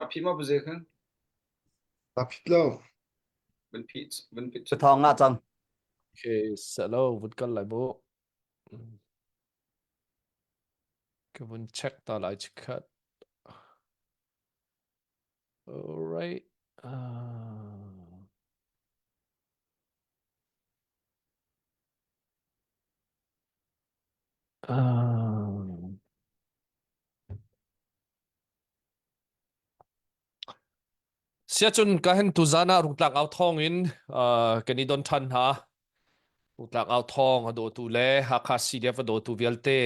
Ka phit ma buze khan? Ka phit lo. Van phit, van phit. Ka thawng nga cang. Okay, salo vun kal lai bu. Ka vun check ta lai chikhat. All right. Uh, uh, Siacun ka hen tuzan ah rungtlak au thawng in uh, kan i don ṭhan hna. Rungtlak au thawng a dawtu le Hakha CDF a dawtu vialte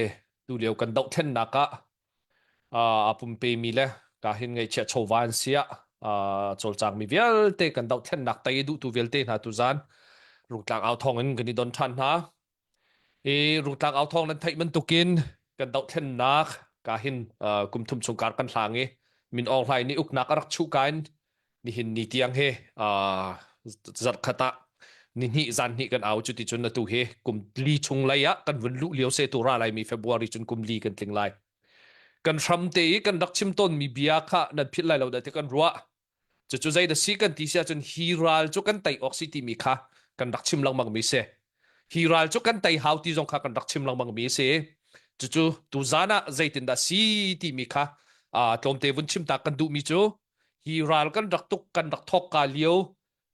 tu lio kan dohthlennak ah uh, aa pumpemi le ka hin ngaihchiah chawva an si ah uh, cawlcangmi vialte kan dohthlennak tei a duhtu vialte hna tuzan rungtlak au thawng in kan i don ṭhan hna. I rungtlak au thawng nan theih bantukin kan dohthlennak ka hin uh, kum thum chung kar kan hlang i Min Aung Hlaing nih uknak a rak chuh ka in nihin ni tiang hi uh, zarhkhat ah ni hnih zan hnih kan au cu ti cun atu hi kum li chung lei ah kan vun luh lio se tu ra lai mi February cun kum li kan tling lai. Kan hram te i kan rak chim tawn mi bia kha nan philh lai lo dah ti kan ruah. Cucu zei dah si kan ti si ahcun hi ral cu kan tei awk si timi kha kan rak chim lengmang mi si. Hi ral cu kan tei hau ti zong kha kan rak chim lengmang mi si. Cucu tuzan ah zeitindah si timi kha uh, tlawmte vun chim ta kan duhmi cu hi ral kan rak tuk kan rak thawk ka lio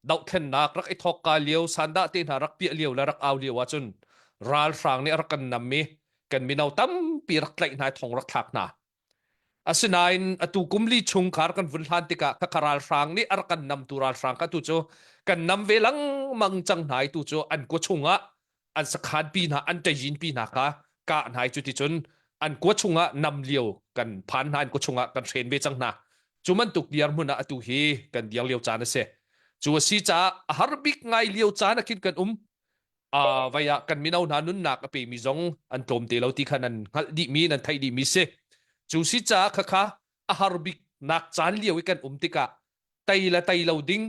dohthlennak rak i thawk ka lio sandah te hna rak piah lio le rak au lio ahcun ralhrang nih a rak kan nam i kan mino tampi rak tlaih hna thong rak thlak hna Asinain atu kum li chung khar kan vun hlan tikah khakha ralhrang nih a rak kan namtu ralhrang kha tu cu kan nam ve lengmang cang hna i tu cu an kua chungah an sakhan pi hna an ṭayin pi hna kha kah hna i cuticun an kua chungah nam lio kan phan hna an kua chungah kan hren ve cang hna. Cu bantuk dirhmun ah atu hi kan dir lio caan a si. Cu a si caah a har bik ngai lio caan ah khin kan um. uh, vai ah kan mino hna nunnak a pemi zong an tlawm te lo ti kha nan hngalh dihmi nan theih dihmi si cu si caah khakha a har bik nak caan lio i kan um tikah tei le tei lo ding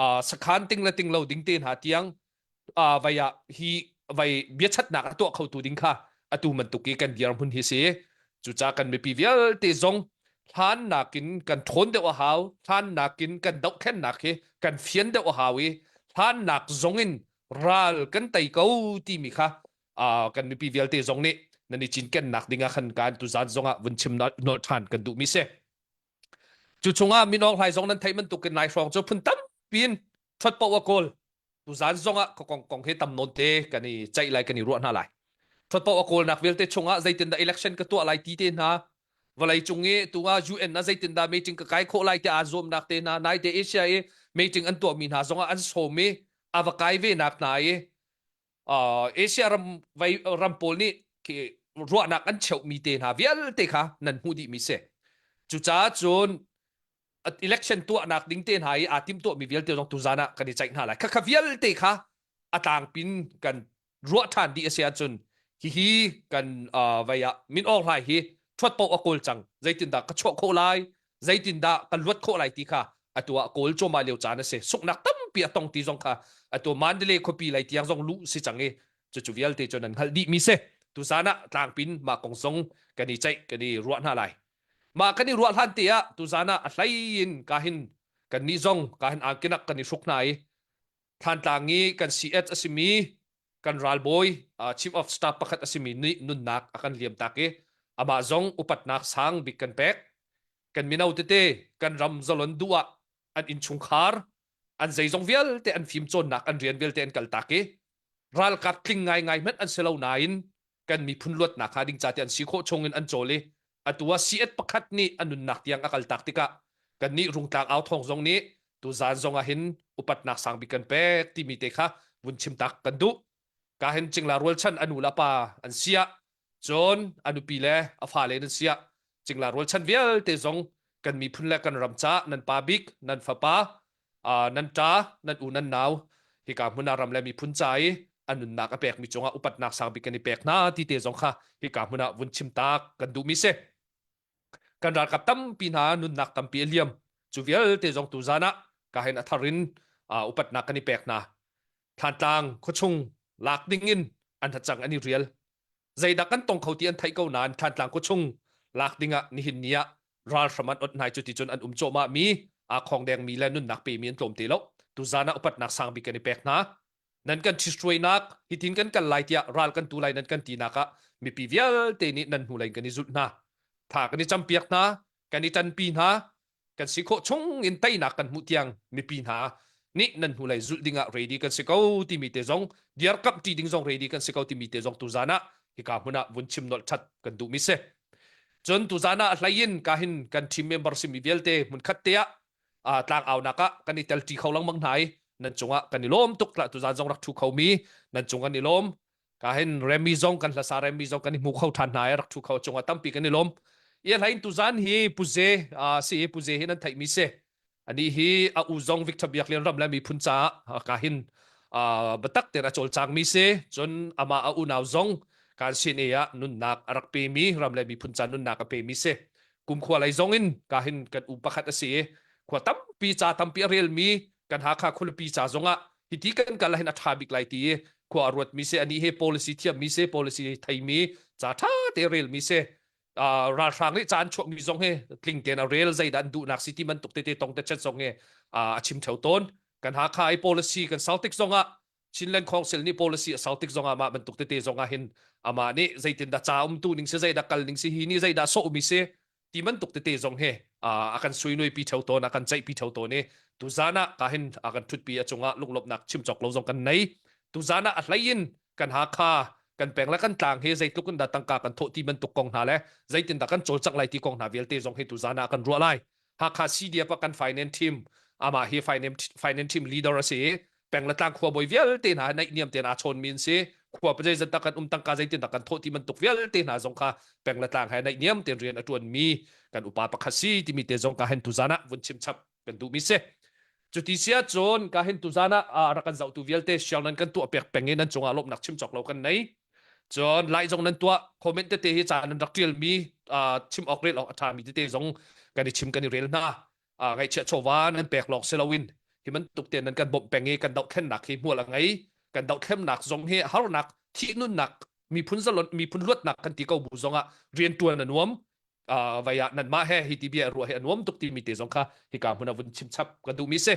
uh, sakhan ting le ting lo ding te hna tiang uh, vai ah hi vai biachatnak a tuah khotu ding kha atu bantuk i kan dirhmun hi si cucaah kan mipi vialte zong hlan nakin kan ṭhawn deuh a hau hlan nakin kan dohthlennak hi kan fian deuh a hau i hlan nak zong in ral kan tei ko timi kha uh, kan mipi vialte zong nih nan i cinkennak ding ah khan kan tuzan zong ah vun chim nolh ṭhan kan duhmi si. Cu chungah Min Aung Hlaing zong nan theih bantukin nai hrawng cu phun tampi in ṭhuat paoh a kawl. Tuzan zong ah ka kong kong hi tam nawn te kan i ceih lai kan i ruah hna lai. Ṭhuat paoh a kawlnak vialte chungah zeitindah election ka tuah lai ti te hna vawlei cung i tu ah UN ah zeitindah meeting ka kai khawh lai ti aa zuamnak te hna naite Asia i meeting an tuahmi hna zongah an sawm i a va kai ve nak hna i uh, Asia ram vai ram pawl nih khi ruahnak an cheuhmi te hna vialte kha nan hmuh dihmi si. Cucaah cun election tuahnak ding te hna i aa timtuahmi vialte zong tuzan ah kan i ceih hna lai. Khakha vialte kha a tlangpin kan ruah ṭhan dih a si ahcun hihi kan uh, vei ah Min Aung Hlaing hi ṭhuat paoh a kawl cang. Zeitindah ka chuah khawh lai? Zeitindah kan luat khawh lai ti kha atu ah kawl cuahmah lio caan a si. Sunghnak tampi a tong ti zong kha atu Mandalay khuapi lei tiang zong luh si cang i cucu vialte cu nan hngalh dihmi si. Tuzan ah tlangpin mah kong zong kan i ceih kan i ruah hna lai. Mah kan i ruah hlan te ah tuzan ah a hlei in ka hin kan nih zong ka hin angkinak kan i hruk hna i Thlantlang i kan CS a simi kan ralbawi uh, chief of staff pakhat a simi nih nunnak a kan liam tak i amah zong upatnak sang bik kan pek kan mino tete kan ram zalon duh ah an innchungkhar an zeizong vialte an fimcawnnak an rian vialte an kaltak i ralkap tling ngaingai hmanh an si lo nain kan miphun luatnak hnga ding ca ti an si khawh chung in an cawl i atu ah CS pakhat nih a nunnak tiang a kaltak tikah kannih rungtlang au thawng zong nih tuzan zong ah hin upatnak sang bik kan pek timi te kha vun chim tak kan duh ka hin cingla rualchan a nu le pa an sia cun a nupi le a fale nan sia cingla rualchan vialte zong kan miphun le kan ram ca nan pa bik nan fapa nan ṭa nan u nan nau hika hmun ah ram le miphun ca i a nunnak a pekmi cungah upatnak sang bik kan i pek hna ti te zong kha hika hmun ah vun chim tak kan duhmi si kan ralkap tampi hna nunnak tampi a liam cu vialte zong tu zan ah ka hin a thar in upatnak kan i pek hna Thantlang khuachung lak ding in an hacang an i rial zeidah kan tong kho ti an theih ko nain Thantlang khuachung lak ding ah nihin ni ah. Ralhram an ot hna i cuticun an um cawhmah mi aa khongdeng mi le nunnak pe mi an tlawm te lo. Tuzan ah upatnak sang bik kan i pek hna. Nan kan ṭhithruainak hitin kan kal lai tiah ral kan tu lai nan kan tinak ah mipi vialte nih nan hnulei in kan i zulh hna. Tha kan i campiak hna, kan i ṭanpi hna, kan si khawh chung in teinak kan hmuh tiang mipi hna nih nan hnulei zulh ding ah ready kan si ko timi te zong dirkamh ṭi ding zong ready kan si ko timi te zong tuzan ah hika hmun ah vun chim nolh ṭhat kan duhmi si. Cun tuzan ah hlei in ka hin kan team member simi vialte hmunkhat te ah tlang aunak ah kan i tel ṭi kho lengmang hna i nan cungah kan i lawm tuk tlah tuzan zong rak ṭhu khomi nan cung kan i lawm ka hin Remy zong kan hlasa Remy zong kan i hmu kho ṭhan hna i rak ṭhu kho cungah tampi kan i lawm i hlain tuzan hi Puze si Puze hi nan theihmi si Anih hi a u zong Victor Biak Lian ram le miphun caah ka hin biatak tein a cawlcangmi si. Cun amah a unau zong kan sin e ah nunnak a rak pemi ram le miphun ca nunnak a pemi si. Kumkhua lei zong in ka hin kan u pakhat a si i khua tampi ca tampi a relmi kan Hakha khualipi ca zong ah hiti kan kal hin a ṭha bik lai ti i khua a ruatmi si. Anih hi policy thiammi si, policy theimi ca ṭha te relmi si. Ralhrang nih caan chuahmi zong hi tling tein a rel zeidah an duhnak si ti bantuk tete tong te chet zong hi a chim theo tawn kan Hakha i policy kan sau tik zong ah Chinland Council nih policy a sau tik zong ah mah bantuk tete zong ah hin amah nih zeitindah ca umtu ning si zeidah kal ning si hi nih zeidah sawhmi si ti bantuk tete zong hi a kan suinui pi theo tawn a kan ceih pi theo tawn i tuzan ah ka hin a kan thutpi a cungah lunglawmhnak chim cawk lo zong kan nei tuzan ah a hlei in kan Hakha kan peng le kan tlang hi zeitluk in dah tangka kan thawh ti bantuk kong hna le zeitin dah kan cawlcangh lai ti kong hna vialte zong hi tuzan ah kan ruah lai. Hakha CDF ah kan finance team amah hi finance team leader a si i peng le tlang khuabawi vialte hna naihniam tein aa chawnmi an si. Khua pa zeizat dah kan um tangka zeitin dah kan thawh ti bantuk vialte hna zong kha peng le tlang he naihniam tein rian a ṭuanmi kan upa pakhat si timi te zong ka hen tuzan ah vun chim chap kan duhmi si. Cuti si ahcun ka hin tuzan ah rak kan zohtu vialte share nan kan tuah pek peng i nan cungah lawmhnak chim cawk lo kan nei. Cun like zong nan tuah comment tete hi ca nan rak ṭialmi chim awk rel awk a ṭhami tete zong kan i chim kan i rel hna. Ngaihchiah chawva nan pek lawng si loin hi bantuk te nan kan bawmh peng i kan dohthlennak hi hmual a ngei. Kan dohthlennak zong hi harnak thih-nunnak miphun zalon miphun luatnak kan ti ko bu zongah rianṭuan a nuam vai ah nanmah he hi ti bia ruah hi a nuam tuk timi te zong kha hika hmun ah vun chim chap ka duhmi si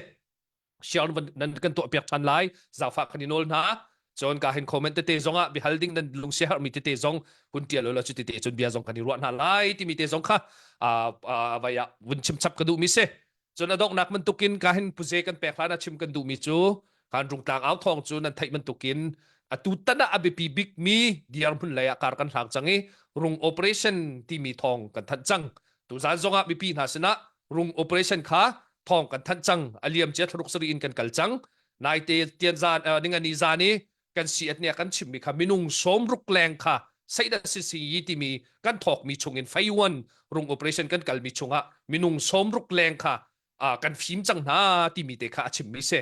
share nan kan tuah piak than lai zaangfah kan i nawl hna cun ka hin comment tete zong ah bihal ding nan lung sia herhmi tete zong hun tial lo cu tete cun bia zong kan i ruah hna lai timi te zong kha vai ah vun chim chap ka duhmi si Cun a donghnak bantukin ka hin puze kan pek hlan ah chim kan duhmi cu kan rungtlang au thawng cu nan theih bantukin atu tan ah a biapi bikmi dirhmun lei ah kar kan hlang cang i rung operation timi thawng kan thanh cang. Tuzan zong ah mipi hna sinah rung operation kha thawng kan thanh cang. A liam cia thlaruk sarih in kan kal cang. Naite tian zan ningani zan i kan si at nih kan chimmi kha minung sawmruk leng kha seidah si yi timi kan thawkmi chungin feiwan rung operation kan kalmi chungah minung sawmruk leng kha kan fim cang hna timi te kha a chimmi si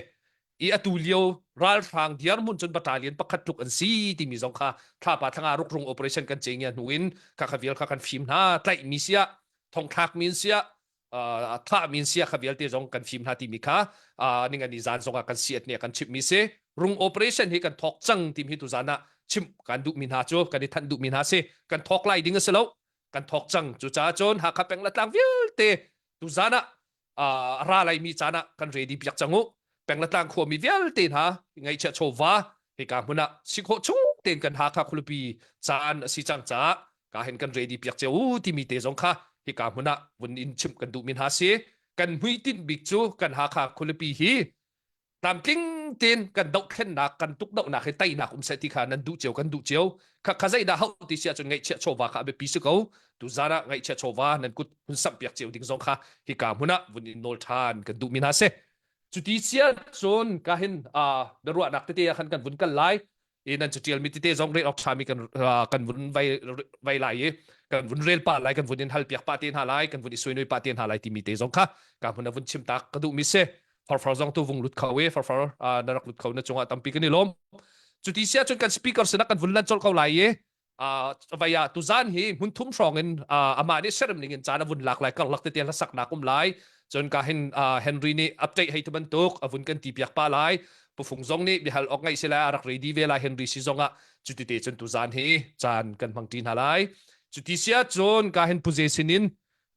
i atu lio ralhrang dirhmun cun battalion pakhat tluk an si timi zong kha thlapa thlanga ruk rung operation kan ce ngia hnu in kha kha vial kha kan fim hna tlaihmi sia thongthlakmi sia thahmi in sia kha vialte zong kan fim hna timi kha ningani zan zong ah kan siat nih kan chimhmi si rung operation hi kan thawk cang timi hi tuzan ah chimh kan duhmi hna cu kan i thanh duhmi hna si kan thawk lai ding a si lo kan thawk cang cucaah cun Hakha peng le tlang vialte tuzan ah a ra laimi caan ah kan ready piak cang u peng le tlang khuami vialte hna ngaihchiah chawva hika hmun ah si khawh chung tein kan Hakha khualipi caan a si cang caah ka hin kan ready piak cio u timi te zong kha hika hmun ah vun in chimh kan duhmi hna si kan hmuitinh bik cu kan Hakha khualipi hi tlamtling tein kan dohthlennak kan tukdohnak hi teinak um seh ti kha nan duh cio kan duh cio kha kha zeidah hauh ti si ahcun ngaihchiah chawva kha a biapi si ko tuzan ah ngaihchiah chawva nan kut hun samh piak cio ding zong kha hika hmun ah vun in nawl ṭhan kan duhmi hna si cuti sia cun ka hin biaruahnak tete ah khan kan vun kal lai i nan catialmi tete zong rel awk ṭhami kan kan vun vai vai lai i kan vun rel pah lai kan vun in hal piak pah te hna lai kan vun i suinui pah te hna lai timi te zong kha ka hmun a vun chim tak ka duhmi si farfar zong tu vung lut kho i farfar na rak lut kho na cungah tampi kan i lawm cuti sia cun kan speaker sinah kan vun lan colh ko lai i vai ah tuzan hi hmun thum hrawng in amah nih serem ning in caan a vun lak lai karlak tete hlasaknak um lai cun ka hin Henry nih update hei tu bantuk a vun kan ti piak pa lai pufung zong nih bihal ok ngai sila a rak ready ve lai Henry si zong ah cuti te cun tuzan hi caan kan hmang ṭi hna lai cuti sia cun ka hin puze sinin.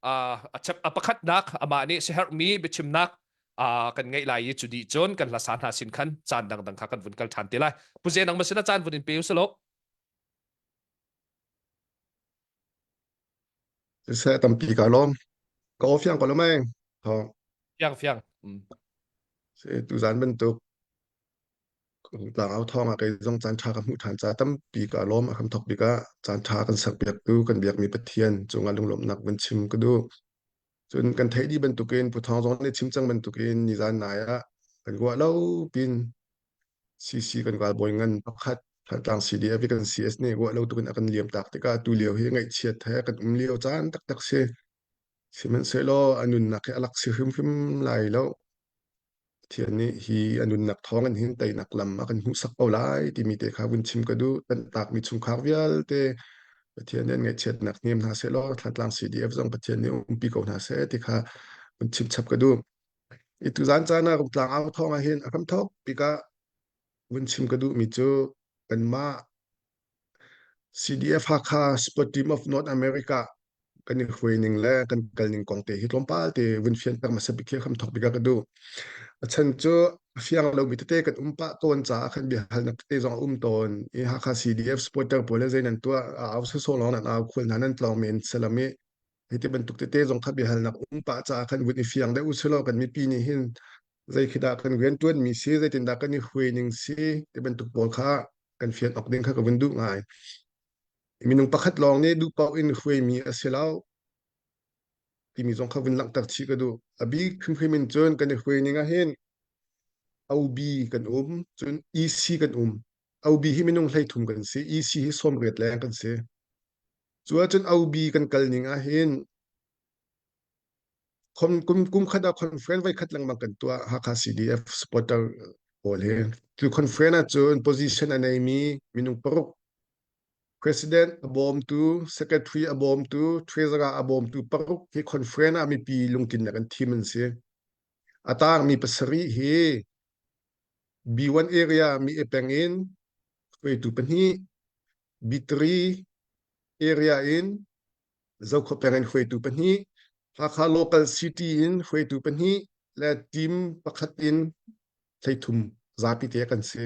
A pakhatnak amah nih siherhmi biachimnak kan ngeih lai i cu dih cun kan hlasa hna sin khan caan dangdang kha kan vun kal ṭhan te lai. Pu Ze nang masin a caan vun in pe usilo. Siseh tampi ka lawm. Ka aw fiang ko lo mei. Thawng. Fiang fiang. Se tuzan bantuk tlangau thawng ah kei zong caan ṭha ka hmuh ṭhan ca tampi ka lawm. A hramthawk bik ah caan ṭha kan serpiaktu kan biakmi Pathian cungah lunglawmhnak vun chim ka duh. Cun kan theih dih bantukin Pu Thawng zong nih chim cang bantukin nizan nai ah kan ruah lo pin CC kan ralbawi ngan pakhat Thantlang CDF i kan CS nih ruah lo tukin a kan liam tak tikah tu lio hi ngaihchiat he kan um lio caan taktak si. Sihmanhsehlaw a nunnak hi a lak si hrimhrim lai lo. Pathian nih hi a nunnak thawng in hin teinak lam a kan hmuhsak ko lai timi te kha vun chim ka duh. Tantakmi chungkhar vialte Pathian nih an ngaihchiatnak hnem hna sehlaw Thantlang CDF zong Pathian nih umpi ko hna seh ti kha vun chim chap ka duh. I tuzan caan ah Rungtlang au thawng ah hin a hramthawk bik ah vun chim ka duhmi cu kanmah CDF Hakha Sport Team of North America kan i hruai ning le kan kal ning kong te hi tlawmpal te vun fianter hmasa bik hi hramthawk bik ah ka duh. A chan cu a fiang lomi tete kan um pah tawn caah khan biahalnak tete zong a um tawn. I Hakha CDF supporter pawl le zei nan tuah a au sawsawh lawng nan au khual hna nan tlawng men salam i hei ti bantuk tete zong kha biahalnak um pah caah khan vun i fiang deuh usilaw kan mipi nih hin zei khi dah kan rian ṭuanmi si zeitindah kan i hruai ning si ti bantuk pawl kha kan fian awk ding kha ka vun duh ngai. Minung pakhat lawng nih duh paoh in hruaimi a si lo timi zong kha vun langhter chih ka duh. A bik hrimhrim in cun kan i hruai ning ah hin OB kan um, cun EC kan um. OB hi minung 13 kan si, EC hi 80 leng kan si. Cu ahcun OB kan kal ning ah hin kum kum khat ah conference voi khat lengmang kan tuah Hakha CDF supporter pawl hi. Cu conference ahcun position a neimi minung paruk President a bawmtu, Secretary a bawmtu, Treasurer a bawmtu paruk hi conference ah mipi lungtlinnak an thim an si. A tangmi pasarih hi B1 area mi e peng in hruaitu pahnih, B3 area in Zokhua peng in hruaitu pahnih, Hakha local city in hruaitu pahnih le team pakhat in 13 zapi te kan si.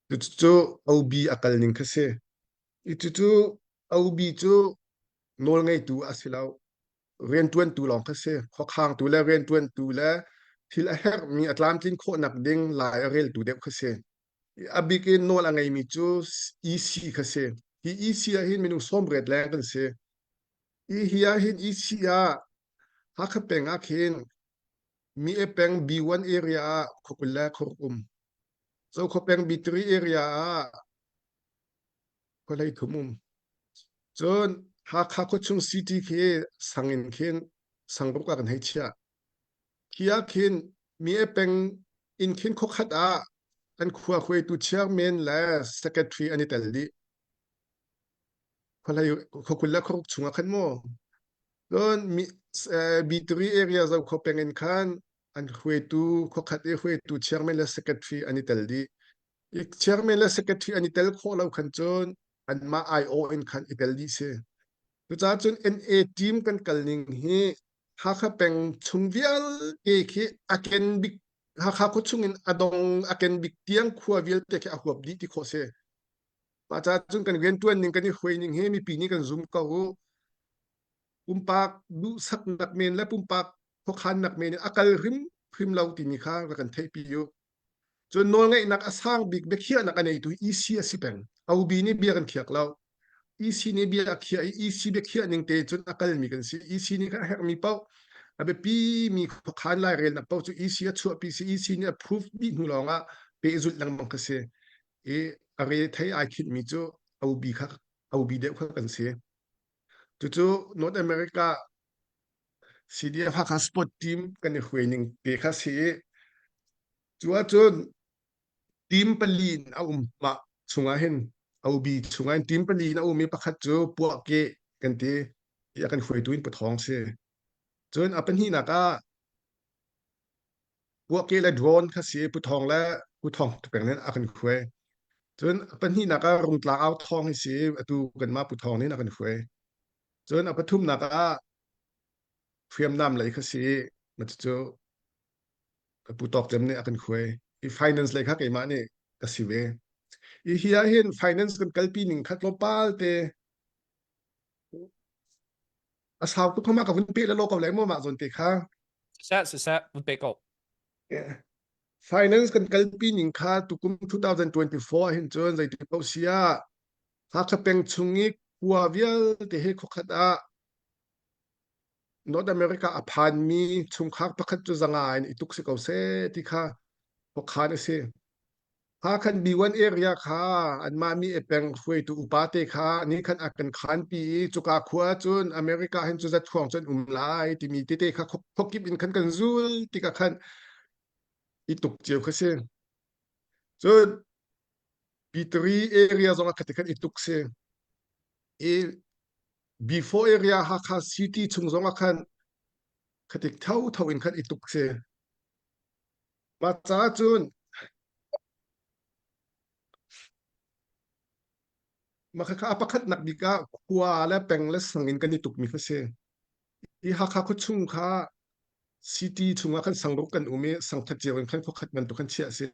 Cucu OB a kal ning kha si. Cucu OB cu nawlngeitu a si lo. Rianṭuantu lawng kha si. Khuakhangtu le rianṭuantu le thil a herhmi a tlamtlin khawhnak ding lai a reltu deuh kha si. A bik in nawl a ngeimi cu EC kha si. Hi EC ah hin minung 80 leng kan si. Hi hi ah hin EC ah Hakha peng ah khin Mi e peng B1 area ah khuakul le khuaruk um. Zokhua peng B3 area ah khuahlei thum um. Cun Hakha khuachung city khi sang in khin sangruk ah kan hei chiah. Khi ah khin mi e peng in khin khuakhat ah an khua hruaitu chairman le secretary an i tel dih. Khuahlei khuakul le khuaruk chungah khan mu. Cun B3 area Zokhua peng in khan an hruaitu khuakhat i hruaitu chairman le secretary an i tel dih. I chairman le secretary an i tel khawh lo khan cun anmah aiawh in khan i tel dih si. Cucaah cun NA team kan kal ning hi Hakha peng chung vialte khi a ken bik Hakha khua chung in a dong a ken bik tiang khua vialte khi a huap dih ti khawh si. Mah caah cun kan rianṭuan ning kan i hruai ning hi mipi nih kan zum ko u. Pumpak duhsaknak men le pumpak khuakhannak men in a kal hrimhrim lo timi kha rak kan theihpi u. Cun nawlngeihnak a sang bik biakhiahnak a neitu EC a si peng. OB nih bia kan khiak lo. EC nih bia a khiah i EC biakhiah ning te cun a kalmi kan si. EC nih khan a herhmi paoh a biapi mi khuakhan lairelnak paoh cu EC a chuahpi si EC nih approve dih hnu lawng ah pehzulh lengmang kha si. I a re thei ai khinhmi cu OB kha OB deuh kha kan si. Cucu North America CDF Hakha Sport Team kan i hruai ning te kha si i cu ahcun team pali in a um mah chungah hin OB chungah hin team pali in a um i pakhat cu puahkeh kan ti i a kan hruaitu in pathawng si. Cun a pahnihnak ah Puahkeh le drone kha si Pu Thawng le Pu Thawng peng nih a kan hruai. Cun a pahnihnak ah Rungtlang Au Thawng hi si atu kanmah Pu Thawng nih a kan hruai. Cun a pathumnak ah Hriamnam lei kha si ma cu ka pu tawk cem nih a kan khuai. I finance lei kha keimah nih ka si ve. I hi ah hin finance kan kalpi ning kha tlawmpal te a sau tuk ma ka vun pe le lo ko lai mo mah zawn te kha. Siseh siseh vun pe ko. Finance kan kalpi ning kha tukum 2024 ah hin cun zeiti paoh si ah Hakha peng chung i khua vialte hi khuakhat ah North America a phanmi chungkhar pakhat cu zanga in i tuk si ko seh ti kha khuakhan a si. Kha khan B1 area kha anmah mi e peng hruaitu upa te kha ni khan a kan khanpi i cuka khua cun America hin cu zat thuang cun um lai timi tete kha khuakip in khan kan zul tikah khan i tuk cio kha si. Cun B3 area zong ah khati khan i tuk si. I B4 area Hakha City chung zong ah khan khatik tho tho in khan i tuk si. Mah caah cun mah khakha a pakhatnak bik ah khua le peng le sang in kan i tukmi kha si. Hi Hakha khuachung kha city chungah khan sangruk kan um i sangkhat cio in khan khuakhat bantuk khan chiah a si.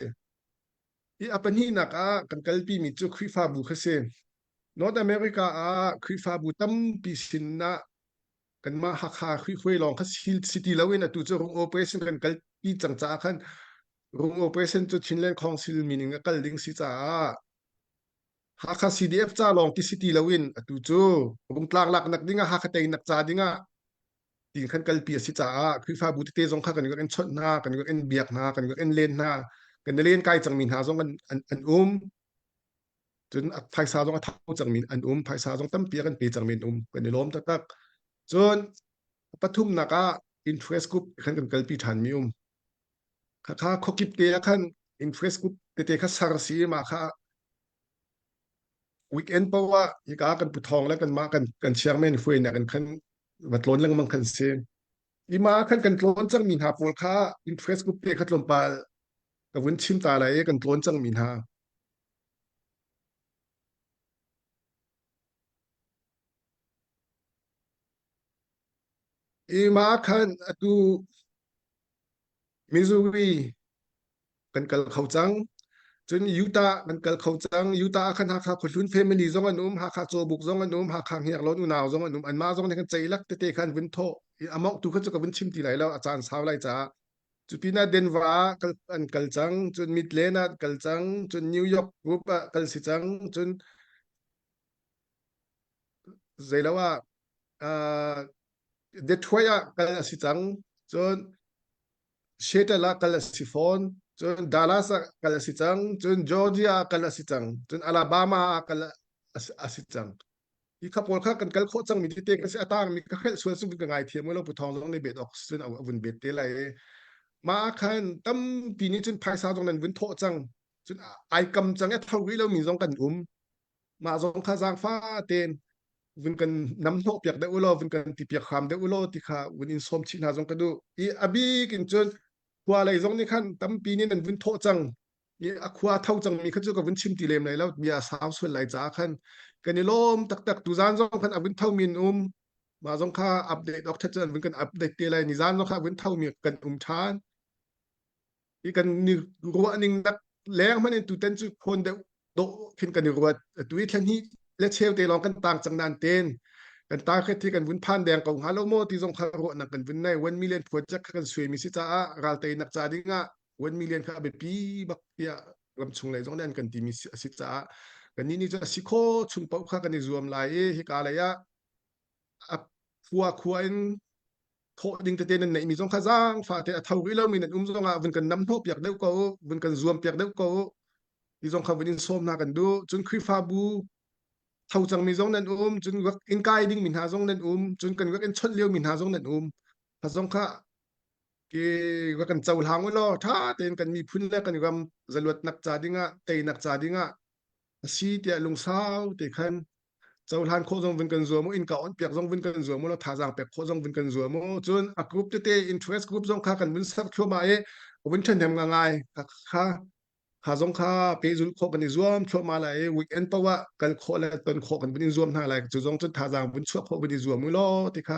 Hi a pahnihnak ah kan kalpimi cu Khrihfabu kha si. North America ah Khrihfabu tampi sin ah kanmah Hakha Khrihfabu lawng kha si ti loin atu cu Rung Operation kan kalpi cang caah khan Rung Operation cu Chinland Council meaning a kal ding si caah Hakha CDF ca lawng ti si ti loin atu cu Rungtlang laknak ding ah Hakha teinak ca ding ah tin khan kalpi a si caah Khrihfabu tete zong kha kan rak in chawnh hna, kan rak in biak hna, kan rak in len hna, kan len kai cangmi hna zong an, an, an um. Cun phaisa zong a thau cangmi an um, phaisa zong tampi a kan pe cangmi an um. Kan i lawm taktak. Cun pathumnak ah interest group khan kan kalpi ṭhanmi um. Khakha khuakip te ah khan interest group tete kha ser si mah kha weekend paoh ah hika kan puthawng le kanmah kan kan chairman hruainak in khan va tlawn lengmang khan si. Ima khan kan tlawn cangmi hna pawl kha interest group te kha tlawmpal ka vun chim ta lai i kan tlawn cangmi hna. Ima khan atu Missouri kan kal kho cang. Cun Utah kan kal kho cang. Utah ah khan Hakha Khuahlun family zong an um, Hakha Cawbuk zong an um, Hakha Hniarlawn unau zong an um. Anmah zong nih kan ceilak tete kha an vun thawh. A mawngtu kha cu ka vun chim ti lai lo, a caan sau lai caah. Cu pinah Denver ah kal, an kal cang, cun Midland ah kal cang, cun New York group ah kal si cang, cun zeilo ah uh, Detroit ah kal a si cang, cun Seattle ah kal a si fawn, cun Dallas ah kal a si cang, cun Georgia ah kal a si cang, cun Alabama ah kal a si cang. Hi kha pawl kha kan kal khawh cangmi tete kan si a tangmi ka hrelh sual cu ka ngaithiam lo Pu Thawng zong nih bet awk cun a vun bet te lai i mah ah khan tampi nih cun phaisa zong nan vun thawh cang cun ai kam cang i tho rih lomi zong kan um mah zong kha zaangfa tein vun kan nam hnawh piak deuh ulaw vun kan ti piak hram deuh ulaw ti kha vun in sawm chih hna zong ka duh i a bik in cun khua lei zong nih khan tampi nih nan vun thawh cang i a khua tho cangmi kha cu ka vun chim ti lem lai lo bia sau sual lai caah khan kan i lawm taktak tuzan zong khan a vun thomi an um mah zong kha update awk that cun vun kan update te lai nizan zong kha a vun thomi kan um ṭhan i kan ni ruah ning nak leng hmanh in tutan cu phone deuh dawh khin kan i ruat atu i thla hnih le cheu te lawng kan tang cang nan ten kan target hi kan vun phan deng ko hnga lo maw ti zong kha ruahnak kan vun nei 1 million project kha kan suai mi si caah ral teinak ca ding ah 1 million kha a biapi bak tiah ramchung lei zong nih an kan timi a si caah kannih nih cun a si kho chung paoh kha kan i zuam lai i hika lei ah a khua khua in thawh ding tete nan neihmi zong kha zaangfah te a tho rih lomi nan um zong ah vun kan nam hnawh piak deuh ko vun kan zuam piak deuh ko ti zong kha vun in sawm hna kan duh cun Khrihfabu tho cangmi zong nan um cun rak in kai dingmi hna zong nan um cun kan rak in chawnh liomi hna zong nan um kha zong kha ke rak kan cohlang u law ṭha tein kan miphun le kan ram zaluatnak ca dingah teinak ca dingah a si tiah lungsau te khan cohlan khawh zong vun kan zuam u innka on piak zong vun kan zuam u law thazaang pek khawh zong vun kan zuam u cun a group tete interest group zong kha kan vun ser thluahmah i vun ṭhahnem ngai kha kha zong kha pehzulh khawh kan i zuam thluahmah lai i weekend paoh ah kal khawh le ton khawh kan vun in zuam hna lai cu zong cun thazaang vun chuah khawh vun i zuam u law ti kha.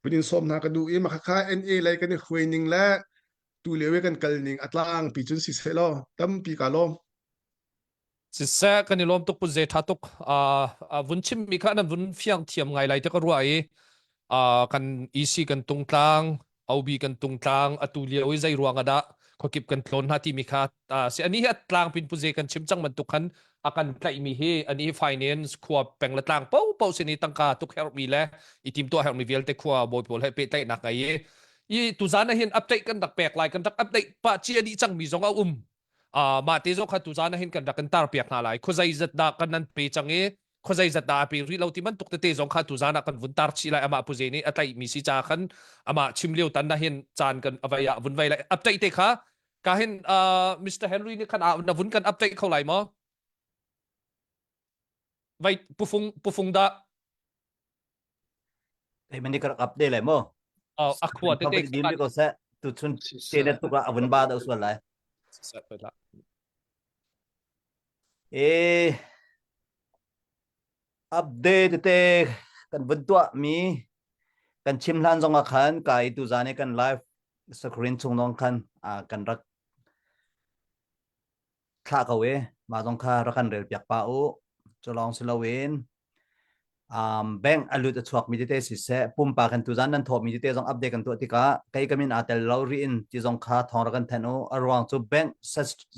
Vun in sawm hna ka duh i makhakha NA lei kan i hruai ning le tu lio i kan kal ning a tlangpi cun si seh law tampi ka lawm. Siseh kan i lawm tuk pu ze tha tuk uh, vun chim mi kha nan vun fiang thiam ngai lai te ka ruah i uh, kan EC kan tungtlang OB kan tungtlang atu lio i zei ruang ah dah khuakip kan tlawn hna timi kha si ani hi a tlang pin pu ze kan chim cang bantuk khan a kan tlaih mi hi ani hi finance khua peng le tlang po po sin i tangka tuk herh mi le i tim tuah herh mi vialte khua bawi pawl he pehtlaihnak ngai i i tuzan ah hin update kan rak pek lai kan rak update pa chia dih cang mi zong a um mah te zong kha tuzan ah hin kan rak kan tar piak hna lai khuazei zat dah kan nan pe cang i khuazei zat dah a pe rih lo ti bantuk tete zong kha tuzan ah kan vun tar chih lai amah puze nih a tlaih mi si ca khan amah chim lio tan na hin caan kan avai ah vun vai lai update te kha ka hin Mr Henry nih khan na vun kan update kho lai maw vai pufung pufung dah Kei man ka rak update lai maw? A khua tete din ko seh tu chun te na tuk ah avun ba da sual lai. E update te kan vun tuah mi kan chim hlan zong ah khan kai tu zan i kan live screen chung dong khan kan rak thlah ko i mah zong kha rak kan rel piak pa u cu lawng si loin um, bank a lut a chuak mi tete siseh pumpak kan tuzan nan thawh mi tete zong update kan tuah tikah kei ka min aa tel lo ri in ti zong kha thawng rak kan thanh u a ruang cu bank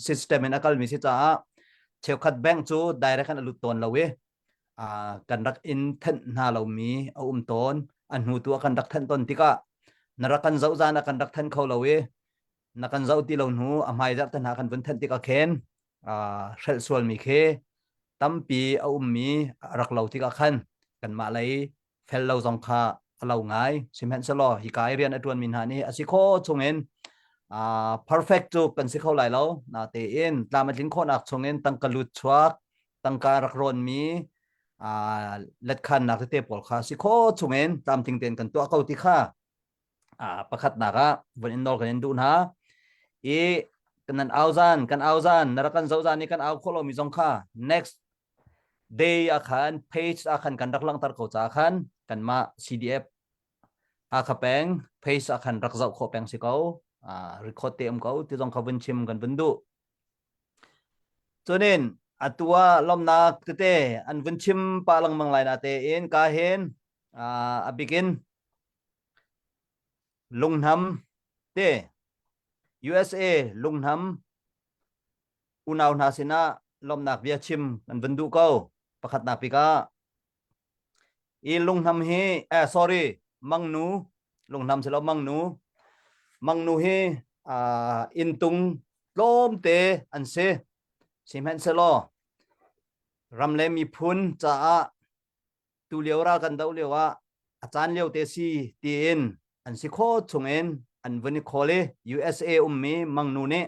system in a kal mi si caah cheukhat bank cu direct kan a lut tawn lo i kan rak in thanh hna lomi a um tawn a hnu tu ah kan rak thanh tawn tikah na rak kan zoh zan ah kan rak thanh kho lo i na kan zoh ti lo hnu a hmaizarh te hna kan vun thanh tikah khin hrelh sualmi khi tampi a ummi a rak lo tikah khan kanmah lei fel lo zong kha a lo ngai sihmanhsehlaw hika i rian a ṭuanmi hna nih a si khawh chungin perfect cu kan si kho lai lo natein tlam a tlin khawhnak chungin tangka lut chuak tangka rak rawnmi letkhannak tete pawl kha si khawh chungin tlamtling tein kan tuah ko ti kha pakhatnak ah vun in nawl kan in duh hna i kan au zan kan au zan na rak kan zoh zan i kan au khawh lomi zong kha next day ah khan page ah khan kan rak langhter ko ca khan kanmah CDF Hakha peng page ah khan rak zoh khawh peng si ko record te um ko ti zong kha vun chim kan vun duh cunin atu ah lawmnak tete an vun chim pa lengmang lai na tein ka hin a bikin Lungnam te USA lungnam unau hna sinah lawmhnak bia chim kan vun duh ko. Pakhatnak bik ah i lungnam hi eh sorry mangnu lungnam si lo mangnu mangnu hi uh, inntung tlawmte an si sihmanhsehlaw ram le miphun caah tu lio ral kan do lio ah a caan lio te si tiin an si kho chungin an vun i khawl i USA ummi mangnu nih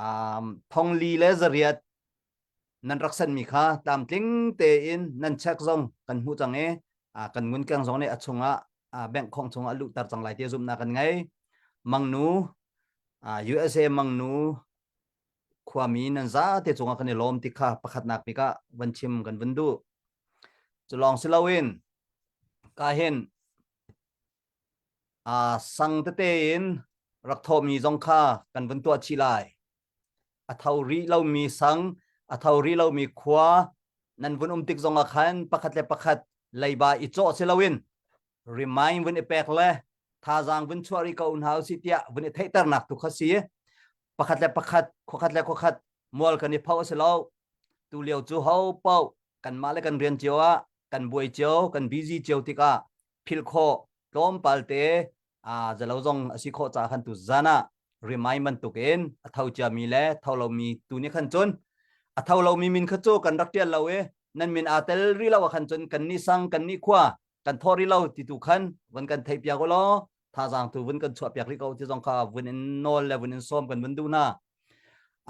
um, thongli le zariat nan rak sanmi kha tlamtling tein nan check zong kan hmuh cang i kan ngunkeng zong nih a chungah bank khong chungah luhter cang lai ti zumhnak kan ngei mangnu USA mangnu khuami nan zate cungah kan i lawm ti kha pakhatnak bik ah van chim kan vun duh. Cu lawng si loin ka hin a sang tete in rak thawhmi zong kha kan vun tuah chih lai. A tho rih lomi sang, a tho rih lomi khua nan vun um tik zong ah khan pakhat le pakhat leiba i cawh si loin remind vun i pek le thazaang vun chuah rih ko hna usih tiah vun i theihternak tu kha si. Pakhat le pakhat, khuakhat le khuakhat mual kan i pho a si lo. Tu lio cu ho paoh kanmah le kan rian cio ah kan buai cio, kan busy cio tikah philh khawh tlawmpal te a zalo zong a si khawh caah khan tu zan ah remind bantuk in a tho ciami le tho lomi tu nih khan cun a tho lomi min kha cu kan rak ṭial lo i nan min aa tel rih lo ah khan cun kan nih sang kan nih khua kan thaw rih lo ti tu khan vun kan theih piak law thazaang tu vun kan chuah piak rih ko ti zong kha vun in nawl le vun in sawm kan vun duh na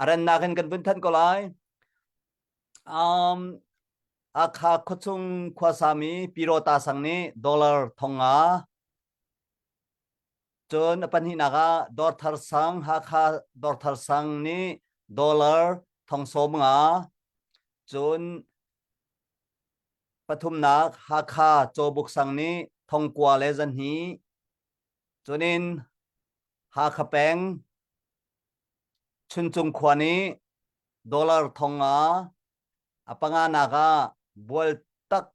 a rannak in kan vun thanh ko lai um Akha khuachung khuasami Pirota sang nih dollar 500 cun a pahnihnak ah Dawrthar sang Hakha Dawrthar sang nih dollar 75,000 cun pathumnak Hakha Cawbuk sang nih. thongkua le zahnih. Cunin Hakha peng Chuncung khua nih dollar 500 a panganak ah Bualtak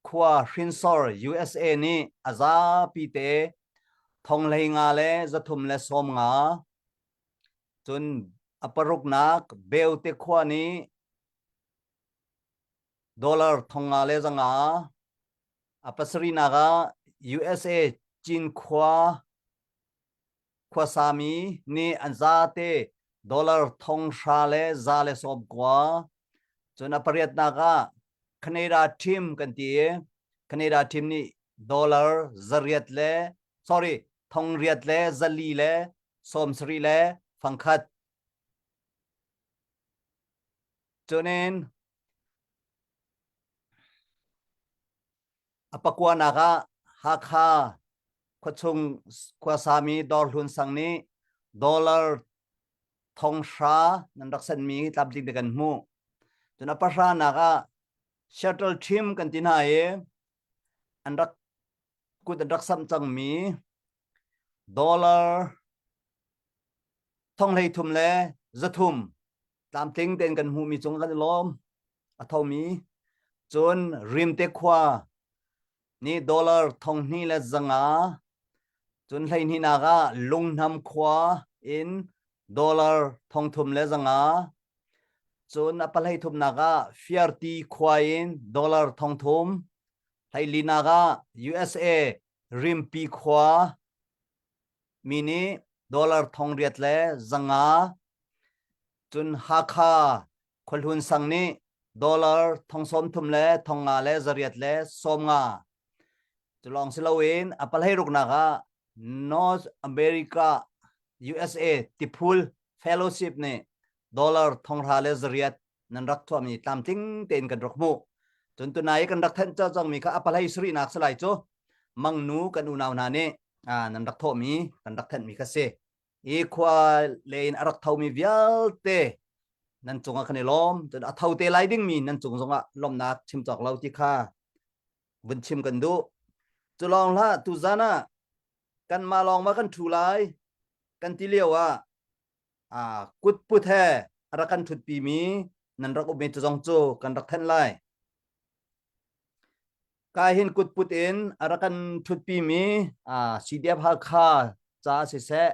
khua hrinsor USA nih a zapi te 15,000 le 350. Cun a paruknak Beute khua nih dollar 5,500. A pasarihnak ah USA Cinkhua khuasami nih an zate dollar 1,100 le 190. Cun a pariatnak ah Canada team kan ti i Canada team nih dollar 800 le sorry 800 le 400 le 70 le fangkhat. Cunin a pakuanak ah Hakha khuachung khuasami Dawrhlun sang nih dollar 5,000 nan rak senmi tlamtling te kan hmuh. Cun a pahranak ah Shuttle team kan ti hna i an rak kut an rak samh cangmi dollar 33,000 le tlamtling tein kan hmuhmi cung kan i lawm a thomi cun Rimte khua nih dollar 2,500 le cun 12nak ah Lunghnam khua in dollar 3,000 le 500 cun a pahlei thumnak ah Fiarti khua in dollar 3,000 hleilinak ah USA Rimpi khua mi nih dollar 800 le 500 cun Hakha Khuahlun sang nih dollar 30,000 le 500 le 800 le 50 cu lawng si loin a pahlei ruknak ah North America USA tiphul fellowship nih dollar 500 le 800 nan rak thuahmi tlamtling tein kan rak hmuh. Cun tunai kan rak thanh cangmi kha a pahlei sarihnak si lai cu mangnu kan unau hna nih nan rak thawhmi kan rak thanhmi kha si. Hi khua le in a rak thomi vialte nan cungah kan i lawm. Cun a tho te lai dingmi nan cung zongah lawmhnak chim cawk lo ti kha vun chim kan duh. Cu lawng hlah tuzan ah kanmah lawng ma kan ṭhu lai kan ti lio ah kutput he a rak kan ṭhutpimi nan rak ummi cu zong cu kan rak thanh lai. Ka hin kutput in a rak kan ṭhutpimi CDF Hakha caah siseh,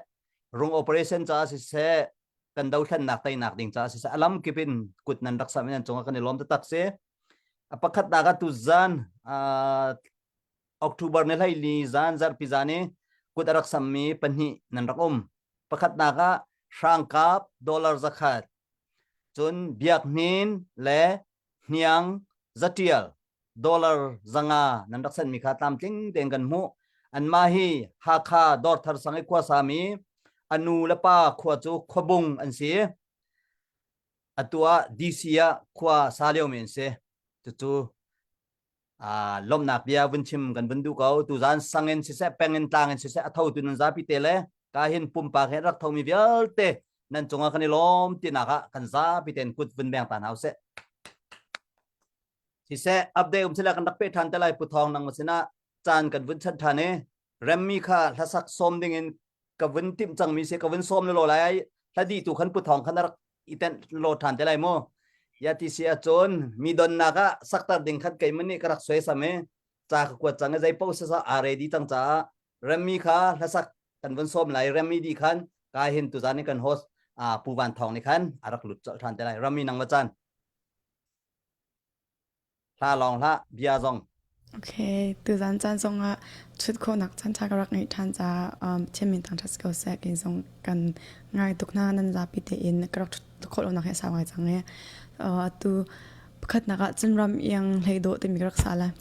rung operation caah siseh, kan dothlennak teinak ding caah siseh, a lam kip in kut nan rak samh i nan cungah kan i lawm taktak si. A pakhatnak ah tuzan October ni 14 zan zarhpi zan i kut a rak sammi pahnih nan rak um. Pakhatnak ah Hrangkap dollar 100, cun Biak Hnin le Hniang Zatial dollar 500 nan rak senmi kha tlamtling tein kan hmuh. Anmah hi Hakha Dawrthar sang i khuasami a nu le pa khua cu Khuabung an si. Atu ah DC ah khua sa liomi an si. Cucu lawmhnak bia vun chim kan vun duh ko. Tuzan sang in siseh, peng in tlang in siseh, a thotu nan zapi te le ka hin pumpak he rak thomi vialte nan cungah kan i lawm tinak ah kan zapi tein kut vun beng ta hna usih. Siseh, update um sila kan rak pe ṭhan te lai Pu Thawng nang sinah caan kan vun chan ṭhan i remmi kha hlasak sawm ding in ka vun timh cangmi si ka vun sawm lo lai ai hla dih tu khan Pu Thawng khan rak i tenh lo ṭhan te lai mu ya ti si ahcun mi donnak ah sakter ding khan keimah nih ka rak suai sam i ca ka kuat cang i zei paoh sisa aa ready cang caah remmi kha hlasak kan vun sawm lai remmi di khan ka hin tuzan in kan host Pu Van Thawng nih khan a rak lut colh ṭhan te lai rammi nang ma caan Hla lawng hlah, bia zong. Okay, tuzan caan zongah chut khawhnak caan ṭha ka rak ngeih ṭhan caah um, Chinmi thangṭhat si ko seh kei zong kan ngai tuk hna nan zapi tein ka rak ṭhut khawh lonak hi a sau ngai cang i uh, atu pakhatnak ah cun ram iang hlei dawh timi ka rak sa lai.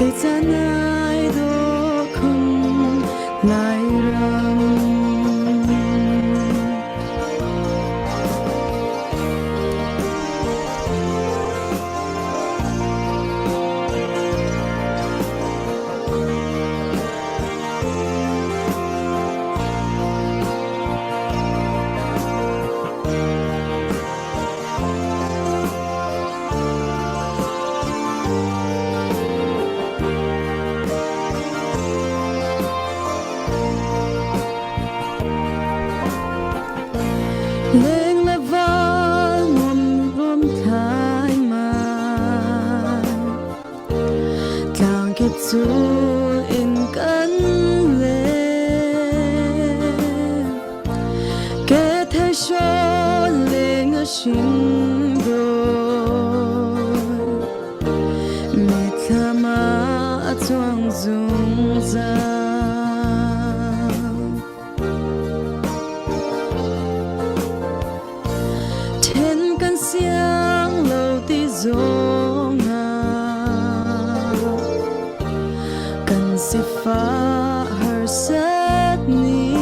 Kei ca nai dawh khun Lairam. Leng le val nuam rum thlai mai Tlang kip cul in kan leng Ke thei hraw leng a hring dawi Mitthlam ah a cuang zungzal. Then kan siang lo ti zong ah kan sifah harsat ni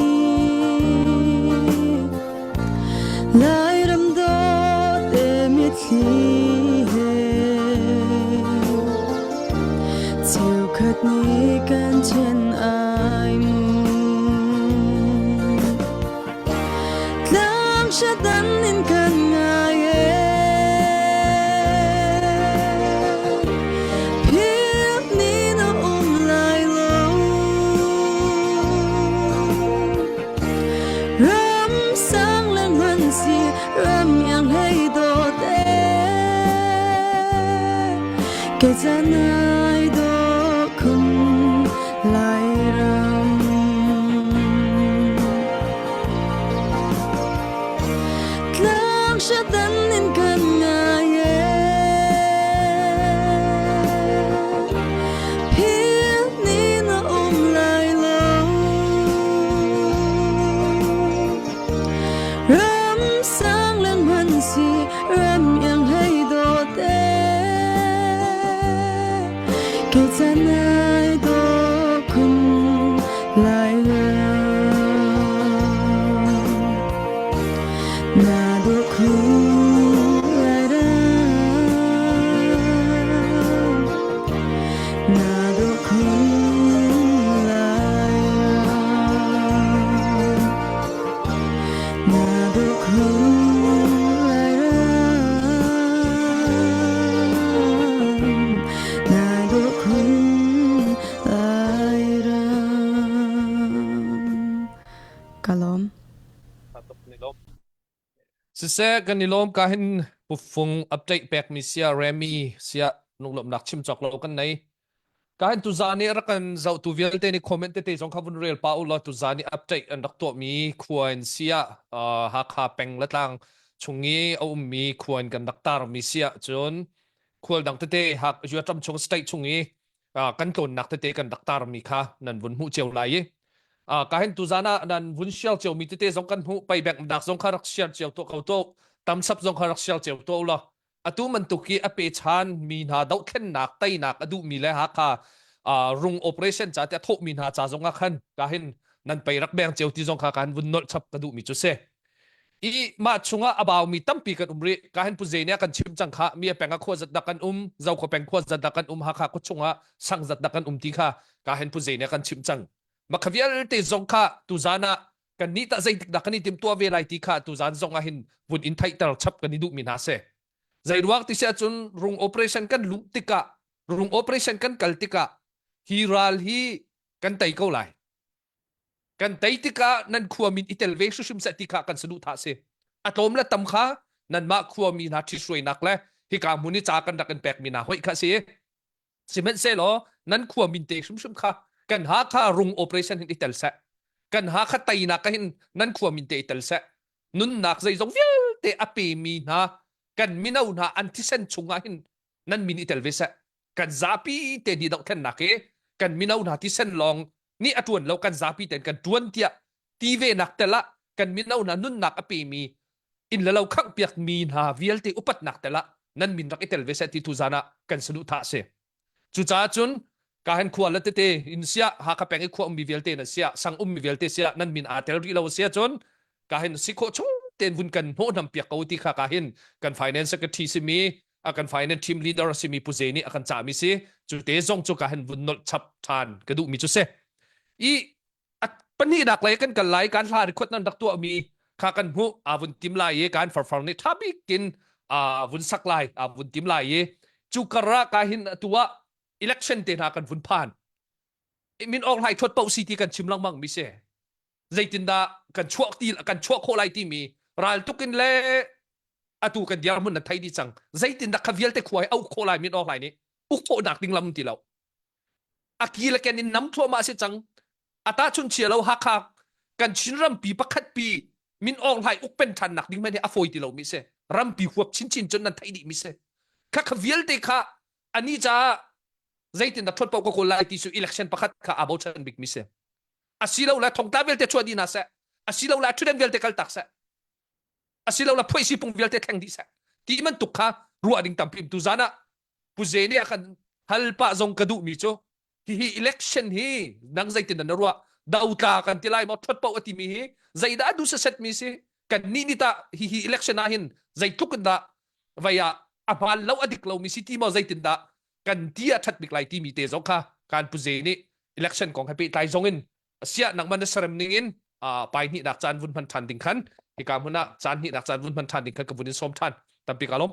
Lairam dawt e mitthli he cheukhat nih kan ṭhen ai mu. Tlang dan in kan ngai e Philh ni na um lai lo Ram sang le ngan si ram iang hlei dawt e Kei ca nai dawh khun Lairam. Tlang dan in kan ngai e Philh ni na um lai lo Ram sang le hman si ram iang hlei dawt e Kei ca nai dawh khun lai ram Na dawh khun lai ram Na dawh khun lai ram Na dawh khun lai ram Na dawh khun lai ram Ka lawm. Siseh kan i lawm ka hin pufung update pek mi sia Remy sia lunglawmhnak chim cawk lo kan nei. Ka hin tuzan i rak kan zohtu vialte nih comment tete zong kha vun rel pa u law tuzan i update an rak tuahmi khua in sia uh, Hakha peng le tlang chung i a ummi khua in kan rak tarmi sia cun khual dang tete hak ram chung state chung i uh, kan tlawnnak tete kan rak tarmi kha nan vun hmuh cio lai i uh, ka hin tuzan ah nan vun share cio mi tete zong kan hmuh payback nak zong kha rak share cio to ko to tamsap zong kha rak share cio to law atu bantuk hi a pe chan mi hna dohthlennak teinak a duhmi le Hakha uh, rung operation ca te a thawhmi hna ca zong ah khan ka hin nan pei rak beng cio ti zong kha kan vun nolh chap ka duhmi cu si i mah chungah a baumi tampi kan um rih ka hin pu ze nih kan chim cang kha mi a peng a khua zat dak kan um zo khua peng khua zat dak kan um Hakha khua chungah sang zat dak kan um ti kha ka hin pu ze nih kan chim cang makha vialte zong kha tu zan ah kan nih tah zeitik dah kan i timtuah ve lai ti kha tuzan zong ah hin vun in theihter chap kan i duhmi hna si zei ruang ti si ahcun rung operation kan luh tikah rung operation kan kal tikah hi ral hi kan tei ko lai kan tei tikah nan khua min i tel ve hrimhrim seh ti kha kan saduhthah si a tlawm le tam kha nanmah khuami hna ṭhithruainak le hika hmun i ca kan rak in pekmi hna hoih kha si Sihmanhsehlaw nan khua min te hrimhrim kha kan Hakha rung operation hin i tel seh. Kan Hakha teinak ah hin nan khua min te i tel seh. Nunnak zeizong vialte a pemi hna kan mino hna an thisen chungah hin nan min i tel ve seh. Kan zapi te nih dohthlennak hi kan mino hna thisen lawng nih a ṭuan lo kan zapi ten kan ṭuan tiah ti ve nak tel ah kan mino hna nunnak a pemi inn le lo khangh mi hna vialte upatnak tel ah nan min rak i tel ve seh ti tu zan ah kan saduhthah a si. Cucaah cun Ka hen khua le tete in sia Hakha peng i khua ummi vialte na sia sang ummi vialte sia nan min aa tel rih lo sia cun ka hin si khawh chung ten vun kan hnawhnam piak ko ti kha ka hin kan finance secretary simi a kan finance team leader simi pu Ze nih a kan cahmi si cu te zong cu ka hin vun nolh chap than ka duhmi cu si i pahnihnak lei kan kal lai kan hla record nan rak tuahmi kha kan hmuh aa vun tim lai i kan farfar nih tha bik in aa vun sak lai aa vun tim lai i cu kar ah ka hin atu ah election te hna kan vun phan min awk hlai thuat poh si ti kan chim lengmang mi si zeitindah kan chuak ti kan chuah khawh lai timi ral tuk in le atu kan dirhmun na thei dih cang zeitindah kha vialte khua hi au khawh lai min awk hlai nih uk khawhnak ding lam ti lo a ki le ken in nam thluahmah si cang ata chun chia lo Hakha kan Chin rampi pakhat pi min awng hlai uk pen than nak ding men hi a fawi ti lo mi si rampi huap chinchin cun nan theih dih mi si kha kha vialte kha ani caah zeitin dah thot paoh ka kawl lai ti cu election pakhat kha aa bochan bik mi si asilo le thongtla vialte chuah dih hna seh asilo le thuden vialte kal tak seh asilo le phoisi pung vialte thleng dih seh ti bantuk kha ruah ding tampi tu zan ah Pu Ze nih a kan hal pah zong ka duhmi cu hihi election hi nang zeitin dah na ruah dotla kan ti lai maw thot paoh a timi hi zeidah a duh set mi si kan nih ni tah hihi election ah hin zeitluk in dah vei ah a hmaan lo a dik lomi si ti maw zeitin dah kan ti a ṭhat bik lai timi te zong kha kan Pu Ze nih election kong he pehtlai zong in siah nangmah na serem ning in pai hnihnak caan vun hman ṭhan ding khan hika hmun ah caan hnihnak caan vun hman ṭhan ding khan ka vun in sawm ṭhan tampi ka lawm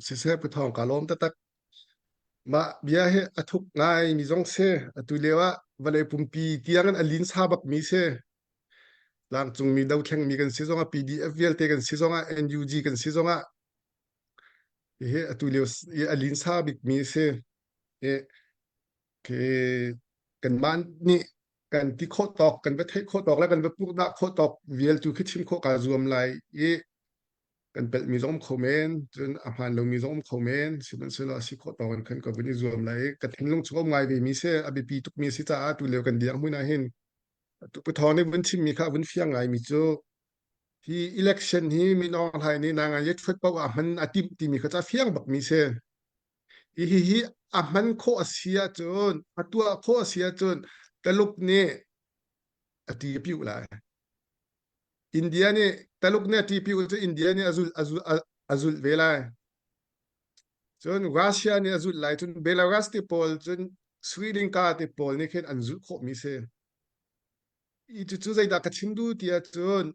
Siseh Pu Thawng ka lawm taktak. Mah bia hi a thuk ngai mi zong si. Atu lio ah vawlei pumpi tiang in a linsa bak mi si. Tlangcungmi dothlengmi kan si zongah PDF vialte kan si zongah NUG kan si zongah hihi atu lio i a linsa bik mi si. I khi kanmah nih kan ti khawh tawk kan va theih khawh tawk le kan va purhdah khawh tawk vial tu khi chim khawh kaa zuam lai i kan pelhmi zong um kho men cun a hmaan lomi zong um kho men sihmanhsehlaw a si khawh tawk in khan ka vun i zuam lai i ka thinlung chung um ngai ve mi si a biapi tukmi a si caah tu lio kan dirhmun ah hin tu Pu Thawng nih vun chimmi kha a vun fiang ngaimi cu hi election hi Min Aung Hlaing nih nangan ye ṭhuat paoh ah hman a timh timi kha cu a fiang bakmi si. Hihi a hman khawh a si ahcun, a tuah khawh a si ahcun Taluk nih a ti a piuh lai. India nih Taluk nih a ti piuh cu India nih a zulh a zulh a zulh ve lai. Cun Russia nih a zulh lai. Cun Belarus te pawl cun Sri Lanka te pawl nih khin an zulh khawhmi si. I cucu zeidah ka chim duh ti ahcun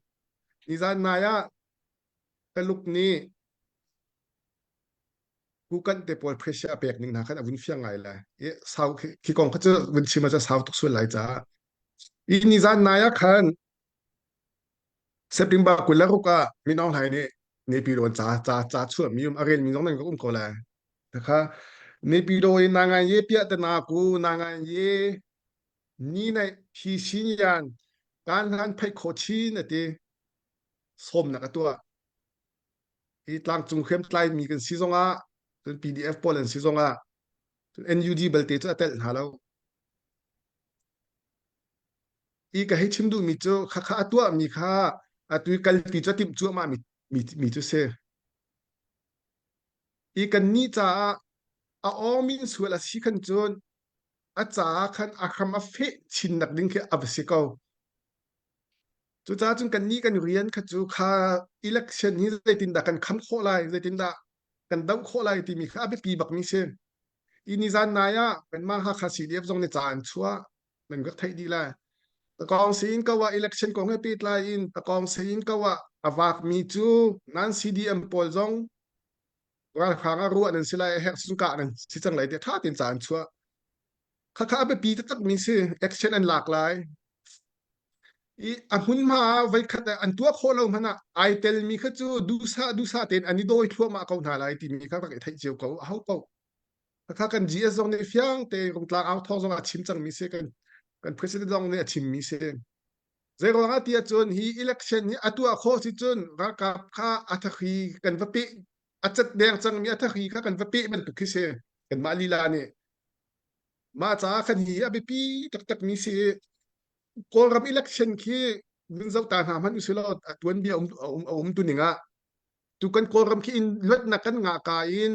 nizan nai ah Taluk nih Kukanh te pawl pressure a pek ning hna khan a vun fiang ngai lai. I sau khi kong kha cu vun chim ah cu sau tuk sual lai caah. I nizan nai ah khan September 26 ah Min Aung Hlaing nih Naypyidaw ca ca ca chuah mi um a rel mi zong nan ka um ko lai. Kha Naypyidaw in na ngai ye piah te na ku na ngai ye ni nai hi sin yan kan hlan phei kho chin ati sawmnak a tuah. Hi tlangcung hriamtlai mi kan si zongah cun PDF pawl an si zongah cun NUG balte cu a telh hna lo. I ka hei chim duhmi cu khakha a tuahmi kha atu i kalpi cu a timh cuahmah mi, mi, mi cu si. I kannih caah a awngmin sual a si khan cun a caah khan a hram a feh chin nak ding khi a va si ko. Cucaah cun kannih kan rian kha cu kha election hi zeitindah kan kham khawh lai, zeitindah kan doh khawh lai timi kha a biapi bakmi si. I nizan nai ah kanmah Hakha CDF zong nih ca an chuah, nan rak theih dih lai. Takawng sein ko ah election kong he pehtlai in takawng sein ko ah a vakmi cu nan CDM pawl zong ralhrang ah ruah nan si lai, a herh cun kah nan si cang lai tiah ṭha tein ca an chuah. Khakha a biapi taktakmi si, action an lak lai. I a hmunhma ah voikhat an tuah khawh lo hmanh ah ai telmi kha cu duhsah duhsah tein an i dawi thluahmah ko hna lai timi kha rak i theih cio ko aho paoh. Khakha kan GS zong nih fiang te Rungtlang au thawng zong ah chim cangmi si kan kan president zong nih a chimmi si. Zei ruangah ti ahcun hi election hi a tuah khawh si cun ralkap kha a thakhi kan va peh a cat deng cangmi a thakhi kha kan va peh bantuk khi si kanmah lila nih Mah caah khan hi a biapi taktakmi si i Kawlram election khi vun zoh ta hna hmanh usilaw a tuanbia um, a um, a um tuning ah tu kan Kawlram khi in luatnak kan ngah ka in.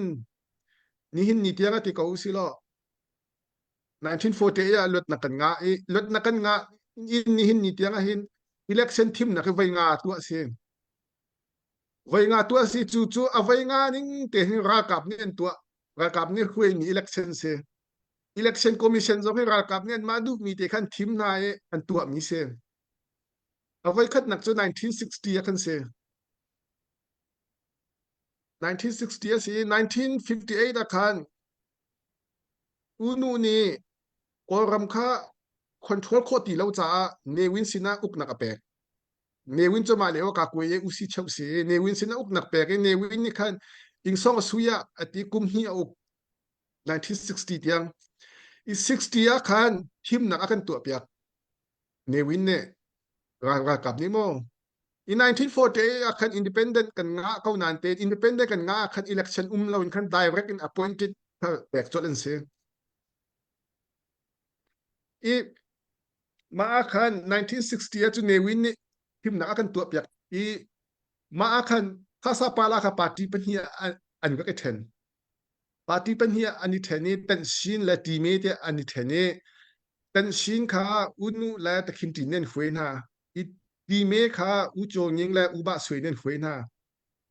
Nihin ni tiang a ti ko usih law 1948 ah luatnak kan ngah i luatnak kan ngah in nihin ni tiang ah hin election thimnak hi voi nga tuah a si. Voi nga tuah a si cu cu a voi nga ning te hin ralkap nih an tuah. Ralkap nih hruaimi election si. Election commission zong hi ralkap nih anmah duhmi te khan thim hna i an tuahmi si. A voi khatnak cu 1960 ah khan si. 1960 a si i 1958 ah khan U Nu nih Kawlram kha control khawh ti lo caah Ne Win sinah uknak a pek. Ne Win cu mah lio ka kuai i usi cheu si i Ne Win sinah uknak pek i Ne Win nih khan Ingsong a sui ah a ti kum hnih a uk 1960 tiang. I 60 ah khan thimnak a kan tuahpiak. Ne Win nih ralkap nih maw In 1948 ah khan independent kan ngah ko nain tein independent kan ngah ah khan election um lo in khan direct in appointed pek colh an si. I mah ah khan 1960 ah cu Ne Win nih thimnak a kan tuahpiak i mah ah khan Phasapala kha party pahnih ah an rak i ṭhen. Party pahnih ah an i ṭhen i Tansin le Time tiah an i ṭhen i Tansin kha U Nu le Takhin Ṭin nih an hruai hna. I Time kha U Caw Nging le U Bah Sui nih an hruai hna.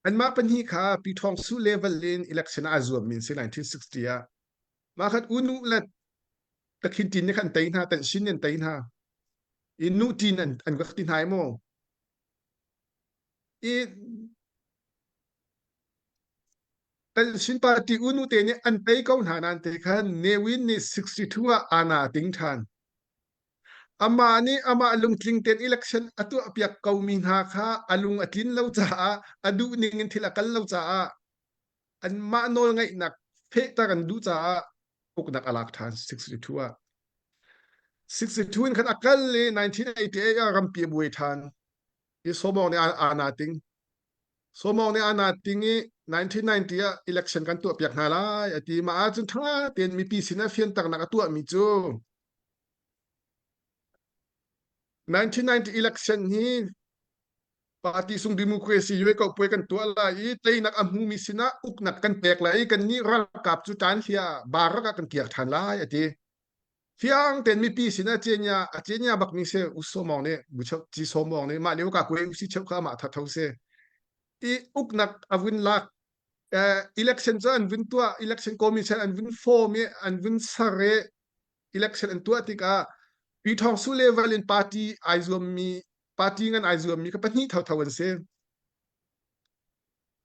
Anmah pahnih kha Pi Thawng Su level in election ah aa zuammi an si 1960 ah. Mah khan U Nu le Takhin Ṭin nih khan an tei hna, Tansin nih an tei hna. I Nu Ṭin an, an rak ti hna i maw. I Tansin party U Nu te nih an tei ko hna nain te khan Ne Win nih 62 ah ana a ting ṭhan. Amah nih amah lungtling tein election a tuahpiak komi hna kha a lung a tlin lo caah a duh ning in thil a kal lo caah anmah nawlngeihnak fehter an duh caah uknak a lak ṭhan 62 ah. 62 in khan a kal i 1988 ah rampi a buai ṭhan. I Sawmawng nih aa naa ting. Sawmawng nih aa naa ting i 1990 ah election kan tuahpiak hna lai a ti. Mah ahcun ṭha tein mipi sin ah fianternak a tuahmi cu 1990 election hi party sung democracy yue ko puai kan tuah lai i teinak a hmumi sinah uknak kan pek lai i kannih ralkap cu ṭan hlia barak ah kan kir ṭhan lai a ti. Fiang tein mipi sinah cenya a cenya bak mi se U Sawmawng nih Bu Cheu Ci Sawmawng nih mah lio ka kuai u si cheu kha mah thatho se i uknak a vun lak election cu an vun tuah election commission an vun form i an vun ser i election an tuah tikah Pi Thawng Su level in party ai zuammi party ngan ai zuammi kha pahnih thotho an si.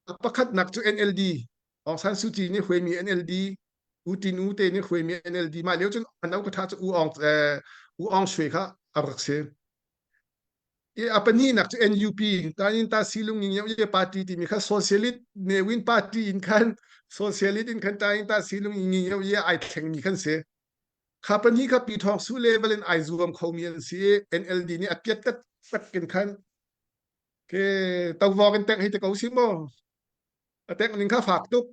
A pakhatnak cu NLD Aung San Suu Kyi nih hruaimi NLD U Tin U te nih hruaimi NLD mah lio cun an ka tha cu U Aung U Aung Shwe kha a rak si. I a pahnihnak cu NUP Tanin Ta Silung Ying Ye Party timi kha Socialist Ne Win Party in khan Socialist in khan Tanin Ta Silung Ying Ye ai thlengmi khan si. Kha pahnih kha Pi Thawng Su level in ai zuam khomi an si i NLD nih a piat taktak in khan ke tawawk in tek hei te ko si maw a tek ning kha fak tuk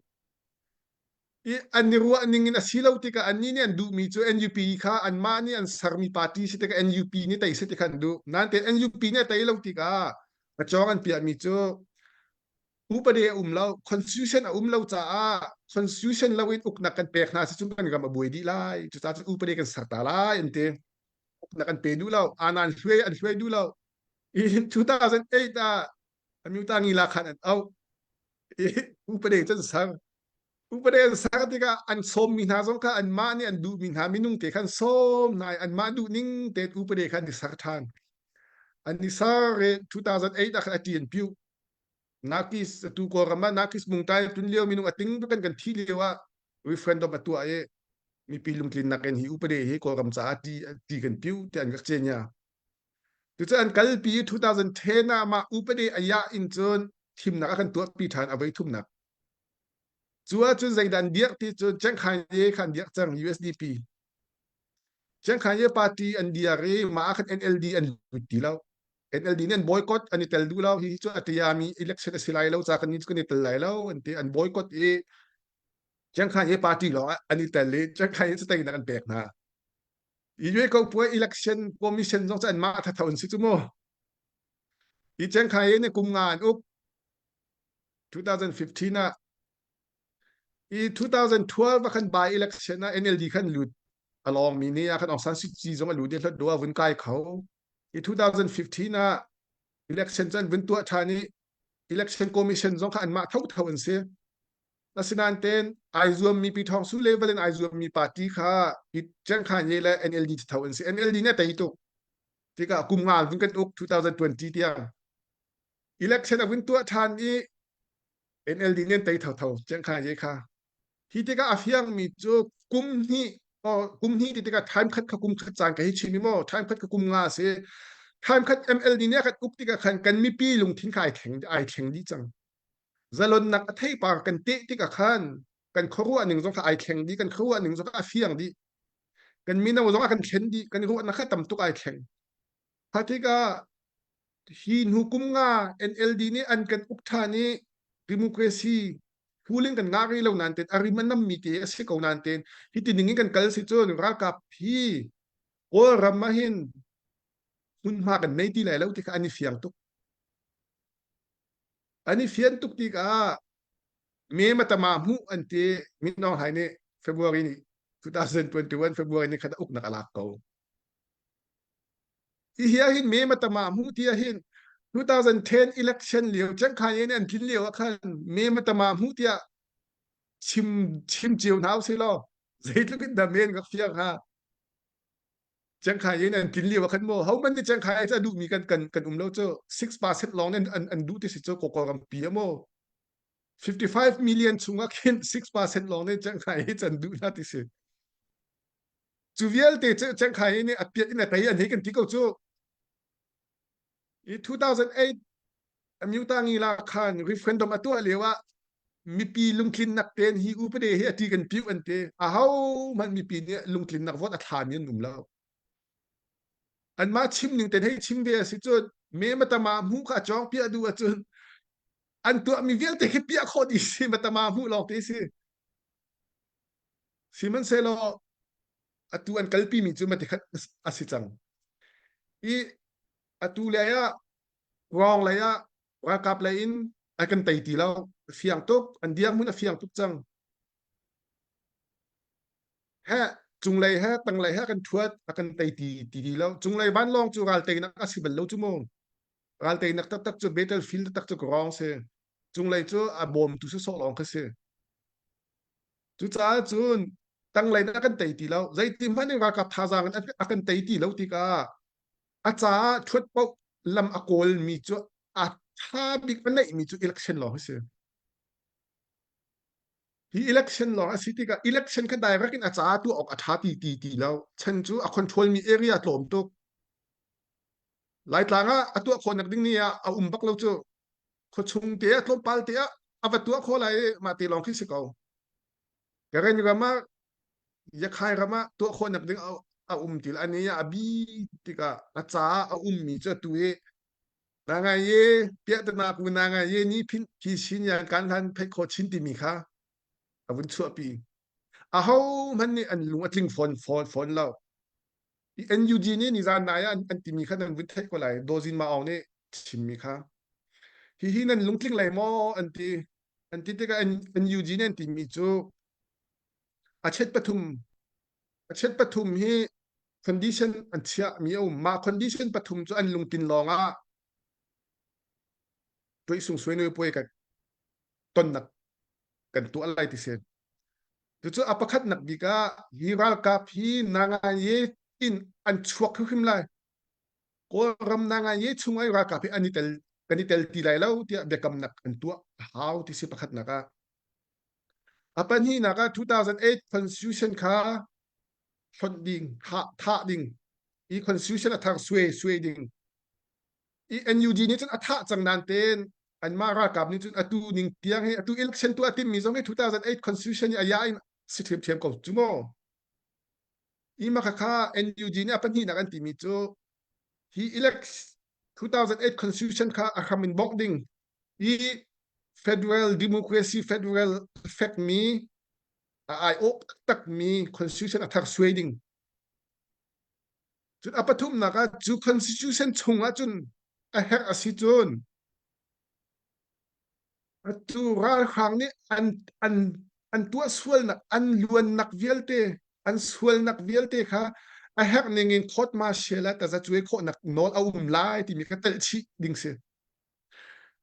i an i ruah ning in a si lo tikah annih nih an duhmi cu NUP kha anmah nih an sermi party si tikah NUP nih tei si tikah an duh nain NUP nih a tei lo tikah a cawng an piahmi cu upade a um lo constitution a um lo caah constitution lo in uknak kan pek hna si cun kan ram a buai dih lai cucaah cun upade kan ser ta lai an ti uknak an pe duh lo anan hluai an hluai duh lo i 2008 ah amyuta ngila khan an auh i upade cun ser upade an ser tikah an sawmmi hna zong kha anmah nih an duhmi hna minung te khan sawm hna i anmah duh ning te upade khan i ser ṭhan an i ser i 2008 ah khan a ṭi an piu Nakis atu Kawlram ah Nakis mungtai tun lio minung a ting kan kan thi lio ah referendum a tuah i mipi lungtlinnak in hi upade hi Kawlram caah ti ti kan piu ti an rak cenya. Tucu an kalpi 2010 ah mah upade a yah in cun thimnak a kan tuahpi ṭhan a voi thumnak. Cu ahcun zeidah an dirh ti cun Cengkhan ye kha an dirh cang USDP. Cengkhan ye party an dir i mah ah khan NLD an lut ti lo. NLD nih an boycott an i tel duh lo. Hihi cu a tiami election a si lai lo ca kan kan i tel lai lo an ti. An boycott i Cengkhan ye party lawng ah an i tel i Cengkhan ye cu teinak an pek hna. I yue ko puai election commission zong cu anmah thatho an si cu mu. I Cengkhan ye nih kum nga an uk. 2015 ah. I 2012 ah khan by election ah NLD khan lut a lawngmi ni ah khan Aung San Suu Kyi zong a lut i hlat do a vun kai kho. I 2015 ah election cu an vun tuah ṭhan i election commission zong kha anmah thotho an si. Asinain ten ai zuammi Pi Thawng Su level in ai zuammi party kha Cengkhan Ye le NLD tho an si. NLD nih a tei tuk. Tikah kum nga vun kan uk 2020 tiang. Election a vun tuah ṭhan i NLD nih an tei thotho Cengkhan Ye kha. Hi tikah a fiangmi cu kum hnih kum hnih ti tikah time khat kha kum khat caan ka hi chim i maw time khat kha kum nga a si. Time khat MLD nih a kan uk tikah khan kan mipi lungthin kha ai thleng ai thleng dih cang. Zalonnak a theipar kan teh tikah khan kan khuaruah ning zong kha ai thleng dih, kan khuaruah ning zong kha a fiang dih. Kan mino zong a kan thlen dih, kan ruahnak kha tam tuk ai thleng. Kha tikah hi hnu kum nga NLD nih an kan uk ṭhan i democracy full in kan ngah rih lo nain ten a rim a nammi te a si ko nain ten hi ti ning in kan kal si cun ralkap hi Kawlram ah hin hmunhma kan nei ti lai lo ti kha an i fiang tuk. An i fian tuk tikah me matama hmuh an ti Min Aung Hlaing nih February ni 2021 February ni khat uknak a lak ko. Hi hi ahhin me matama hmuh ti ahhin 2010 election lio Cengkhan in an tlin lio ah khan me matama hmuh tiah chim chim cio hna usih law zeitluk in dah men ka fiang hnga. Cengkhai in an tlin lio ah khan maw hohmanh nih cengkhai cu a duhmi kan kan kan um lo cu 6% lawng an an an duh ti si cu Kawlram pi a maw 55 million chungah khin 6% lawng nih cengkhai hi can duh hna ti si cu vialte cu cengkhai nih a piat in a tei an hei kan ti ko cu i 2008 Amyutangi la khan referendum a tuah lio ah mipi lungtlinnak ten hi upade hi a ti kan piu an ti aho hmanh mipi nih lungtlinnak vote a thlami an um lo anmah chim ning ten hei chim ve a si cun me matama hmu kha cawng piah duh ahcun an tuahmi vialte khi piah khawh dih si matama hmuh lawng te si sihmanhsehlaw atu an kalpi mi cu mati khat a si cang i atu lei ah Rong lei ah ralkap lei in a kan tei ti lo. A fiang tuk. An dirhmun a fiang tuk cang. He cunglei he tanglei he kan thuat a kan tei ti ti ti lo. Cunglei vanlawng cu ral teinak a si bal lo cu mu. Ral teinak taktak cu battlefield taktak cu rong si. Cunglei cu a bawmtu sawsawh lawng kha si. Cucaah cun tanglei in a kan tei ti lo. Zeiti hmanh in ralkap thazaang in a kan tei ti lo tikah a caah ṭhuat paoh lam a kawlmi cu a ṭha bik a neihmi cu election lawng a si. Hi election lawng a si tikah election kha direct in a caah tuah awk a ṭha ti ti ti lo. Chan cu a control mi area tlawm tuk. Laitlang ah a tuah khawh nak ding ni ah a um bak lo cu. Khuachung te ah tlawmpal te ah a va tuah khawh lai i mah te lawng khi si ko. Karen ram ah Yakhai ram ah tuah khawhnak ding a um ti ani a bi tikah a caah a ummi cu atu i na ngai ye piahtana ku na ngai ye ni phin phi sin yan kan han phei kho chin timi kha a vun chuahpi aho hmanh nih an lung a tling fawn fawn fawn lo NUG nih nizan nai ah an timi kha nan vun theih ko lai Dozin Ma Aung nih chimmi kha hihi nan lungtling lai maw an ti an ti tikah NUG nih an timi cu a chet pathum a chet pathum hi condition an chiah mi a um mah condition pathum cu an lungtin lawng ah tuih sung suai nui puai ka tonnak kan tuah lai ti si cucu a pakhatnak bik ah hi ralkap hi nangaye in an chuak hrimhrim lai Kawlram nangaye chung ai ralkap hi an i tel kan i tel ti lai lo tiah biakamnak an tuah a hau ti si pakhatnak ah A pahnihnak ah 2008 Constitution kha hlonh ding, thah ding, i Constitution a thar suai suai ding. I NUG nih cun a thah cang nain tein anmah ralkap nih cun atu ning tiang hi atu election tuah timmi zong hi 2008 Constitution i a ya in si ṭhiamṭhiam ko cu mu. I mah khakha NUG nih a pahnihnak an timi cu hi elect 2008 Constitution kha a hram in bongh ding i federal democracy federal fekmi a aiawh taktakmi constitution a thar suai ding cun a pathumnak ah cu constitution chung ah cun a herh a si cun atu ralhrang nih an an. An tuah sualnak, an luannak vialte, an sualnak vialte kha a herh ning in court martial ah tazacuai khawhnak nawl a um lai timi kha telh chih ding si.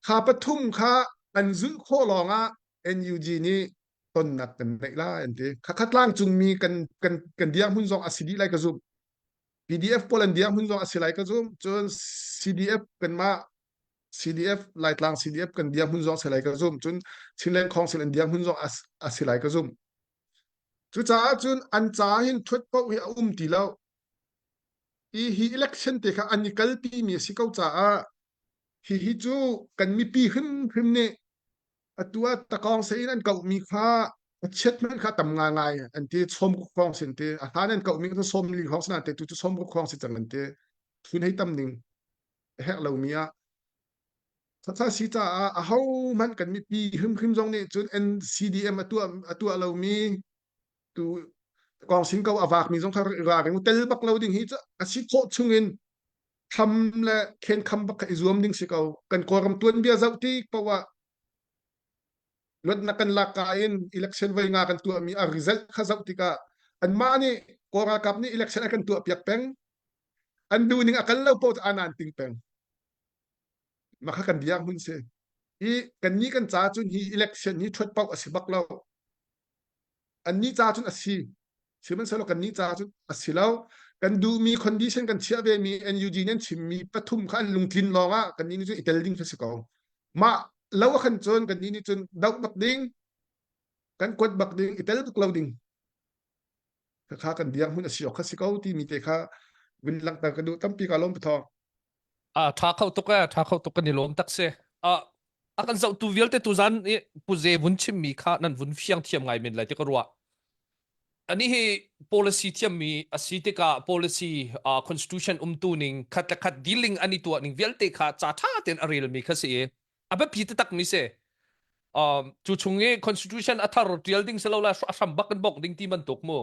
Kha pathum kha an zulh khawh lawng ah NUG nih tonnak kan neih lai an ti. Khakha tlangcungmi kan kan kan dirhmun zong a si dih lai ka zumh. PDF pawl an dirhmun zong a si lai ka zumh. Cun CDF kanmah CDF Laitlang CDF kan dirhmun zong a si lai ka zumh. Cun Chinland Council an dirhmun zong a si lai ka zumh. Cucaah cun an ca hin thuat paoh hi a um ti lo. I hi election te kha an i kalpi mi a si ko caah hihi cu kan mipi hrimhrim nih atu ah takawng se in an kohmi kha a chiat hmanh kha tam ngaingai an ti chom ruk hrawng sin ti a hlan an kohmi kha som li hrawng sin te tu cu som ruk hrawng si cang an ti thun hei tam ning a herh lomi ah thatha si caah a ho hmanh kan mipi hrimhrim zong nih cun NCDM a tuah a tuah lomi tu kong sin ko a vakmi zong kha ralring tel bak lo ding hi a si khawh chungin kham le khenkham bak kha i zuam ding si ko. Kan Kawlram tuanbia zoh tik paoh ah luatnak kan lak ka in election voi nga kan tuahmi a result kha zoh tikah anmah nih Kawl ralkap nih election a kan tuah piak peng. An duh ning a kal lo paoh cu an ting peng. Mah kha kan biak hmun si. Hi kannih kan ca cun hi election hi ṭhuat paoh a si bak lo. Annih ca cun a si. Sihmanhsehlaw kannih ca cun a si lo. Kan duhmi condition kan chiah vemi NUG nih an chimmi pathum kha an lungtlin lawngah kannih nih cun i tel ding kha si ko. Mah lo ah khan cun kannih nih cun doh bak ding, kan kuat bak ding, i tel bak lo ding. Kha kan dirhmun a si awk kha si ko timi te kha vun langhter ka duh tampi ka lawm pathawng. A tha kho tuk e, tha kho tuk kan i lawm tak si. A a kan zohtu vialte tuzan i Pu Ze vun chimmi kha nan vun fiang thiam ngai men lai ti ka ruah. Ani hi policy thiammi a si tikah policy uh, constitution umtu ning khat le khat dealing an i tuah ning vialte kha ca tha tein a relmi kha si i a biapi taktak mi si. Um, cu chung i constitution a thar tial ding si lo la a hram bak in bok ding ti bantuk mu.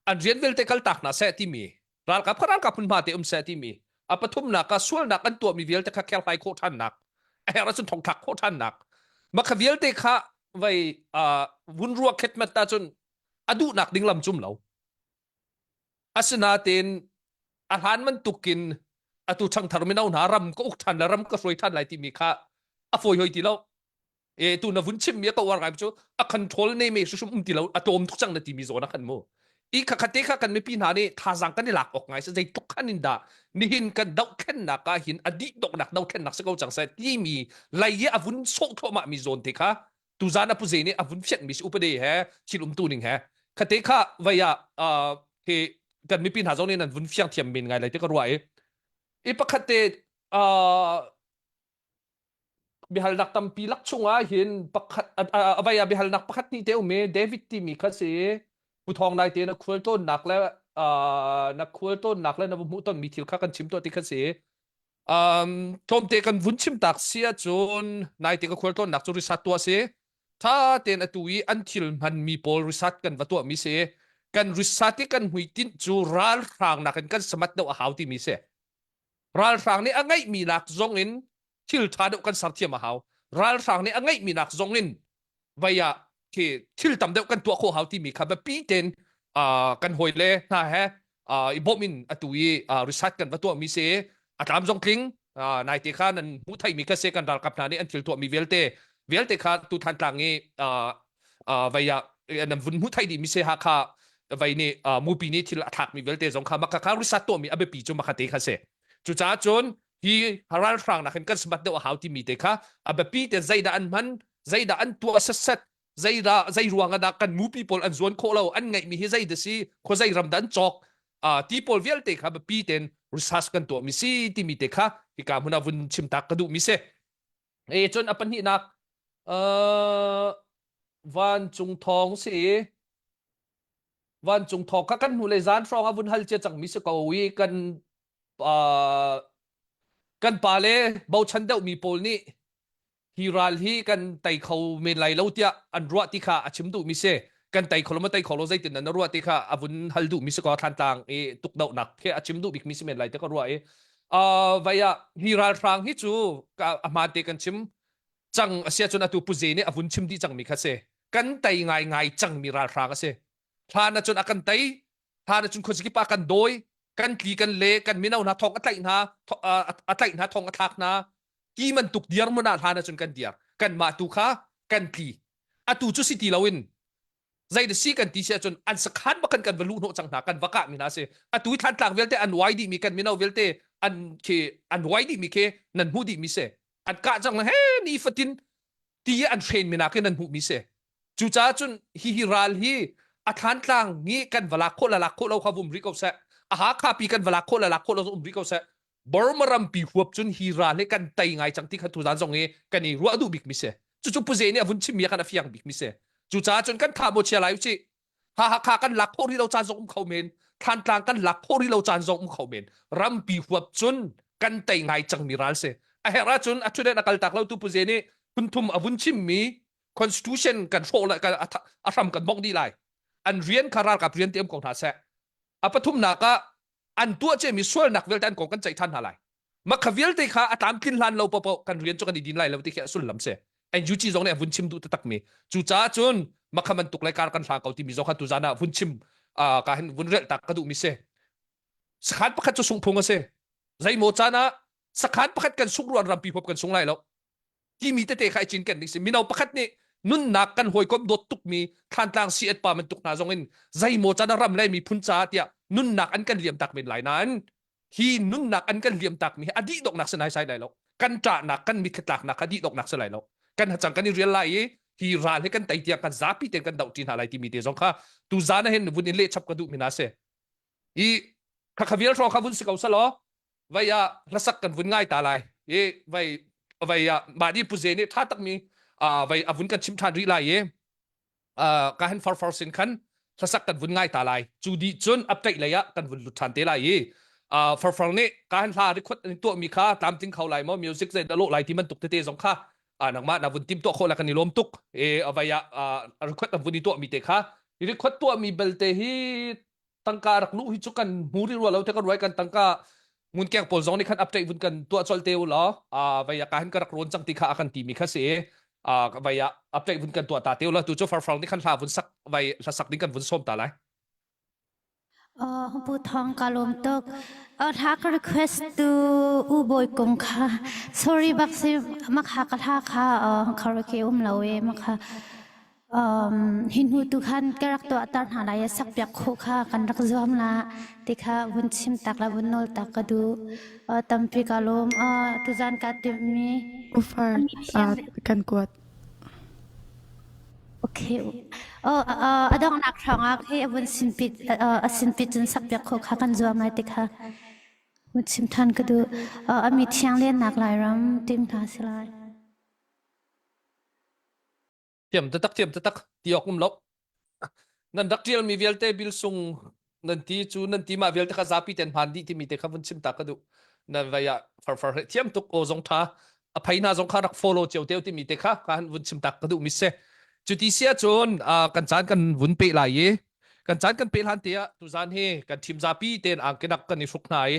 An rian vialte kal tak na seh timi ralkap kha ralkap hmunhma te um seh timi a pathumnak ah sualnak an tuahmi vialte kha kherhlai khawh ṭhannak a herh ahcun thongthlak khawh ṭhannak mah kha vialte kha vei vun ruah khetmet ahcun a duhnak ding lam cum lo asinain a hlan bantukin atu ṭhangthar mino hna ram ka uk ṭhan le ram ka hruai ṭhan lai timi kha a fawi hoi ti lo e tu na vun chim mi ka uar ngai cu a control ne me hrim um ti lo a tlawm tuk cang na ti mi zawn a khan mu i kha khate kha kan mipi hna nih thazang kan i lak awk ngai se zeitluk khan in dah nihin kan dohthlennak ah hin a dih doknak dohthlennak si ko cang se timi lei i a vun sawh thluahmah mi zawn te kha tuzan a puze nih a vun fianh mi si upade he thil umtu ning he khate kha vei ah hi kan mipi hna zong nih nan vun fiang thiam men ngai lai te ka ruah i i pakhat te biahalnak tampi lak chungah hin pakhat a vai ah biahalnak pakhat hnih te um i David timi kha si Pu Thawng Nai te na khual tawnnak le na khual tawnnak le na va hmuh tonmi thil kha kan chim tuah ti kha si um tlawmte kan vun chim tak si ahcun naite ka khual tawnnak cu risat tuah si tha tein atu i an thil hmanmi pawl risat kan va tuahmi si kan risat i kan hmuitinh cu ralhrang nakin kan samat deuh a hau timi si Ralhrang nih a ngeihmi nak zong in thil ṭha deuh kan ser thiam a hau. Ralhrang nih a ngeihmi nak zong in vei ah khi thil tam deuh kan tuah khawh hau timi kha biapi tein uh, kan hawile hna he uh, i bawmh in atu i uh, research kan va tuahmi si a tlam zong tling uh, naite kha nan hmuh theimi kha si kan ralkap hna nih an thil tuahmi vialte vialte kha tu than tlang i uh, uh, vei ah nan vun hmuh thai dih mi si Hakha vei nih uh, mupi nih thil a thlak mi vialte zong kha maka kha risat tuah mi a biapi cu maka te kha si cucaah cun hi ralhrang nak hin kan smart deuh a hau timi te kha a biapi te zeidah an hman zeidah an tuah setset zeidah zei ruang ah dah kan mupi pawl an zuan khawh lo an ngeih mi hi zei dah si khua zei ram dah an cawk uh, ti pawl vialte kha biapi ten research kan tuah mi si timi te kha hika hmun ah vun chim tak ka duh mi si E cun a pahnihnak uh, vancung thawng si vancung thawng kha kan hnulei zan hrawng a vun hal cia cangmi si ko i kan uh, kan pa le bochan deuhmi pawl nih hi ral hi kan tei kho men lai lo tiah an ruah ti kha a chim duhmi si kan tei kho lo ma tei kho lo zeitin nan ruah ti kha a vun hal duhmi si ko Thlantlang i tukdohnak khi a chim duh bikmi si men lai te ka ruah i uh, vai ah hi ralhrang hi cu a hmaan te kan chim cang a sia cun atu puze nih a vun chim dih cangmi kha si. Kan tei ngaingai cangmi ralhrang a si. Hlan ahcun a kan tei, hlan ahcun khuazakip ah kan dawi, kan tli kan le, kan mino hna thong a tlaih hna, a tlaih hna thong a thlak hna. Ti bantuk dirhmun ah hlan ahcun kan dir. Kanmah tu kha kan tli. Atu cu si ti loin zei da si kan ti si ahcun an sakhan bak kan kan va luh hnawh cang hna kan va kah mi hna si atu i thlantlang vialte an uai dih mi kan mino vialte an khi an uai dih mi khi nan hmuh dih mi si an kah cang he ni fatin ti an hren mi nak in nan hmuh mi si cucaah cun hi hi ral hi a thlantlang ngi kan va lak khawh la lak khawh lo kha vum rih ko seh a Hakha pi kan va lak khawh la lak khawh lo um rih ko seh Burma rampi huap cun hi ral hi kan tei ngai cang ti kha tuzan zong hi kan i ruah duh bik mi si. Cucu Puze nih a vun chimmi ah khan a fiang bik mi si. Cucaah cun kan tha maw chia lai usih. Ha Hakha kan lak khawh rih lo caan zong um kho men. Thlantlang kan lak khawh rih lo caan zong um kho men. Rampi huap cun kan tei ngai cang mi ral si. A herh ahcun a thudan a kal tak lo tu Puze nih phunthum a vun chimmi constitution kan hrawh le a hram kan bongh dih lai. An rian kha ralkap rian te um ko hna seh. A pathumnak ah an tuah ciami sualnak vialte an kong kan ceih ṭhan hna lai. Makha vialte kha a tlamtlin hlan lo paoh kan rian cu kan i din lai lo ti khi a sullam si. NUG zong nih a vun chim duh taktak mi. Cucaah cun makha bantuk lai kar kan hlang ko timi zong kha tuzan ah vun chim ka hin vun relh tak ka duh mi si. Sakhan pakhat cu sungphung a si. Zeimaw caan ah sakhan pakhat kan sung ruan rampi huap kan sung lai lo. Timi tete kha i cinken ding si. Mino pakhat nih nunnak kan hawikom dawt tukmi Thlantlang CH pa bantuk hna zong in zeimaw can a ram le miphun caah tiah nunnak an kan liam tak men lai nain hi nunnak an kan liam takmi hi a dih donghnak si nai sai lai lo. Kan ṭahnak kan mitthli tlaknak kha dih donghnak si lai lo. Kan hacang kan i rial lai i hi ral hi kan tei tiang kan zapi tein kan doh ṭi hna lai timi te zong kha tu zan ah hin vun in lehchap ka duh mi hna si. I khakha vial hrawng kha vun si ko selaw vai ah hlasak kan vun ngai ta lai i vai vai ah mah ni puze nih tha takmi vai a vun kan chim than rih lai i ka hen far far sin khan hlasak kan vun ngai ta lai cu di cun update lei ah kan vun lut than te lai i farfar nih ka hen hla record an tuah mi kha tlamtling kho lai mo music zei da lo lai ti man tuk tete zong kha nangmah na vun tim tuah khawh la kan i lawm tuk e vai ah record an vun i tuah mi te kha record tuah mi belte hi tangka rak luh hi cu kan hmu rih rua lo te kan ruai kan tangka ngunkeng pawl zong nih khan update vun kan tuah colh te u law vai ka hin ka rak rawn cang ti kha a kan ti mi kha si vai ah update vun kan tuah ta te u law tu cu farfang nih khan hla vun sak vai hla sak ding kan vun sawm ta lai Pu Thawng ka lawm tuk. Hla ka request tu U Bawi Kung kha sorry bak si makha ka hla kha karaoke um lo e makha Hi hnu tu khan ka rak tuahter hna lai i sakpiak khawh kha kan rak zuam la ti kha vun chim tak la vun nawl tak ka duh. Tampi ka lawm. Tuzan kaa timhmi. Ufar kan kuat. Okay. Oh, a donghnak hrawngah khi a vun sinpit a sinpit cun sakpiak khawh kha kan zuam lai ti kha vun chim than ka duh. A mi thiang lennak Lairam tim hna si lai. Thiam taktak thiam taktak ti awk um lo. Nan rak ṭial mi vialte bil sung nan ti cu nan ti mah vialte kha zapi ten hmaan dih timi te kha vun chim ta ka duh. Nan vai ah farfar he thiam tuk aw zong ṭha a phei hna zong kha rak follow cio teu timi te kha ka han vun chim tak ka duh mi si. Cuti si ahcun kan caan kan vun pe lai i kan caan kan pe hlan te ah tuzan hi kan thim zapi ten angkinak kan i hruk hna i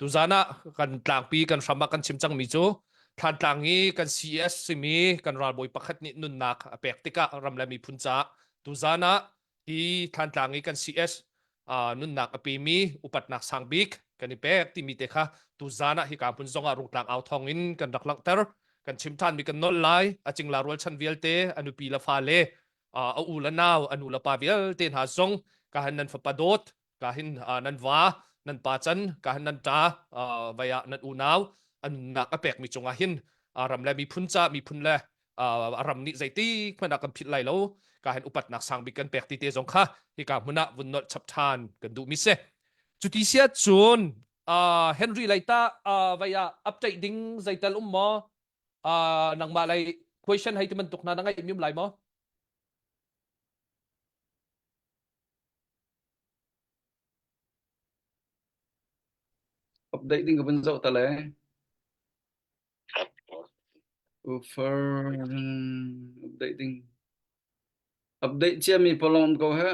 tuzan ah kan tlangpi kan hram ah kan chim cangmi cu Thlantlang i kan CES simi kan ralbawi pakhat nih nunnak a pek tikah ram le miphun caah tuzan ah hi Thlantlang i kan CS nunnak a pemi upatnak sang bik kan i pek timi te kha tuzan ah hika hmun zongah rungtlang au thawng in kan rak langhter kan chim than mi kan nolh lai a cingla rualchan vialte a nupi le fale a u le nau a nu le pa vialte hna zong ka han nan fapa dawt ka hin nan va nan pa can ka hin nan ṭa vai ah nan unau an nunnak a pekmi cungah hin ram le miphun ca miphun le ram nih zeiti hmanh ah kan philh lai lo ka hin upatnak sang bik kan pek ti te zong kha hika hmun ah vun nolh chap ṭhan kan duh mi si cuti sia cun Henry lei ta vai ah update ding zeital um maw nangmah lei question hei ti bantuk hna na ngeih mi um lai maw? Update ding ka vun zoh ta le. Offer update ding. Update ciami pawl um ko he.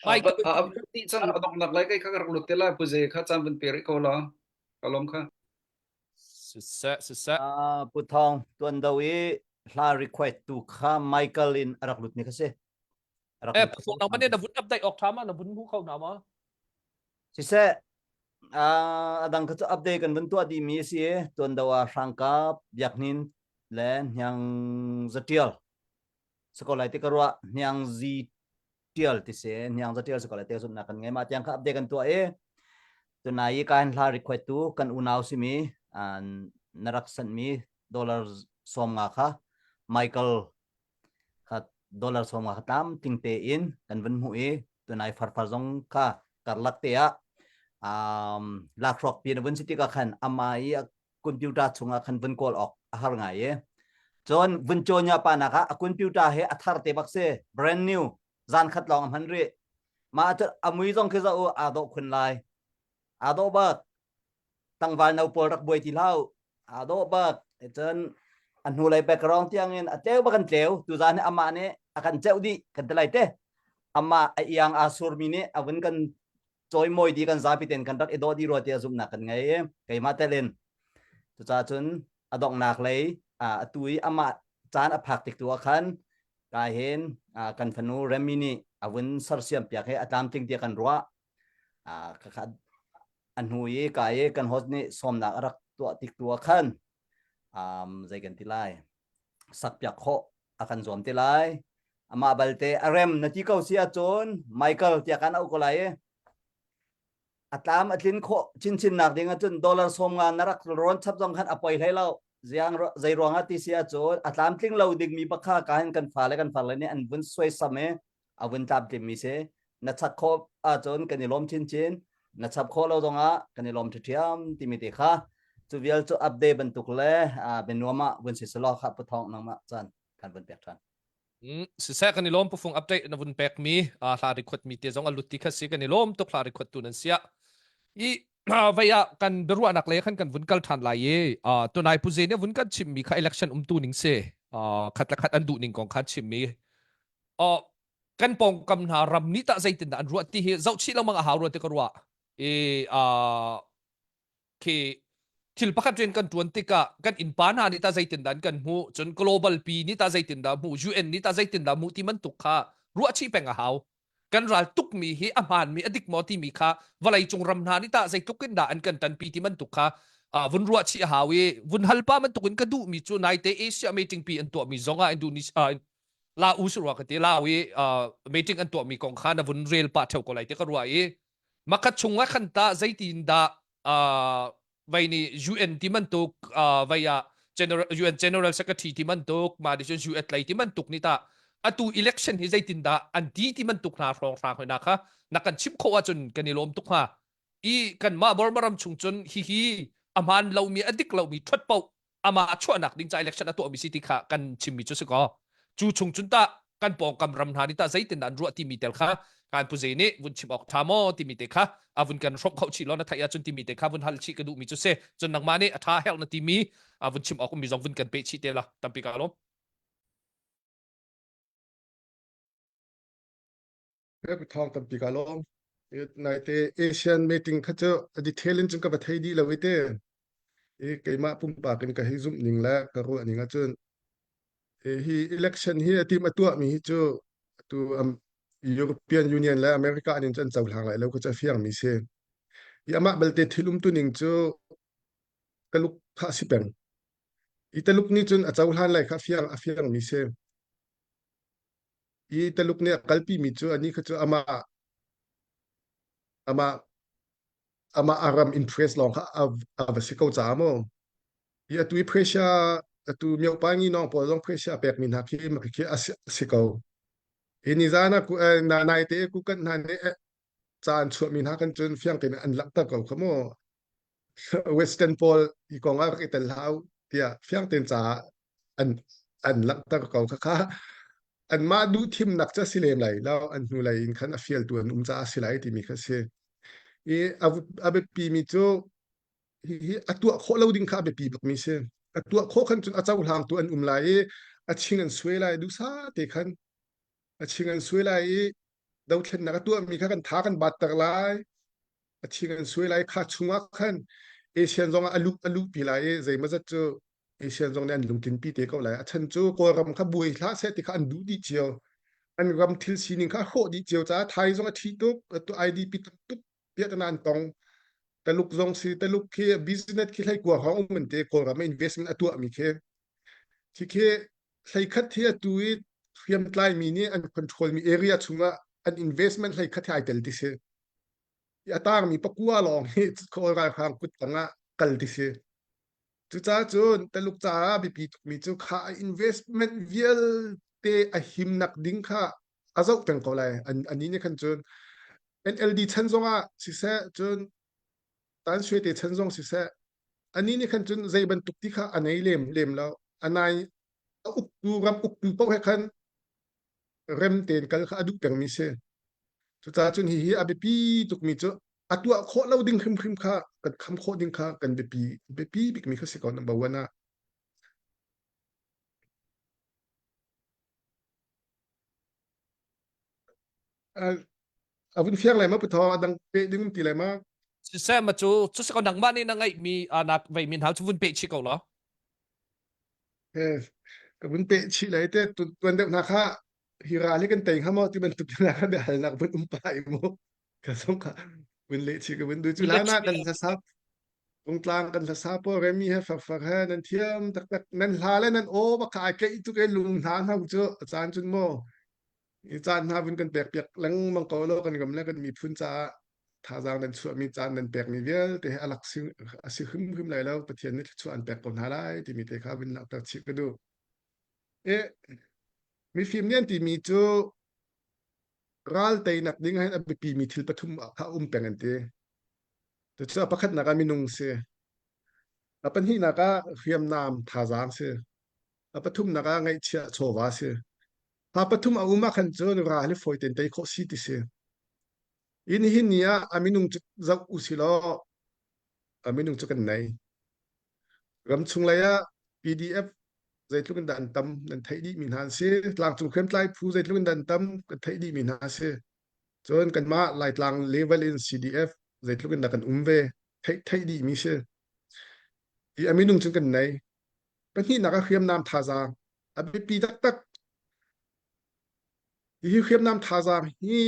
Mike A update dih cang a donghnak lai kai kha ka rak lut te lai pu ze kha caan vun pe rih ko la. Ka lawm kha. Siseh siseh. Pu Thawng tuan do i. Hla request tu kha Michael in a rak lut ni kha si. Rak eh phone nang man na vun update ok tha ma na vun mu kho na ma. Siseh a dang kha cu update kan vun tuah dih mi si tuan do ah hrangkap biaknin le hniang zatial sakolai te ka ruah hniang zi tial ti si hniang za tial sakolai te zumna kan ngei ma tiang kha update kan tuah i tunai i kan hla request tu kan unau simi na rak sent mi dollar 50 kha Michael kha dollar 50 kha tlam tling te in kan vun hmuh i tunai farfar zong kha karlak te ah um lakhruak pi na vun si tikah khan ama i computer chungah khan vun kawl awk a har ngai i cun vun cawnya pa nak ah a computer he a thar te bak si brand new zan khat lawng a hman rih mah cu a mui zong khi zoh u aa dawh khun lai aa dawh bak tlangval no pawl rak buai ti hlah aa dawh bak cun a hnulei background tiang in a tleu bak kan tleu tuzan hi amah nih a kan ceuh dih kan ti lai te amah a iang aa surmi nih a vun kan cawimawi di kan zapi ten kan rak i dawh dih rua tiah zumhnak kan ngei i keimah telin cucaah cun a donghnak lei atu i amah caan a phak tik tu ah khan ka hin kan fanu Remy nih a vun sersiam piak hi a tlamtling tiah kan ruah a hnu i ka i kan host nih sawmnak a rak tuah tik tu ah khan zei kan ti lai sak piak khawh a kan zuam te lai amah balte a rem na ti ko si ahcun Michael tiah kan auh ko lai i a tlam a tlin khawh chinchin nak ding ahcun dollar 50 na rak rawn chap zong khan a poi hlei lo ziang zei ruangah ti si ahcun a tlam tling lo ding mi bakha ka hin kan fa le kan far le nih an vun suaisam i a vun tlam tlim mi si na chak khawh ahcun kan i lawm chinchin na chap khawh lo zongah kan i lawm ṭhiam timi te kha cu vial cu update bantuk le bianuam ah vun si selaw kha puthong nangmah caan kan vun pek ṭhan. Siseh kan i lawm pufung update na vun pek mi hla record mi te zong a lut ti kha si kan i lawm tuk hla record tu nan sia i vei ah kan biaruahnak le khan kan vun kal ṭhan lai i tunai puze nih vun kan chim mi kha election um tu ning si khat le khat an duh ning kong kha chim mi kan pawngkam hna ram nih tah zeitindah an ruah ti hi zoh chih lengmang a hau rua ti ka ruah i khi thil pakhat rian kan tuan tikah kan innpa hna nih tah zeitindah an kan hmuh cun global pi nih tah zeitindah hmuh UN nih tah zeitindah hmuh ti bantuk kha ruah chih peng a hau kan ral tukmi hi a hmaanmi a dik maw timi kha vawlei cung ram hna nih tah zeitluk in dah an kan tanpi ti bantuk kha vun ruah chih a hau i vun hal pa bantuk in ka duhmi cu naite Asia meeting pi an tuahmi zongah Indonesia la u si rua ka ti lau i meeting an tuahmi kong kha na vun rel pah theo ko lai ti ka ruah i makhat chung ah khan ta zeitin dah vai nih UN ti bantuk vai ah General UN General Secretary ti bantuk ma di cun US lei ti bantuk ni ta atu election hi zeitin dah an ti ti bantuk hna hrawng hrang hoi na kha na kan chim kho ahcun kan i lawm tuk hnga i kan mah Burma ram chung cun hihi a hmaan lomi a dik lomi ṭhuat paoh amah a chuahnak ding ca election a tuahmi si ti kha kan chimmi cu si kaw cu chung cun tah kan pawngkam ram hna nih tah zeitin dah an ruah timi tel kha kan pu ze nih vun chim awk ṭha maw timi te kha a vun kan hrawmh kho chih law na theih ahcun timi te kha vun hal chih ka duhmi cu si cun nangmah nih a ṭha herh na timi a vun chim awk ummi zong vun kan peh chih te la tampi ka lawm. Thawng tampi ka lawm. Naite Asian meeting kha cu a detail in cun ka va thei dih lo i te. I keimah pumpak in ka hei zumh ning le ka ruah ning ahcun hi election hi a tim a tuahmi hi cu atu European Union le America nin cu an cohlang lai lo ka cu a fiangmi si. I amah belte thil umtu ning cu Taluk kha a si peng. I Taluk nih cun a cohlan lai kha fiang a fiangmi si. I Taluk nih a kalpimi cu anih kha cu amah amah amah a ram interest lawng kha a, a va si ko caah maw hi atu i pressure atu myopa ngi nong pawl zong pressure a pekmi hna khi mak khi a si, a si ko hi ni zan ah na nai te ku kan hna nih ca an chuahmi hna kan cun fiang tein an langhter ko kha mu western pawl hi kong ah rak i tel hau tiah fiang tein ca an an langhter ko kha kha anmah duh thimnak cu a si lem lai lo an hnulei in khan a fialtu an um caah a si lai timi kha si i a biapi mi cu hi a tuah khawh lo ding kha a biapi bak mi si a tuah khawh khan cun a cohlangtu an um lai i a ching an suai lai duhsa te khan a ching an suai lai i dothlennak a tuahmi kha kan tha kan batter lai a ching an suai lai kha chungah khan Asian zong ah a luh a luhpi lai i zeimawzat cu. ASEAN zong nih an lungtlinpi te ko lai. A chan cu Kawlram kha buai hlah seh ti kha an duh dih cio. An ram thil sining kha a hrawh dih cio caah Thai zong a ṭhi tuk, atu IDP tam tuk piahtana an tong. Taluk zong si, Taluk khi business khi hleikua hrawng um an ti, Kawlram ah investment a tuahmi khi. Khi khi hleikhat hi atu i hriamtlaimi nih an control mi area chungah an investment hleikhat hi ai tel ti si. A tangmi pakua lawng hi Kawl ralhrang kut tangah kal ti si. Cucaah cun Taluk caah biapi tukmi cu kha a investment vialte a himnak ding kha a zoh peng ko lai. An anih nih khan cun NLD chan zongah siseh cun Tan Sui te chan zong siseh anih nih khan cun zei bantuk ti kha a nei lem lem lo. A nai a uktu ram uktu paoh he khan rem tein kal kha a duh pengmi si. Cucaah cun hihi a biapi tukmi cu a tuah khawh lo ding hrimhrim kha kan kham khawh ding kha kan biapi biapi bikmi kha si ko number one ah. A vun fiang lai ma pu thawng a dang pe ding um ti lai ma? Siseh ma cu cu si ko nangmah nih na ngeihmi nak vei min hau cu vun pe chih ko law. Ka vun pe chih lai te tuan deuh hna kha hi ral hi kan tei hnga maw ti bantuk hna kha biahalnak vun um pa i mu ka zong kha vun leh chih ka vun du cu lana kan hlasa Rungtlang kan hlasa pawl remi he fakfak he nan thiam taktak nan hla le nan aw bak kha ai keih tuk e lung hna hna cu a caan cun maw i caan hna vun kan pek piak lengmang ko lo kan ram le kan miphun caah thazaang nan chuahmi caan nan pekmi vialte he alak a si hrimhrim lai lo Pathian nih thluachuah an pek ko hna lai timi te kha vun langhter chih ka duh. E, mifim nih an timi cu ral teinak ding ah hin a biapimi thil pathum kha um peng an ti. Cucu a pakhatnak ah minung si. A pahnihnak ah hriamnam thazaang si. A pathumnak ah ngaihchiah chawva si. Ha pathum a um ah khan cun ral hi fawi tein tei khawh si ti si. I nihin ni ah a minung cu zoh usilaw a minung cu kan nei. Ramchung lei ah PDF zeitluk in dah an tam nan theih dih mi hna an si. Tlangcung hriamtlai phu zeitluk in dah an tam kan theih dih mi hna a si. Cun kanmah Laitlang level in CDF zeitluk in dah kan um ve theih theih dih mi si. I a minung cun kan nei. Pahnihnak ah hriamnam thazaang a biapi taktak. Hi hriamnam thazaang hi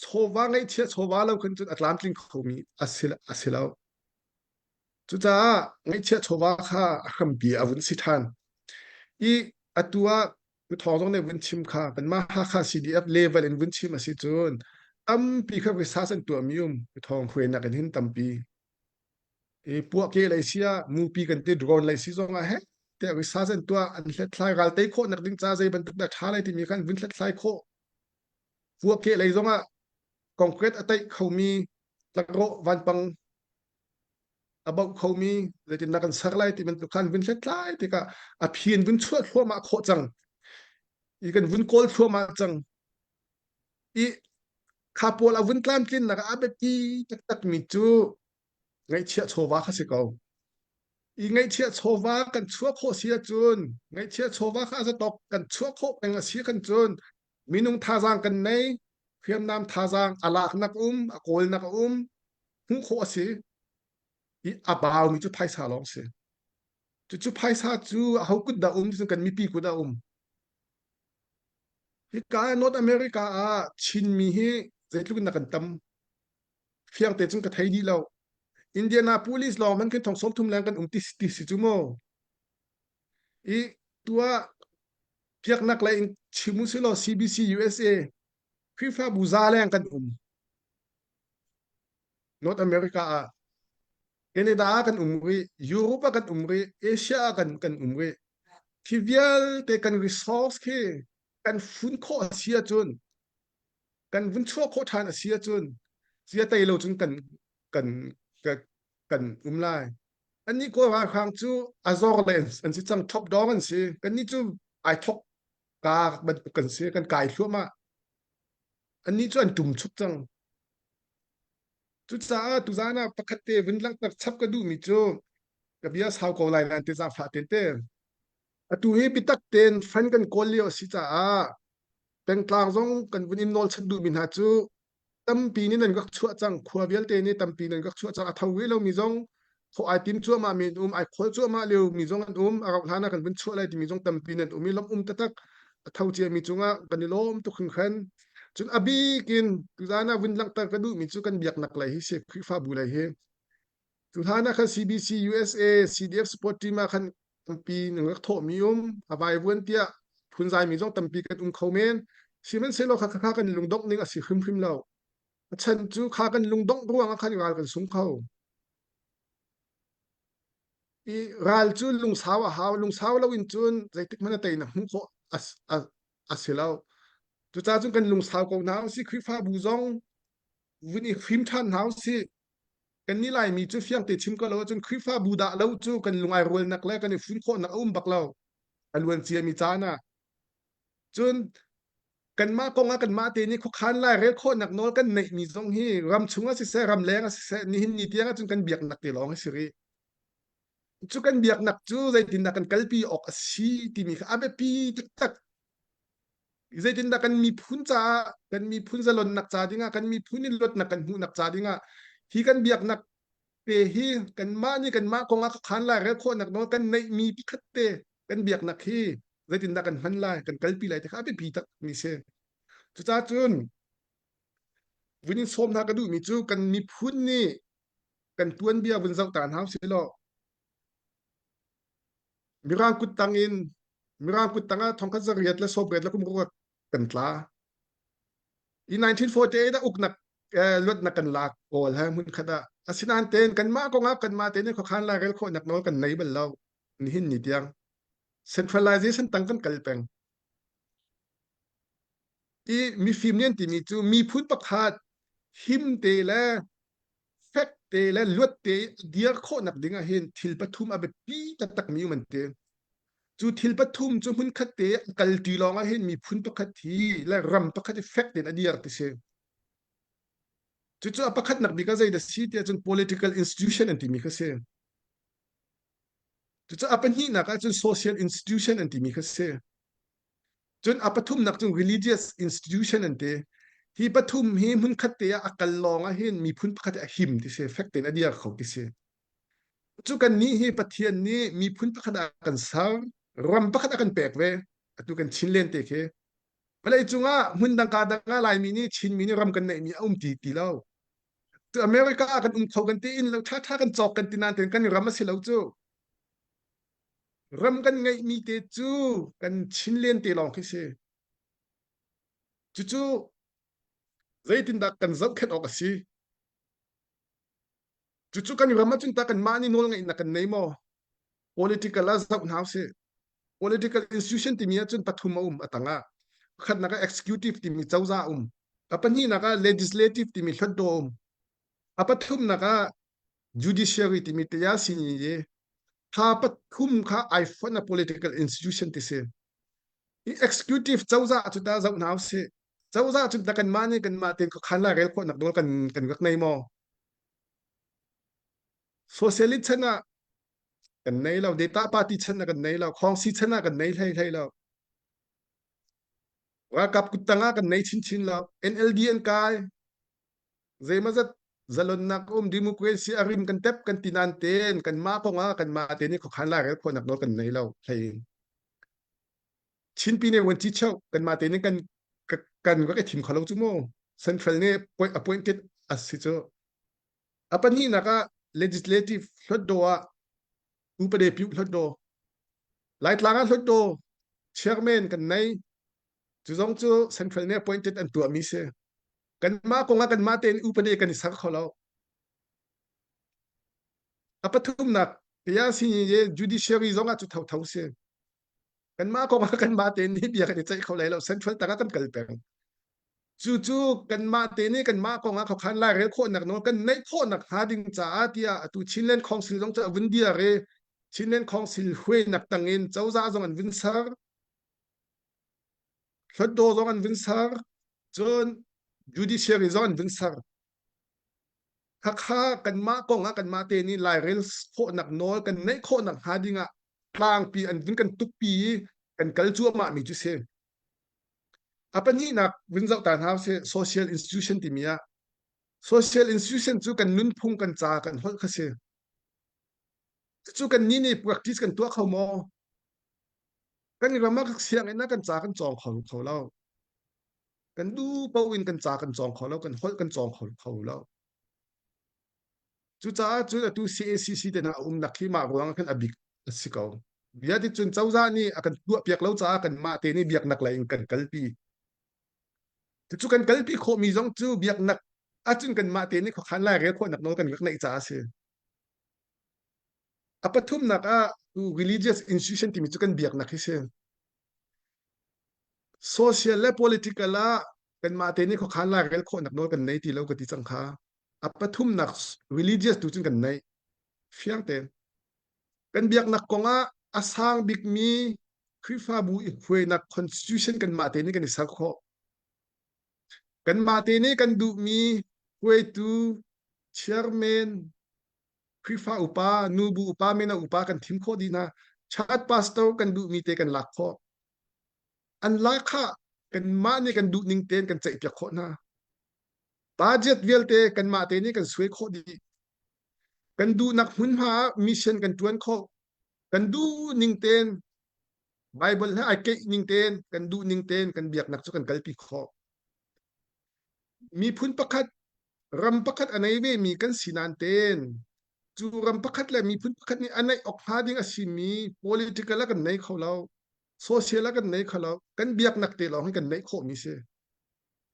chawva ngaihchiah chawva lo khan cun a tlamtling khomi a si, a si lo. Cucaah ngaihchiah chawva kha a hrampi a vun si ṭhan. I atu ah Thawng zong nih vun chim kha kanmah Hakha CDF level in vun chim a si cun tampi kha research an tuahmi um thawng hruainak in hin tampi i puahke lei si ah mupi kan ti drone lei si zong ah he tiah research an tuah an hlethlai ral tei khawh nak ding ca zei bantuk dah ṭha lai timi khan vun hlethlai khawh puahke lei zong ah concrete a teih khomi tlakrawh vanpang a bauh khomi zeitindah kan ser lai ti bantuk khan vun hlethlai tikah a phi in vun chuah thluahmah khawh cang i kan vun kawl thluahmah cang i kha pawl a vun tlamtlinnak ah a biapi taktakmi cu ngaihchiah chawva kha si ko. I ngaihchiah chawva kan chuah khawh si ahcun ngaihchiah chawva kha a zatawk kan chuah khawh peng a si kan cun minung thazaang kan nei hriamnam thazaang a laknak um a kawlnak a um hmuh khawh a si i a baumi cu phaisa lawng si. Cucu phaisa cu aho kut dah um cu kan mipi kut ah um. Hika North America ah Chinmi hi zeitluk in dah kan tam fiang te cun ka thei dih lo. Indianapolis lawng man khin thong 30 leng kan um ti ti si cu mu. I tuah biaknak lei in chim u silaw CBC USA Khrihfabu za leng kan um. North America ah Canada ah kan um rih, Europe ah kan um rih, Asia ah kan kan um rih. Khi vialte kan resource khi kan fun khawh a si ahcun kan vun chuah khawh ṭhan a si ahcun cia tei lo cun kan kan kan um lai. Annih Kawl ralhrang cu a zor le an si cang top dog an si. Kannih cu ai thok ka bantuk kan si kan kai thluahmah. Annih cu an ṭum chuk cang. Cucaah tuzaan ah pakhat te vun langhter chap ka duhmi cu ka bia sau ko lai nain te zaangfah ten te. Atu hi biatak tein fan kan kawl lio a si caah pengtlang zong kan vun in nawl chat duhmi hna cu tampi nih nan rak chuah cang khua vialte nih tampi nan rak chuah cang a tho rih lomi zong Thawh ai tim cuahmah mi an um, ai khawl cuahmah lio mi zong an um, a rauh hlan ah kan vun chuah lai timi zong tampi nan um i lawmh um taktak a tho cia mi cungah kan i lawm tuk hringhran. Cun a bik in tuzaan ah vun langhter ka duhmi cu kan biaknak lei hi si Khrihfabu lei hi. Cu hlan ah khan CBC USA CDF support team ah khan tampi nan rak thawhmi um, a vaivuan tiah phunzai mi zong tampi kan um kho men. Sihmanhsehlaw kha kha kan lungdongh ning a si hrimhrim lo. A chan cu kha kan lungdongh ruang ah khan ral kan sung kho. I ral cu lungsau a hau. Lungsau loin cun zeitik hmanh a teinak hmuh khawh a, a, a si lo. Cucaah cun kan lungsau ko hna usih. Khrihfabu zong vun i hrim ṭhan hna usih. Kannih Laimi cu fiangte chim ko lo ahcun Khrihfabu dah lo cu kan lung ai rualnak le kan i fun khawhnak a um bak lo. A luan ciami caan ah. Cun kanmah kong ah kanmah te nih khuakhan lairel khawhnak nawl kan neihmi zong hi ram chung ah siseh ramleng ah siseh nihin ni tiang ahcun kan biaknak te lawng hi si rih. Cu kan biaknak cu zeitindah kan kalpi awk a si timi kha a biapi taktak. Zeitindah kan miphun caah kan miphun zalonnak ca dingah kan miphun in luatnak kan hmuhnak ca dingah hi kan biaknak te hi kanmah nih kanmah kong ah khuakhan lairel khawhnak nawl kan neihmi pakhat te kan biaknak hi zeitindah kan hman lai kan kalpi lai ti kha a biapi tak mi si cucaah cun vun in sawm hna ka duhmi cu kan miphun nih kan tuanbia vun zoh ta hna usih law mirang kut tang in mirang kut tang ah thongkhat zariat le sawmriat le kum ruk kan tla i 1948 ah uknak luatnak kan lak kawl he hmun khat ah asinain ten kanmah kong ah kanmah te nih khuakhan lairel khawhnak nawl kan nei bal lo nihin ni tiang centralization tang kan kal peng i mifim nih an timi cu miphun pakhat him te le fek te le luat te dir khawhnak ding ah hin thil pathum a biapi taktak mi um an ti cu thil pathum cu hmun khat te a kal ti lawng ah hin miphun pakhat hi le ram pakhat hi fek tein a dir ti si cucu a pakhatnak bik ah zei dah si tiah cun political institution an timi kha si Cucu a pahnihnak ahcun social institution an timi kha si. Cun a pathumnak cu religious institution an ti. Hi pathum hi hmunkhat te ah a kal lawng ah hin miphun pakhat a him ti si, fek tein a dir kho ti si. Cu kan nih hi Pathian nih miphun pakhat ah kan ser, ram pakhat a kan pek ve. Atu kan Chinland te khi. Vawlei cungah hmun dang ka dang ah Laimi nih Chinmi nih ram kan neihmi a um ti ti lo. Cu America ah kan um kho kan ti inn lo ṭhaṭha kan cawk kan ti nain kan ram a si lo cu. Ram kan ngeihmi te cu kan Chinland te lawng khi si. Cucu zeitindah kan zohkhenh awk a si? Cucu kan ram ahcun tah kanmah nih nawlngeihnak kan nei maw? Political ah zoh hna usih. Political institution timi ahcun pathum a um a tangah. Pakhatnak ah executive timi cozah a um. A pahnihnak ah legislative timi hluttaw a um. A pathumnak ah judiciary timi tayasini kha pathum kha ai fonh a political institution ti si. I executive cozah cu ta zoh hna usih. Cozah cu ta kanmah nih kanmah tein khuakhan lairel khawhnak nawl kan kan rak nei maw? Socialist chan ah kan nei lo, data party chan ah kan nei lo, khawngsi chan ah kan nei hlei hlei lo. Ralkap kuttang ah kan nei chinchin lo. NLD an kai. Zeimazat zalonnak um democracy a rim kan tep kan ti nan ten kanmah kong ah kanmah te nih khuakhan lairel khawhnak nawl kan nei lo hlei in. Chinpi nih vuanci cheu kanmah te nih kan kan rak i thim kho lo cu mu. Central nih appointed a si cu. A pahnihnak ah legislative hluttaw ah upade piu hluttaw Laitlang ah hluttaw chairman kan nei. Cu zong cu central nih appointed an tuahmi si. Kanmah kong ah kanmah tein upade kan i ser kho lo. A pathumnak tiah si judiciary zong ah cu thotho si. Kanmah kong ah kanmah tein nih bia kan i ceih kho lai lo. Central tang ah kan kal peng. Cucu kanmah te nih kanmah kong ah khuakhan lairel khawhnak nawl kan neih khawhnak hnga ding caah tiah atu Chinland Council zong cu a vun dir i Chinland Council huainak tangin cozah zong an vun ser. Hluttaw zong an vun ser. Cun judiciary zong an vun ser. Khakha kanmah kong ah kanmah te nih lairel khawhnak nawl kan neih khawhnak hnga ding ah tlangpi an vun kan tukpi i kan kal cuahmah mi cu si. A pahnihnak vun zoh ta hna usih social institution timi ah social institution cu kan nunphung kan ca kan holh kha si. Cucu kan nih nih practice kan tuah kho maw? Kan ram ah sianginn ah kan ca kan cawng kho kho lo. Kan duh paoh in kan ca kan cawng kho lo, kan holh kan cawng kho kho lo. Cucaah cun atu CACC te hna a umnak hi mah ruang ah khan a bik a si ko. Bia ti cun cozah nih a kan tuahpiak lo caah kanmah te nih biaknak lei in kan kalpi. Cucu kan kalpi khawhmi zong cu biaknak ahcun kanmah te nih khuakhan lairel khawhnak nawl kan rak neih caah a si. A pathumnak ah religious institution timi cu kan biaknak hi si. Social le political ah kanmah te nih khuakhan lairel khawhnak nawl kan nei ti lo ka ti cang kha. A pathumnak religious tu cun kan neih. Fiang tein. Kan biaknak kong ah a sang bikmi Khrihfabu i hruainak constitution kanmah te nih kan i ser khawh. Kanmah te nih kan duhmi hruaitu, chairman, Khrihfa upa, nubu upa, mino upa kan thim khawh dih hna. Church pastor kan duhmi te kan lak khawh. An lak kha kanmah nih kan duh ning tein kan ceihpiak khawh hna. Budget vialte kanmah te nih kan suai khawh dih. Kan duhnak hmunhma ah mission kan ṭuan khawh. Kan duh ning tein Bible he ai keih ning tein kan duh ning tein kan biaknak cu kan kalpi khawh. Miphun pakhat ram pakhat a nei ve mi kan si nain tein cu ram pakhat le miphun pakhat nih a neih awk hnga ding a simi political ah kan nei kho lo social ah kan nei kho lo kan biaknak te lawng hi kan neih khawhmi si.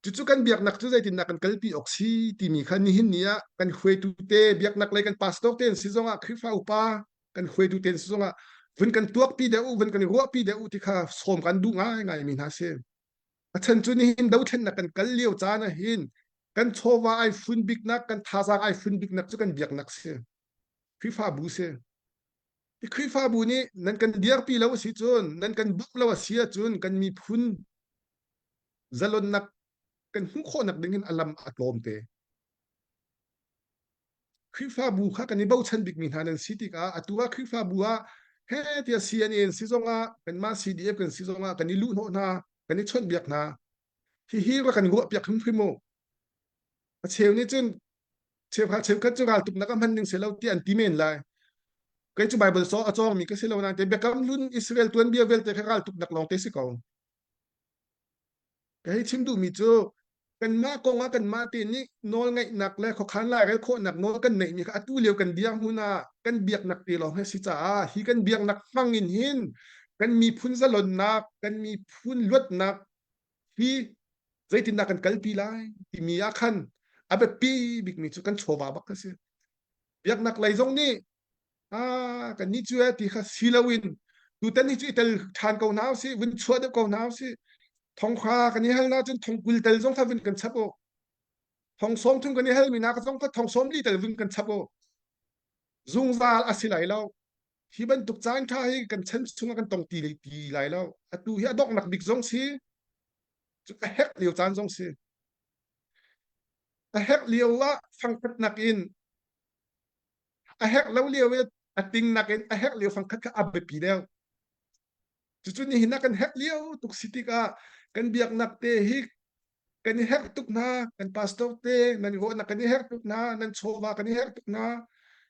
Cucu kan biaknak cu zeitindah kan kalpi awk si timi kha nihin ni ah kan hruaitu te biaknak lei kan pastor te an si zongah Khrihfa upa kan hruaitu te an si zongah vun kan tuakpi deuh u vun kan ruahpi deuh u ti kha sawm kan duh ngaingai mi hna si. A chan cu nihin dothlennak kan kal lio caan ah hin kan chawva ai fun biknak kan thazaang ai fun biknak cu kan biaknak si. Khrihfabu si. I Khrihfabu nih nan kan dirpi lo a si cun nan kan bawmh lo a si ahcun kan miphun zalonnak kan hmuh khawhnak ding in a lam a tlawm te. Khrihfabu kha kan i bochan bikmi hna nan si tikah atu ah Khrihfabu ah he tiah CNA an si zongah kanmah CDF kan si zongah kan i luhhnawh hna kan i chawnhbiak hna hihi rak kan ruahpiak hrimhrim u a cheu nih cun cheukhat cheukhat cu raltuknak a hman ding si lo tiah an ti men lai kei cu Bible saw a cawngmi ka si lo nain te biakam hlun Israel tuanbia vialte kha raltuknak lawng te si ko Ka hei chim duhmi cu kanmah kong ah kanmah te nih nawlngeihnak le khuakhan lairel khawhnak nawl kan neihmi kha atu lio kan dirhmun ah kan biaknak te lawng hi a si caah hi kan biaknak hmang in hin kan miphun zalonnak kan miphun luatnak hi zeitindah kan kalpi lai timi ah khan a biapi bikmi cu kan chawva bak a si. Biaknak lei zong nih ah kannih cu eh ti kha si loin tutan hi cu i tel ṭhan ko hna usih vun chuah deuh ko hna usih thonghra kan i hal na cun thongkul tel zong kha vun kan chap u thong sawm thum kan i halmi hna zong kha thong sawm li tel vun kan chap u zungzal a si lai lo hi bantuk caan ṭha hi kan chan chungah kan tong ti ti lai lo atu hi a donghnak bik zong si cu a herh lio caan zong si a herh lio ah fangkhatnak in a herh lo lio i a ting nakin a herh lio fangkhat kha a biapi deuh. Cucu nihin ah kan herh lio tuk si tikah kan biaknak te hi kan i herh tuk hna, kan pastor te nan ruahnak kan i herh tuk hna, nan chawva kan i herh tuk hna,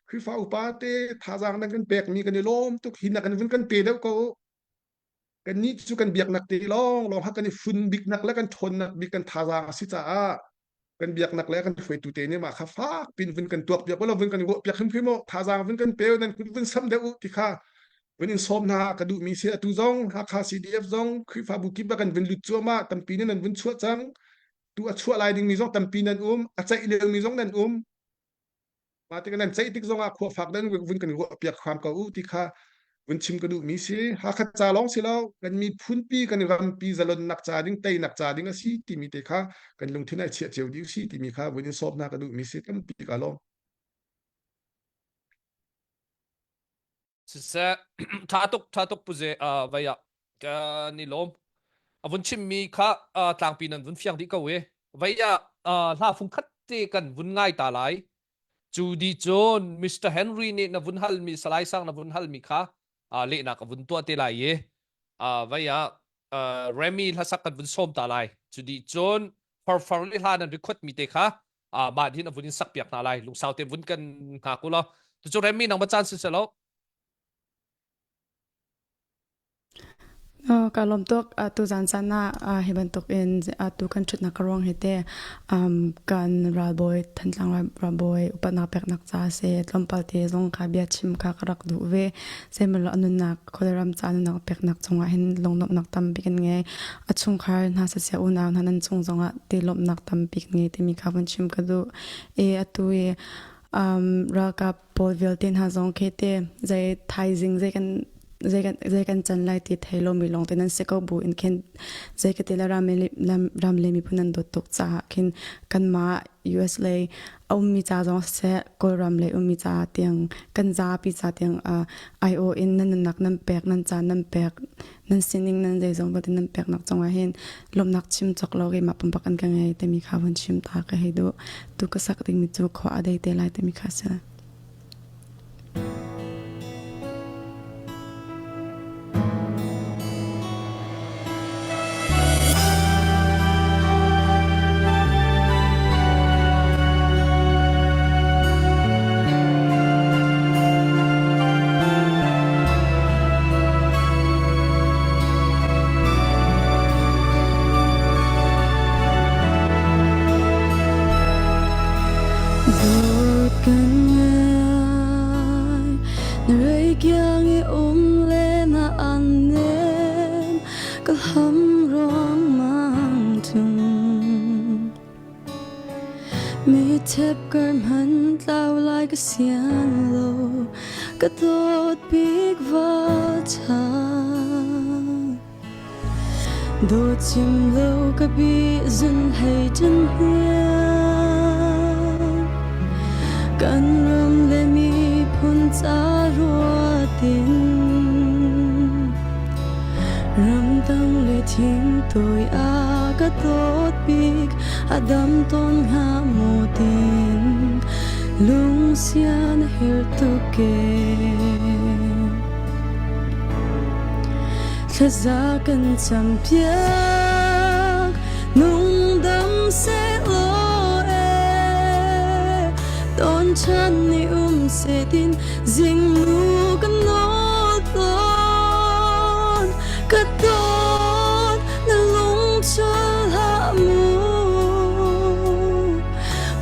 Khrihfa upa te thazaang nan kan pekmi kan i lawm tuk hi na kan vun kan pe deuh ko. Kannih cu kan biaknak te lawng lawng ha kan i fun biknak le kan ṭhawnnak bik kan thazaang a si caah kan biaknak le kan hruaitu te nih mah kha fak pin vun kan tuak piak lo vun kan ruah piak hrimhrim u thazaang vun kan pe nan kut vun sam deuh u ti kha vun in sawm hna ka duhmi si atu zong Hakha CDF zong Khrihfabu kip ah kan vun lut cuahmah tampi nih nan vun chuah cang tu a chuah lai dingmi zong tampi nan um a ceih liomi zong nan um Mah tikah nan ceih tik zongah khua fak dan vun kan ruah piak hram ko u ti kha vun chim ka duhmi si. Hakha ca lawng si lo, kan miphunpi kan rampi zalonnak ca ding teinak ca ding a si timi te kha kan lungthin ai chiah cio dih si timi kha vun in sawm hna ka duhmi si tampi ka lawm. Siseh tha tuk tha tuk puze uh, vai ah kan i lawm a vun chimmi kha uh, tlangpi nan vun fiang dih ko e vai ah uh, hla fung khat te kan vun ngai ta lai cu di cun Mr Henry nih na vun halmi Salai Sang na vun halmi kha uh, lehnak a vun tuah te lai i uh, vai ah uh, Remy hlasak kan vun sawm ta lai cu di cun farfar le hla nan record mi te kha uh, mah din a vun in sak piak hna lai lungsau te vun kan hna ku law tu cu Remy nang ma caan si selo. Ka lawm tuk. Tuzan caan ah hi bantuk in tu kan ṭhutnak ka ruang hi te kan ralbawi Thantlang ralbawi upatnak peknak ca si tlawmpal te zong kha bia chim kha ka rak duh ve. Zeimalo a nunnak Kawlram ca nunnak peknak cungah hin lunglawmhnak tampi kan ngei. A chungkhar hna siseh unau hna nan chung zongah ti lawmhnak tampi kan ngei timi kha vun chim ka duh. E atu i ralkap pawl vialte hna zong khi te zei thaizing zei kan zei kan zei kan can lai ti thei lomi lawng te nan si ko bu in khin zei ka ti le ram ram le miphun nan dawt tuk caah khin kanmah US lei a ummi ca zong siseh Kawlram lei ummi ca tiang kan zapi ca tiang IO in nan nunnak nan pek nan caan nan pek nan sining nan zeizong vialte nan peknak cungah hin lawmhnak chim cawk lo keimah pumpak an ka ngei timi kha vun chim ta ka hei duh tu ka sak dingmi cu khua a dei te lai timi kha si. Dawt kan ngai na reikiang i um le na an nem ka ham ruangmang tung. Mi thep kar hman tlau lai ka sian lo ka dawt bik val tha. Dawt chim lo ka bi zun hei ṭan hniang kan ram le miphun ca ruatin ramdang le thing toi a ka dawt bik a dam tawn hnga maw tin lungsian her tuk e. Thlaza kan campiak nungdam sehlaw e ton chan ni um setin zingnu kan nawl tawn ka dawt na lung chul hlah mu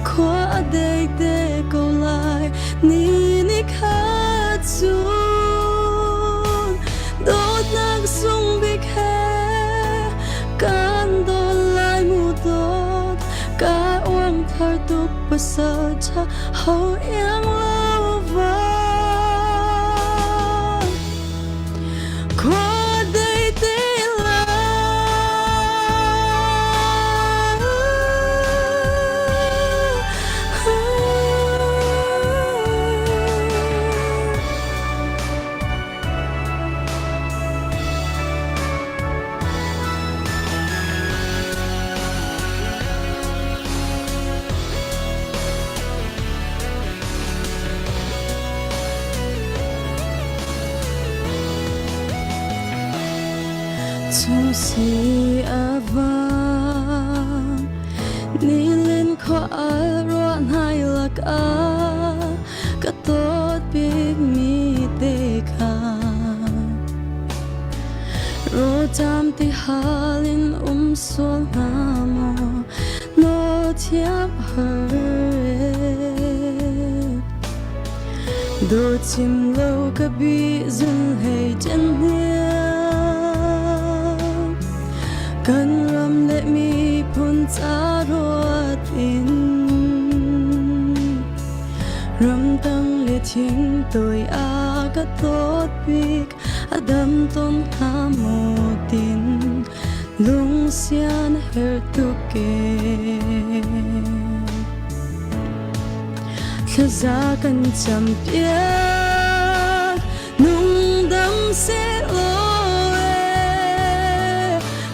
khua a dei te ko lai ni ni khat cun dawtnak sung bik he kan dawt lai mu dawt ka uang thar tuk pasal ṭha ho iang lo va khua dei te lai. Chung si a vang nilin khua al ruah hnai lakah ka dawt bikmi te kha Rawṭam ti hal in um sual hnga maw nawl thiam har e Dawt chim lo ka bi zun hlei ṭen hniang kan ram le miphun ca ruat in ramdang le thing toi a ka dawt bik a dam ton hnga maw tin lungsian her tuk e Thlaza kan campiak nungdam sehlaw e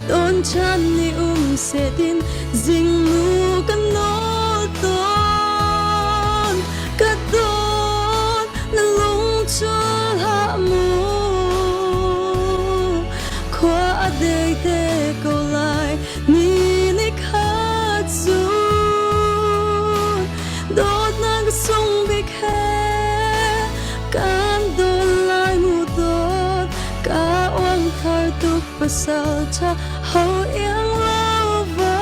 ton chan ni um setin zingnu kan nawl tawn ka dawt na lung chul hlah mu khua a dei te ko lai ni ni khat cu dawtnak sung bik he kan dawt lai mu dawt ka uang thar tuk. Pasal ṭha ho iang lo va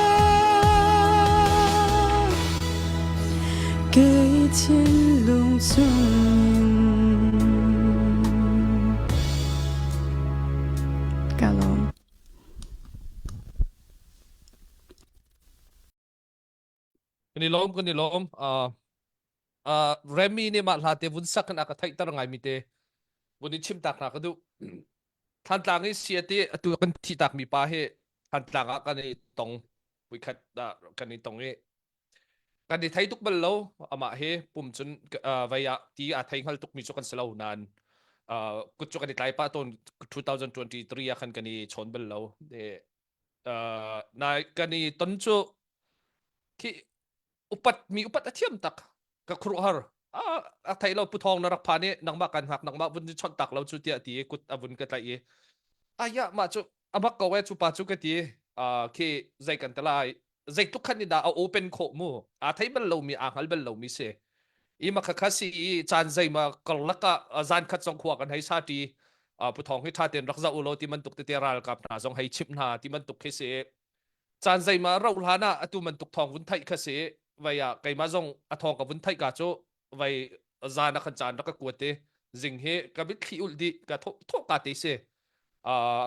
Kei thinlung chungin Ka lawm. Kan i lawm, kan i lawm. Uh, uh, Remy nih mah hla te vun sak in a ka theihter ngaimi te vun in chim tak hna ka duh. Thantlang i sia te atu kan thi tak mi pa hi Thantlang ah kan i tong vuikhat ah kan i tong i kan i thei tuk bal lo amah hi pum cun uh, vei ah ti a thei hngal tuk mi cu kan si lo nain uh, kut cu kan i tlai pah tawn 2023 ah khan kan i chawn bal lo e, uh, nai kan i ton cu khi upat mi upat a thiam tak ka khuruhar a a thei lo pu thong na rak phan i nangmah kan hngak nangmah vun chon tak lo cu tiah ti i kut a vun ka tlaih i aya mah cu amak ko e cu pa cu ka ti uh, khi zei kan te lai zeitluk khan dah a open khawh mu aa thei bal lomi aa hngal bal lomi si i ma kha si i caan zeima karlak ah zan khat zong khua kan hei sa ti pu thong hi tha ten rak za u lo ti bantuk tete ralkap hna zong hei chimh hna ti bantuk khi si caan zeima ro hlan ah atu bantuk thong vun theih kha si vai ah keimah zong a thong ka vun theih ka cu vai zan a kan caan rak ka kuat te zing hi ka mitthli ulh dih ka tho tho ka te si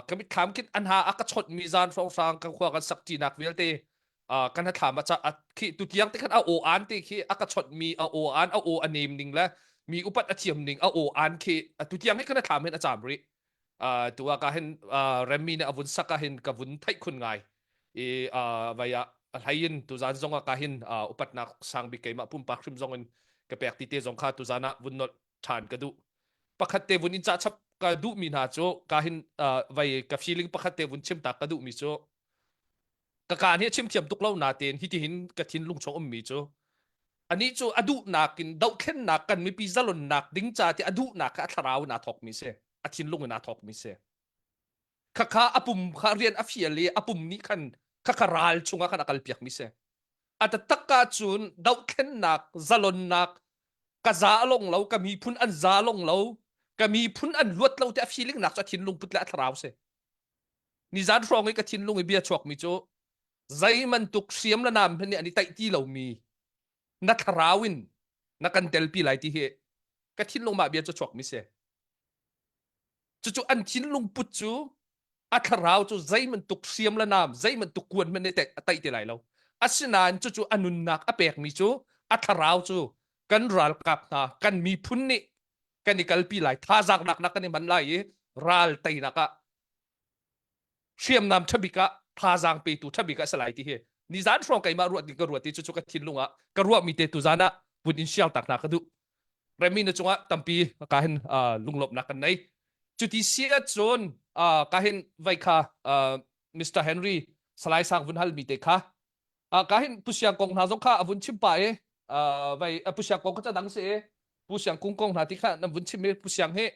ka mitthlam khin an ha a ka chawt mi zan hrawnghrang ka khua kan sak ṭinak vialte kan hnathlam a ca khi tu tiang te khan a aw an te khi a ka chawt mi a aw an a aw a nem ning le mi upat a thiam ning a aw an khi tu tiang hi kan hnathlam hin a caam rih tu ah ka hin remmi nih a vun sak ah hin ka vun theih khun ngai i vai ah a hlei in tuzan zong ah ka hin upatnak sang bik keimah pumpak hrim zong in ka pek ti te zong kha tuzan ah vun nolh ṭhan ka duh pakhat te vun in cah chap ka duhmi hna cu ka hin vai ka feeling pakhat te vun chim tak ka duhmi cu ka kaan hi a chim thiam tuk lo natein hitihin ka thinlung chung ummi cu anih cu a duhnak in dohthlennak kan mipi zalonnak ding ca ti a duhnak kha a thlarau in aa thawkmi si a thinlung in aa thawkmi si khakha a pum kha rian a fial i a pum nih khan khakha ral chungah khan a kalpiak mi si a taktak ahcun dohthlennak zalonnak ka za long lo ka miphun an za long lo ka miphun an luat lo ti a feeling nak cu a thinlung put le a thlarau si nizan hrawng i ka thinlung i bia chuak mi cu zei bantuk hriam le nam hmanh nih an i taih ti lomi na thlarau in na kan telpi lai ti hi ka thinlung mah bia cu chuak mi si Cucu an thinlung put cu a thlarau cu zeibantuk hriam le nam zeibantuk kuan hmanh nih a taih ti lai lo. Asinain cucu a nunnak a pekmi cu a thlarau cu kan ralkap hna kan miphun nih kan i kalpi lai thazaang nak kan i hman lai i ral teinak ah hriamnam ṭhabik ah thazaang petu ṭhabik ah si lai ti hi nizan hrawng keimah ruat ding ka ruat ti cucu ka thinlung ah ka ruahmi te tuzan ah vun in share tak hna ka duh remi na cungah tampi ka hin lunglawmhnak kan nei cuti si ahcun ka hin vai kha Mr. Henry Salai Sang vun hal mi te kha ka hin Pu Siang kong hna zong kha a vun chim pa i vai Pu Siang kong kha ca dang si i Pu Siang Kung kong hna ti kha nan vun chim i Pu Siang hi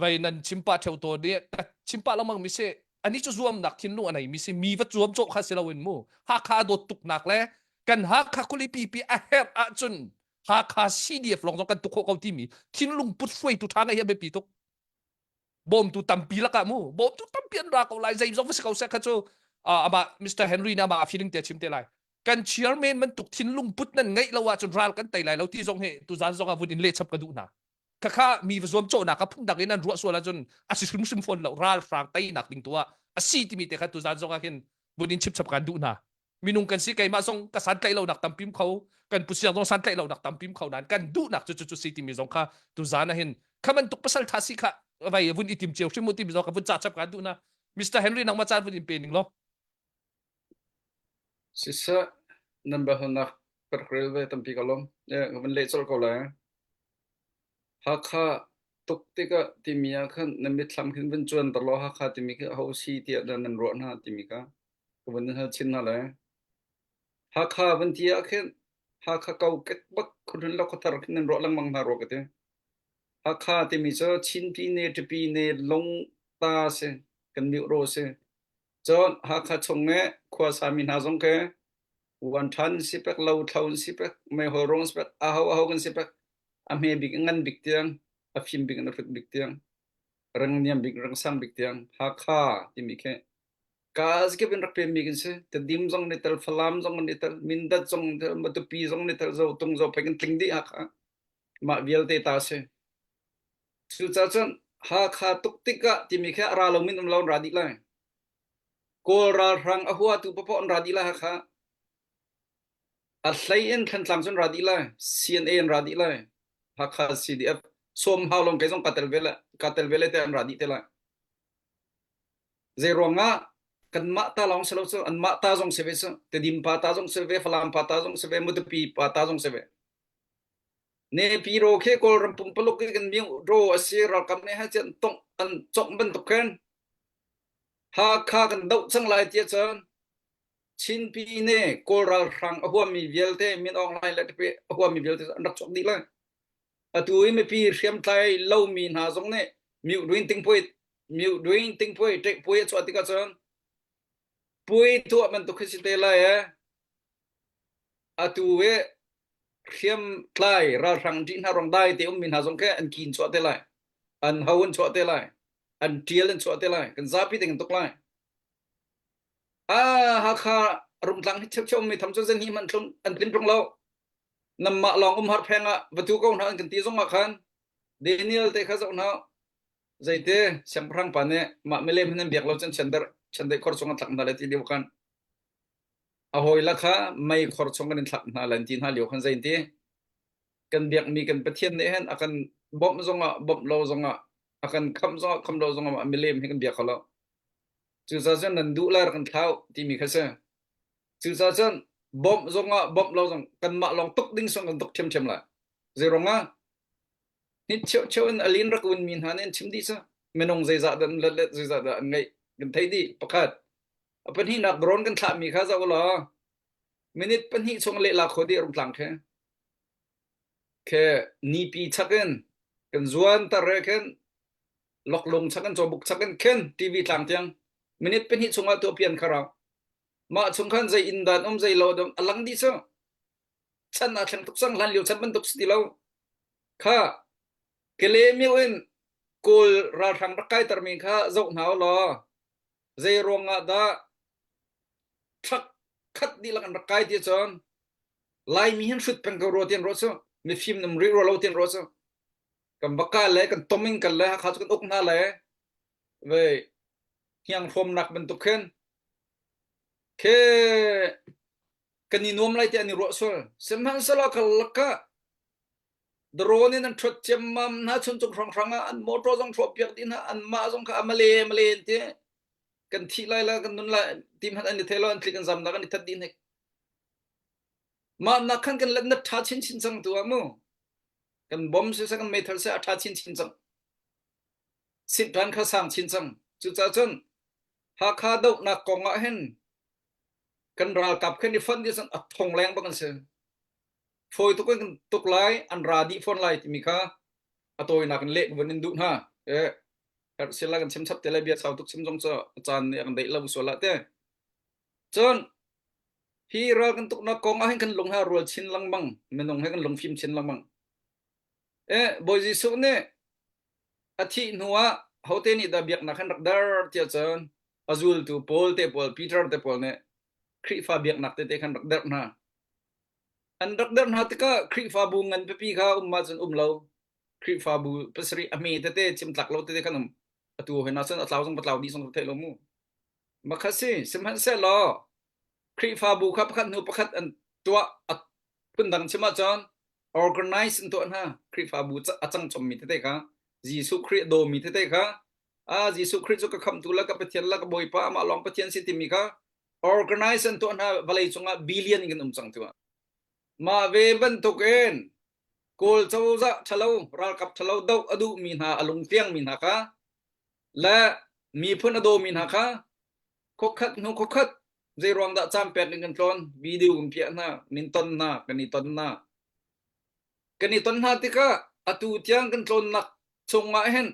vai nan chim pah theo tawn i ka chim pah lengmang mi si ani cu zuamnak thinlung a nei mi si mi va zuam cawh kha si loin mu Hakha dawt tuknak le kan Hakha khualipi pi a herh ahcun Hakha CDF lawng zong kan tuk khawh ko timi thinlung put hruaitu ṭha ngeih hi a biapi tuk bawmtu tampi lakah mu bawmtu tampi an ra ko lai zei zong va si ko seh kha cu amah Mr. Henry na amah feeling te chim te lai kan chairman bantuk thinlung put nan ngeih lo ahcun ral kan tei lai lo ti zong hi tuzan zong ah vun in leh chap ka duh hna khakha mi va zuam cawhnak a phundang in an ruah sual ahcun a si hrimhrim fawn lo ralhrang teinak ding tu ah a si timi te kha tuzan zong ah khin vun in chip chap kan duh hna minung kan si keimah zong ka santlaih lonak tampim kho kan pusiang zong santlaih lonak tampim kho nan kan duhnak cu cu si timi zong kha tuzan ah hin kha bantuk pasal tha si kha vai vun i tim cio hrim mu timi zong ka vun ca chap kan duh na Mr. Henry nangmah caan vun in pe ning law Siseh, nan biahalnak ka rak rel ve tampi ka lawm. Ka van leh colh ko lai. Hakha tuk tikah timi ah khan nan mitthlam khin van cuanter law Hakha timi khi aho si tiah dah nan ruah hna timi kha ka van in hal chin hna lai. Hakha van ti ah khin Hakha kokek bak khuahlun le khuathar khin nan ruah lengmang hna rua ka ti. Hakha timi cu Chinpine, Ṭipine, Lungta si, kan miohraw si. Cun Hakha chung i khua sami hna zong khi uanṭhan si pek, lothlo in si pek, meihol rung si pek, aho aho kan si pek, a hme bik in ngan bik tiang, a fim bik in a hrut bik tiang. Rang niam bik rang sang bik tiang Hakha timi khi ka zakip in rak pemmi kan si. Tedim zong ni tel, Falam zong ni tel, Mindat zong ni tel, Matupi zong ni tel, Zotung Zophei kan tling dih Hakha. Mah vialte ta si. Cucaah cun Hakha tuk tikah timi khi a ra lo min um lo an ra dih lai. Kawl ralhrang a huatu paohpaoh an ra dih lai Hakha. A hlei in Thlantlang cun ra dih lai. CNA an ra dih lai. Hakha CDF sawm hau long kei zong ka tel ve le ka tel ve le te an ra dih te lai. Zei ruangah kanmah ta lawng si lo cu anmah ta zong si ve cu Tedim pa ta zong si ve Falam pa ta zong si ve Matupi pa ta zong si ve. Nepiro khi Kawlram pumpaluk i kan mio ro a si ralkap nih ha an tongh an congh bantuk khin Hakha kan doh cang lai tiah cun Chinpi nih Kawl ralhrang a huammi vialte Min Aung Hlaing le ṭapi a huammi vialte an rak chuak dih lai. Atu i mipi hriamtlai lomi hna zong nih mute duin tingpui mute duin tingpui ṭekpui a chuah tikah cun puai tuah bantuk khi si te lai ee. Atu i hriamtlai ralhrang ṭih hna ruang dai te ummi hna zong khi an ki in chuah te lai an ho an chuah te lai an ṭial an chuah te lai kan zapi te kan tuk lai ah Hakha rungtlang hi cheu cheu mi tham cu zan hi man thlung an tlin tung lo namah lawng um har pheng ah va tu ko hna an kan ti zong ah khan Daniel te kha zoh hna zeite siangpahrang pa nih mah milem hin an biak lo cun chiandeih chiandeih khor chung an thlak hna le ti lio khan A hawile kha meikhor chung kan in thlak hna lai an ti hna lio khan zei an ti? Kan biakmi kan Pathian nih hin a kan bawmh zongah bawmh lo zongah a kan khamh zongah khamh lo zongah mah milem hi kan bia kho lo. Cucaah cun nan duh lai rak kan thlau timi kha si. Cucaah cun bawmh zongah bawmh lo zong kanmah lawng tuk ding zong kan tuk ṭhiamṭhiam lai. Zeiruangah hi cheucheu in a lin rak unmi hna nih an chim dih cu. Minung zeizah dah an let le zeizah dah an ngeih kan theih dih. Pakhat A pahnihnak drone kan thlahmi kha zoh law minute pahnih chung lehla kho dih rungtlang khi. Khi nipi chak in kan zuan tar re khin loklung chak in cawbuk chak in khin TV tlang tiang minute pahnih chung ah tuah pian kha rau. Mah chung khan zei inn dan um zei lo dum a lang dih cu. Chan aa thleng tuk cang hlan lio chan bantuk si ti lo. Kha kele miu in Kawl ralhrang rak kaiter mi kha zoh hna u law Zei ruangah dah thak khat dihlak an rak kai ti cun Laimi hin hrut peng ko rua ti an ruah cu mifim nam rih rua lo ti an ruah cu kan va kal le kan tom in kal le Hakha cu kan uk hna le ve hniang hrawmnak bantuk khin khe kan i nuam lai ti an i ruah sual sihmanhsehlaw ka lakah Drone in an ṭhuat ciammam hna chuncung hrawnghrang ah an motor zong hrawhpiak dih hna anmah zong kha a male male an ti kan thih lai la kan nun lai ti hmanh an i thei lo an tlik an zam nak an i that dih hnik mah nak khan kan let na ṭha chinchin cang tu ah mu kan bom siseh kan meithal seh a ṭha chinchin cang sitran kha sang chin cang cucaah cun Hakha dohnak kong ah hin kan ralkap khan i fonh dih cun a thong leng bak an si fawi tuk in kan tuk lai an ra dih fawn lai timi kha a tawinak in leh vun in duh hna eh sila kan chim chap te lai bia sau tuk chim zong cu caan nih a kan deih lo sual ah te cun hi ral kan tuknak kong ah hin kan lung he rual chin lengmang minung he kan lung fim chin lengmang eh Bawi Jesuh nih a thih hnu ah hote nih dah biaknak han rak dar tiah cun a zultu Paul te pawl Peter te pawl nih Khrihfa biaknak tete khan rak derh hna An rak derh hna tikah Khrihfabu ngan pipi kha um ahcun um lo. Khrihfabu pasarih a hme tete chimtlak lo tete khan um. Atu hoi na cun a tlau zong va tlau dih zong theih lo mu. Makha si, sihmanhsehlaw Khrihfabu kha pakhat hnu pakhat an tuah a phundang chim ahcun organize an tuah hna. Khrihfabu a cang chommi tete kha Jesuh Khrih a dawmi tete kha ah Jesuh Khrih cu ka khamhtu le ka Pathian le ka Bawipa amah lawng Pathian si timi kha organize an tuah hna vawlei cungah billion in kan um cang tu mah ve bantuk in kawl cozah ṭhalo ralkap ṭhalo doh a duhmi hna a lungtliang mi hna kha le miphun a dawmi hna kha khokhat hnu khokhat zei ruang dah caan pek in kan tlawn video kan piah hna min ton hna kan i ton hna kan i ton hna tikah atu tiang kan tlawnnak chungah hin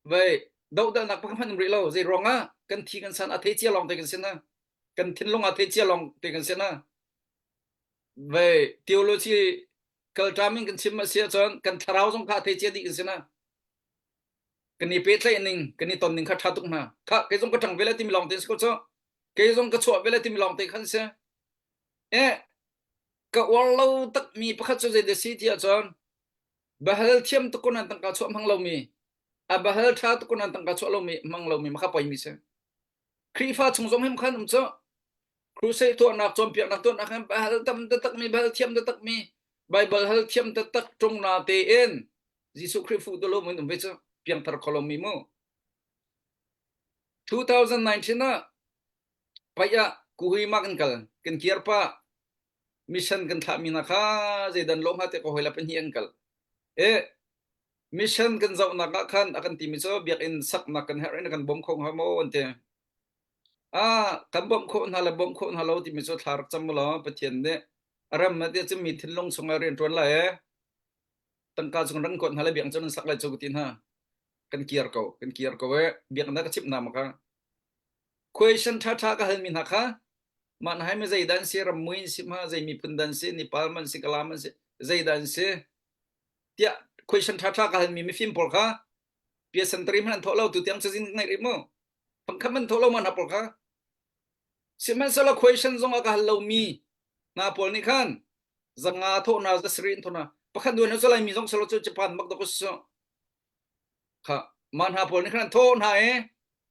Vei dohdalnak pakhat hmanh um rih lo. Zei ruangah kan thi kan san a thei cia lawng te kan si na. Kan thinlung a thei cia lawng te kan si na. Vei theology kalṭam in kan chim a si ahcun kan thlarau zong kha a thei cia dih kan si na. Kan i pehtlaih ning, kan i ton ning kha ṭha tuk hna. Kha kei zong ka ṭang ve lai timi lawng te si ko cu. Kei zong ka chuah ve lai timi lawng te khan si. Eh, ka uar lo takmi pakhat cu zei dah si ti ahcun bahal thiam tuk ko nan tangka chuah hmang lomi, a bahal ṭha tuk ko nan tangka chuah lomi hmang lomi makha poimi si. Khrihfa chung zong him khan um cu. Crusade tuahnak cawnpiaknak tuahnak hin bahal tam taktakmi bahal thiam taktakmi Bible hal thiam taktak ṭung na tein Jesuh Khrih fuh tu lo mun um ve cu piangthar kho lomi mu. 2019 ah paih ah kuhui ma kan kal kan kir pa mission kan thlah mi hna kha zeidan lo hnga te ko hoi la pahnih an kal e mission kan zohnak ah khan a kan timi cu biakinn saknak kan herh in kan bawm kho hnga maw an ti ah kan bawmh khawh hna le bawmh khawh hna lo timi cu thla rak cam law Pathian nih a ram na ti cu mi thinlung chungah rian ṭuan lai e tangka chung ran kuat hna le biakinn cu nan sak lai cu ka ti hna kan kir ko kan kir ko e biakinn ka chimh hna ma kha question ṭha ṭha ka halmi hna kha mah na hai mi zei dan si ram muin si ma zei miphun dan si Nepal man si Kala man si zei dan si tiah question ṭha ṭha ka halmi mifim pawl kha piasantari hmanh an thawh lo tu tiang cazin ka ngeih rih mu pangkhat man thawh lo ma hna pawl kha sihmanhsehlaw question zong ah ka hal lomi hna pawl nih khan zanga thawh na zasari in thawh na pakhat nuan cu laimi zong selo cu Japan bak dok su kha ma hna pawl nih khan thawh hna e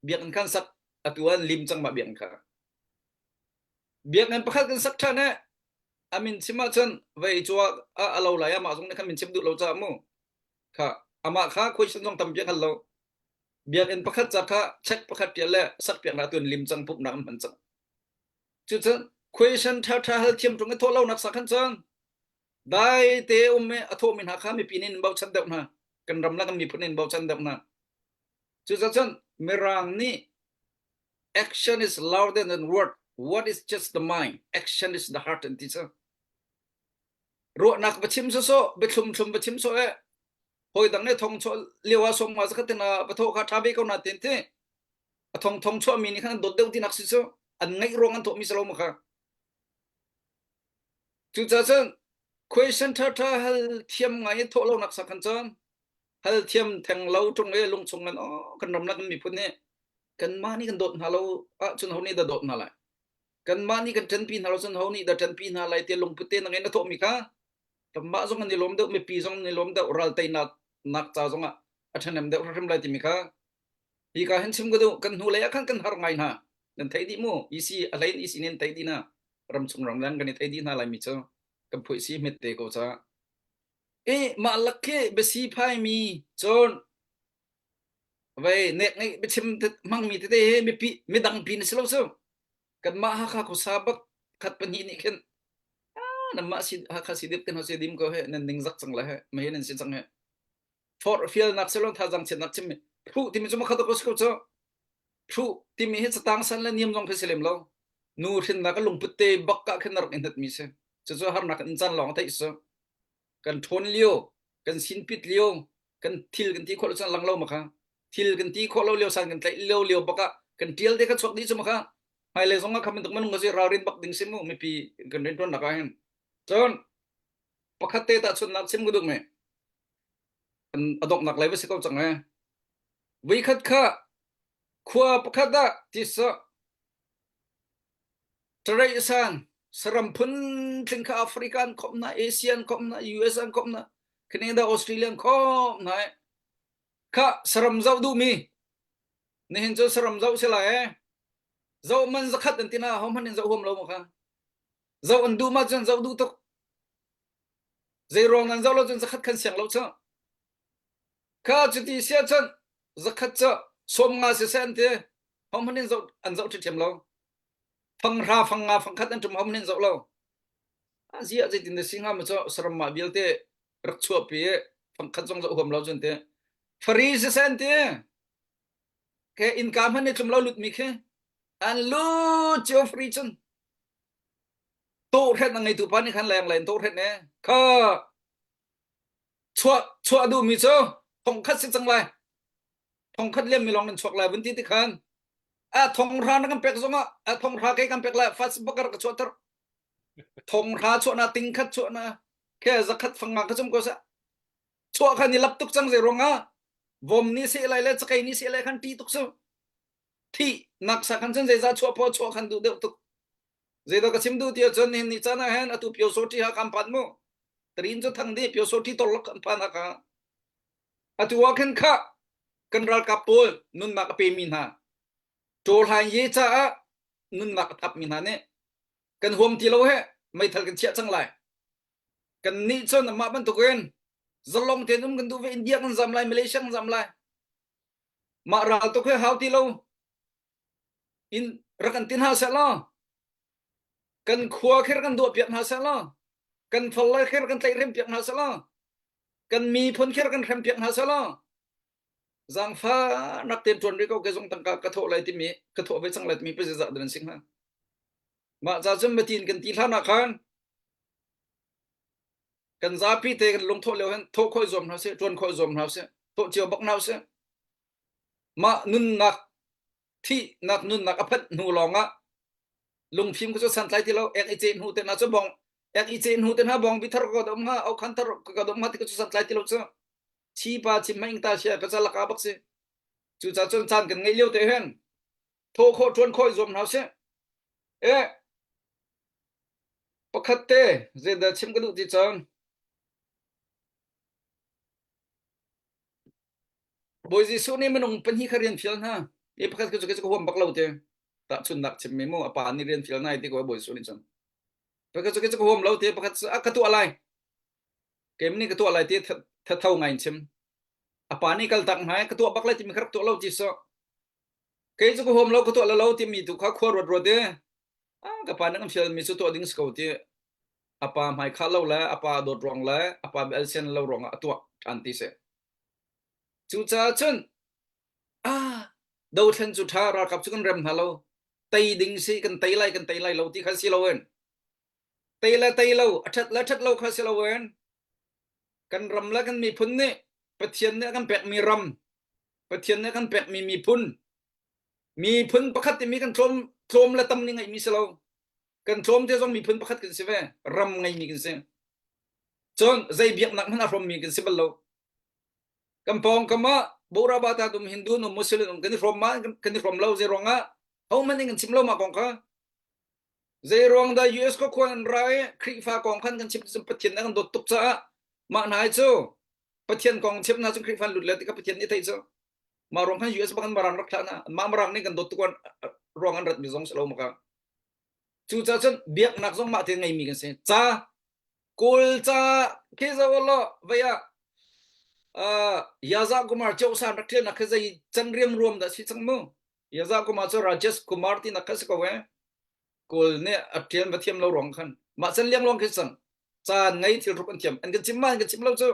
biakinn khan sak atu an lim cang ma biakinn kha biakinn pakhat kan sak ṭhan e amin chim ahcun vei cu a a lo lai amah zong nih khan min chim duh lo caah mu kha amah kha question zong tampi a hngal lo biakinn pakhat ca kha check pakhat ṭial le sak piak hna tuan lim cang pumhnak an hman cang cucun question ṭha ṭha hal thiam ṭung i thawh lonak sa khan cun dai te um i a thawhmi hna kha mipi nih in bochan deuh hna kan ram le kan miphun in bochan deuh hna cucun mirang nih action is louder than word what is just the mind action is the heart an ti cu ruahnak va chim sawsawh biathlum thlum va chim sawh eh hawi dang nih thong chuah lio ah som nga zakhat tina va thawh kha tha ve ko na tin ti a thong thong chuah mi nih khan an dawt deuh tinak si cu an ngaih ruang an thawh mi si lo ma kha cucaah cun question tha tha hal thiam ngai i thawh lo nak sa khan cun hal thiam theng lo tung e lung chung an oh kan ram la kan miphun nih kan mah nih kan dawt hna lo ah cun ho nih dah dawt hna lai kanmah nih kan ṭanpi hna lo cun ho nih dah ṭanpi hna lai ti lungput te na ngei na thawhmi kha kanmah zong an i lawm deuh mipi zong an i lawm deuh ral teinak nak ca zong ah a ṭhahnem deuh hrimhrim lai timi kha hi ka hin chim ka duh kan hnu lei ah khan kan har ngai hna nan thei dih mu EC a hlei in EC nih an thei dih hna ramchung ramleng kan i thei dih hna lai mi cu kan phuih si hmet te ko ca e mah lak khi biasi phai mi cun vei nek ngeih biachim hmangmi tete hi mipi midang pi na si lo cu kanmah Hakha khuasa bak khat pahnih nih khin ah nanmah si Hakha si dip ten ho si dim ko he nan ning zak cang la he mei nan si cang he for fialnak selon thazang chiatnak chim mi phu timi cu makhat ko ko cu phu timi hi catang san le niam zong khi si lem lo nu hrinnak lungput te bak ka khin rak in hat mi si cu cu harnak in chan lawng theih su kan ṭhawn lio kan sinpit lio kan thil kan ti khawh lo cun lang lo ma kha thil kan ti khawh lo lio san kan tlaih lio lio bak ah kan ṭial te kha chuak dih cu ma kha hmailei zong ah kha bantuk minung ka si ralrin bak ding si mu mipi kan rianṭuan nak ah hin cun pakhat te tahchunhnak chim ka duh me a donghnak lei va si ko cang e voikhat kha khua pakhat ah tisa Ṭareihsan, saram phuntling kha Africa an khawmh hna, Asia an khawmh hna, US an khawmh hna, Canada, Australia an khawmh hna. Kha saram zoh duhmi nihin cu saram zoh si lai ee. Zoh man zakhat an ti na hohmanh in zoh huam lo maw kha. Zoh an duh ma cun zoh duh tuk. Zei ruang nan zoh lo cun zakhat khan siang lo cu. Kha cuti sia cun zakhat cu sawm nga siseh an ti. Hohmanh in zoh an zoh ṭhiṭhiam lo. Fanghra fangnga fangkhat an ṭum hohmanh in zoh lo. A ziah zeitin dah si hnga maw cu saram mah vialte rak chuahpi i fangkhat zong zoh huam lo cun ti. Fari siseh an ti. Ke innka hmanh i tlum lo lutmi khi an lut cio fari cun. Tawhret a ngeitu pa nih khan leng len tawhret ne. Kha chuah chuah duhmi cu thongkhat si cang lai. Thongkhat liam mi lawng nan chuak lai vun ti ti khan a thonghra na kan pek zongah a thonghra ke kan pek lai fast bakar ka chuahter thonghra chuahna tingkhat chuahna ke zakhat fanga ka cum ko sa chuah khan i lap tuk cang zei ruangah. Vom nih seh lai le cakei nih seh lai khan ṭih tuk cu. Thih nak sa khan cun zeizah chuah phaw chuah khan duh deuh tuk. Zeidah ka chim duh ti ahcun nihin ni caan ah hin atu pyo so ṭi ha kan phan mu. Tarin cu thang dih pyo so ṭi torlak kan phan haka. Atu ah khin kha kan ralkap pawl nunnak a pemi hna ṭawhlan ye caah nunnak a thapmi hna nih kan huam ti lo he meithal kan chiah cang lai. Kan nih cun amah bantukin zalong tein um kan duh ve India kan zam lai Malaysia kan zam lai. Mah ral tuk he hau ti lo in rak kan tin hna seh law kan khua kher kan duah piak hna seh law kan fal lai kher kan tlaih rem piak hna seh law kan miphun kher kan hrem piak hna seh law zaangfahnak tein ṭuan rih ko ke zong tangka ka thawh lai timi ka thawh ve cang lai timi pa zeizah dan sing hnga mah ca cun matin kan ti hlan ah khan kan zapi te kan lungthawh lio hin thawh khawh zuam hna sih ṭuan khawh zuam hna sih thawh cio bak hna sih mah nunnak thihnak nunnak a phanh hnu lawng ah lungfim ku cu santlai ti lo ek i ce hnu te hna cu bong ek i ce hnu te hna bong bi thar ko dom ha au khan thar ko dom ha ti ku cu santlai ti lo cu chi pa chim ma ing ta sia ka ca laka bak si cu ca cun caan kan ngeih lio te hen tho kho tuan khoi zuam hna sih e pakhat te zeidah chim ka duh ti cang Bawi Jesuh nih minung pahnih kha rian fial hna. I pakhat cu ka huam bak lo te. Tahchunnak chimmi mu a pa nih rian fial hna ti ko Bawi Jesuh nih cun. Pakhat cu ka huam lo te pakhat cu a ka tuah lai. Keimah nih ka tuah lai ti thatho ngai in chim. A pa nih kal tak hna ka tuah bak lai timi kha rak tuah lo ti so. Kei cu ka huam lo ka tuah lo timi tu kha khua ruat ruat e. Ka pa nih kan fial mi cu tuah ding si ko ti. A pa hmai khah lo le a pa dawt ruang le a pa bel sian lo ruangah a tuah ṭhan ti si. Cucaah cun ah dothlen cu ṭha ralkap cu kan rem hna lo tei ding si kan tei lai kan tei lai lo ti kha si loin tei le tei lo a ṭhat le ṭhat lo kha si loin kan ram le kan miphun nih Pathian nih a kan pekmi ram Pathian nih a kan pekmi miphun miphun pakhat timi kan tlawm tlawm le tam nih ngeihmi si lo kan tlawm te zong miphun pakhat kan si ve ram ngeimi kan si cun zei biaknak hmanh a hrawmmi kan si bal lo Kan pawngkam ah Borabata um Hindu um Muslim um kan i hrawm ma kan i hrawm lo zei ruangah hohmanh nih kan chim lo mah kong kha zei ruang dah US ko khuan an ra i Khrihfa kong khan kan chim cun Pathian an kan dawt tuk caah mah hna hi cu Pathian kong chim hna cun Khrihfa an lut le tikah Pathian nih theih cu mah ruang khan US bak an marang rak thlah hna mah marang nih kan dawt tuk ruang an rat mi zong si lo maka cucaah cun biaknak zong mah te ngeimi kan si ca Kawl ca khi zo lo vei ah uh, Yaza Kumar Chausan rak ṭial nak khi zei can riam ruam dah si cang mu Yaza Kumar cu Rajesh Kumar ti nak kha si ko eh Kawl nih a ṭial va thiam lo ruang khan mah can liang lawng khi cang caan ngei thil ruk an thiam an kan chim ma an kan chim lo cu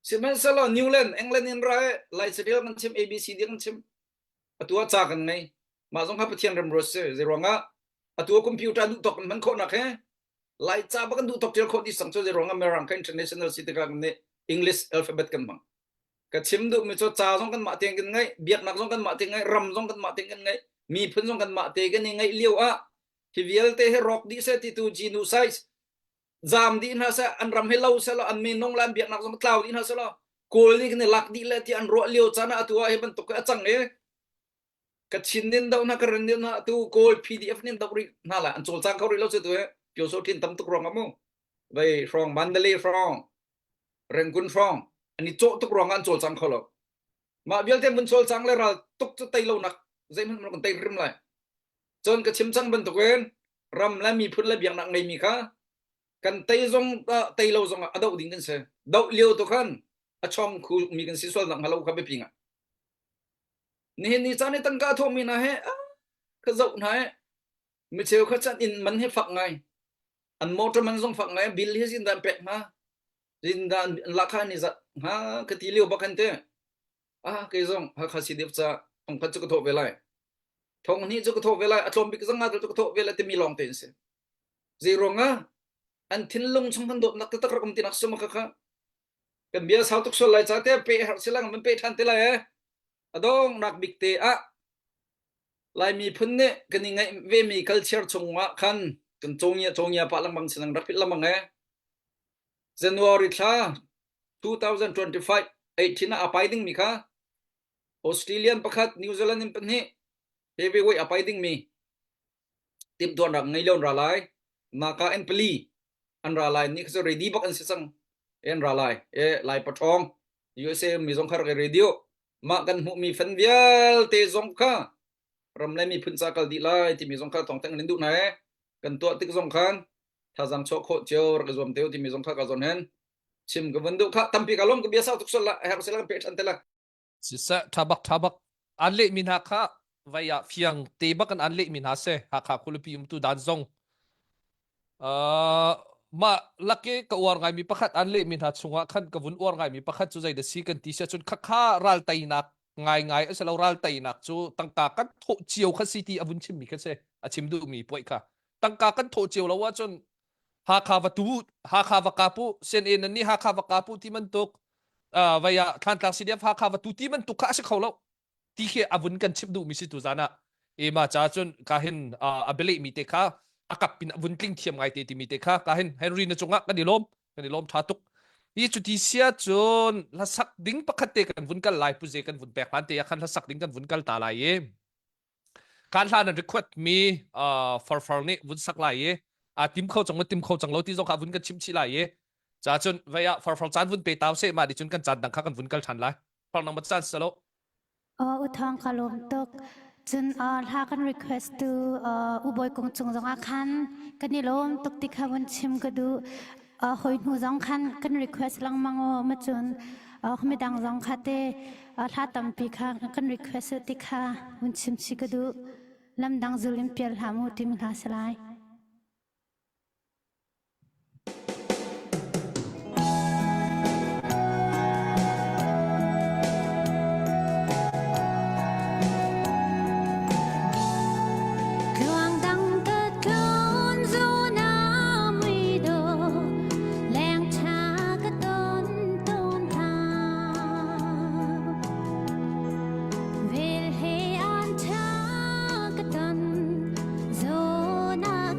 sihmanhsehlaw Newland England in ra eh Lai Cyril kan chim ABCD kan chim atu ah ca kan ngei mah zong kha Pathian remruat si zei ruangah atu ah computer duh tawk kan hman khawh nak he Laica bak kan duh tok ṭial khawh dih sang cu zei ruangah Mirang ka international si tikah kan nih English alphabet kan hmang. Ka chim duhmi cu ca zong kan mah tein kan ngeih, biaknak zong kan mah tein ngeih, ram zong kan mah tein kan ngeih, miphun zong kan mah te kan i ngeih lio ah hi vialte hi rawk dih seh ti tu genocide zaam dih hna seh an ram hi lo seh law an minung le an biaknak zong tlau dih hna seh law Kawl nih kan i lak dih le ti an ruah lio caan ah atu ah hi bantuk hi a cang i Kachin nin doh hna Karen nin hna tu Kawl PDF nin doh rih hna la an cawlcang kho rih lo cu tu he pyo so thin tam tuk ruang amu vei hrawng Mandalay hrawng Rangoon hrawng an i cawh tuk ruang an cawlcang kho lo mah vialte mun cawlcang le ral tuk cu tei lo nak zeihmanh kan tei rim lai cun ka chim cang bantukin ram le miphun le biaknak ngeimi kha kan tei zong tei lo zong a doh ding kan si doh lio tu khan a chong khu mi kan si sual nak hnga lo kha biapi nga Nihin ni caan i tangka a thawhmi hna he ka zoh hna i micheu kha chan inn man hi fak ngai. An motor man zong fak ngai. Bill hi zindah an pek hnga? Zindah an lahkhah an i zat hnga ka ti lio bak han te. Ah kei zong Hakha CDF ca thongkhat cu ka thawh ve lai. Thong hnih cu ka thawh ve lai. A tlawm bik zong nga cu ka thawh ve lai timi lawng te an si. Zei ruangah an thinlung chung kan dawtnak taktak rak um tinak sum kha kha kan bia sau tuk sual lai ca te pe har silang man pe than te lai eh a dongnak bik te ah Lai miphun nih kan i ngeih vemi culture chungah khan kan cawngia cawngia pah lengmang sinang rak philh lengmang eh January thla 2025 18 ah a pai dingmi kha Australian pakhat New Zealand in pahnih heavyweight a pai dingmi timhtuahnak ngei lo an ra lai. Naka in pali an ra lai ni kha cu ready bak an si cang. An ra lai. E Lai paṭhawng USA mi zong kha rak i ready u. Mah kan hmuhmi fan vialte zong kha ram le miphun ca kal dih lai timi zong kha thawng theng in duh hna e. Kan tuah tik zong khan thazang chuah khawh cio rak i zuam te u timi zong kha ka zawn hen. Chim ka vun duh kha tampi ka lawm ka bia sau tuk sual la herh sila kan pe ṭhan te la. Siseh tha bak tha bak an leh mi hna kha vai ah fiang te bak an an leh mi hna se Hakha khualipi umtu dan zong uh, mah laki ka uar ngai mi pakhat an leh mi hna chungah khan ka vun uar ngai mi pakhat cu zei da si kan ti sia cun khakha ral teinak ngai ngai a si lo ral teinak cu tangka kan thawh cio kha si ti a vun chim mi kha si a chim duh mi puai kha tangka kan thawh cio lo ahcun Hakha va tu Hakha va kapu CNA nan nih Hakha va kapu ti bantuk uh, vai ah Thlantlang CDF Hakha va tu ti bantuk kha a si kho lo ti khi a vun kan chim duh mi si tu zan ah e ma cha cun ka hin uh, a bele mi te kha a kap pin a vun tling thiam ngai te ti mi te kha ka hin Henry na cungah kan i lawm kan i lawm tha tuk hi cu ti sia cun hlasak ding pakhat te kan vun kal lai pu ze kan vun pek hlan te ah khan hlasak ding kan vun kal ta lai i Kan hlan an request mi uh, farfar nih vun sak lai i a tim kho cang tim kho cang lo ti zong kha vun kan chim chih lai i ca cun vei ah farfar caan vun pe tau se ma di cun kan caan dang kha kan vun kal than lai far nang ma caan salo Aw u thawng ka lawm tuk. Cun uh, hla kan request tu uh, u Bawi Kung cung zong ah khan kan i lawm tuk ti kha vun chim ka duh. Uh, hoi hnu zong khan kan request lengmang o ma cun uh, midang zong kha te hla tampi kha kan request ti kha hun chim chi ka duh lamdang zul in pial hlah mu timi hla si lai. Tluang dang ka tlun zuna mui do leng tha ka ton ton tha Vel he an tha ka ton zo na.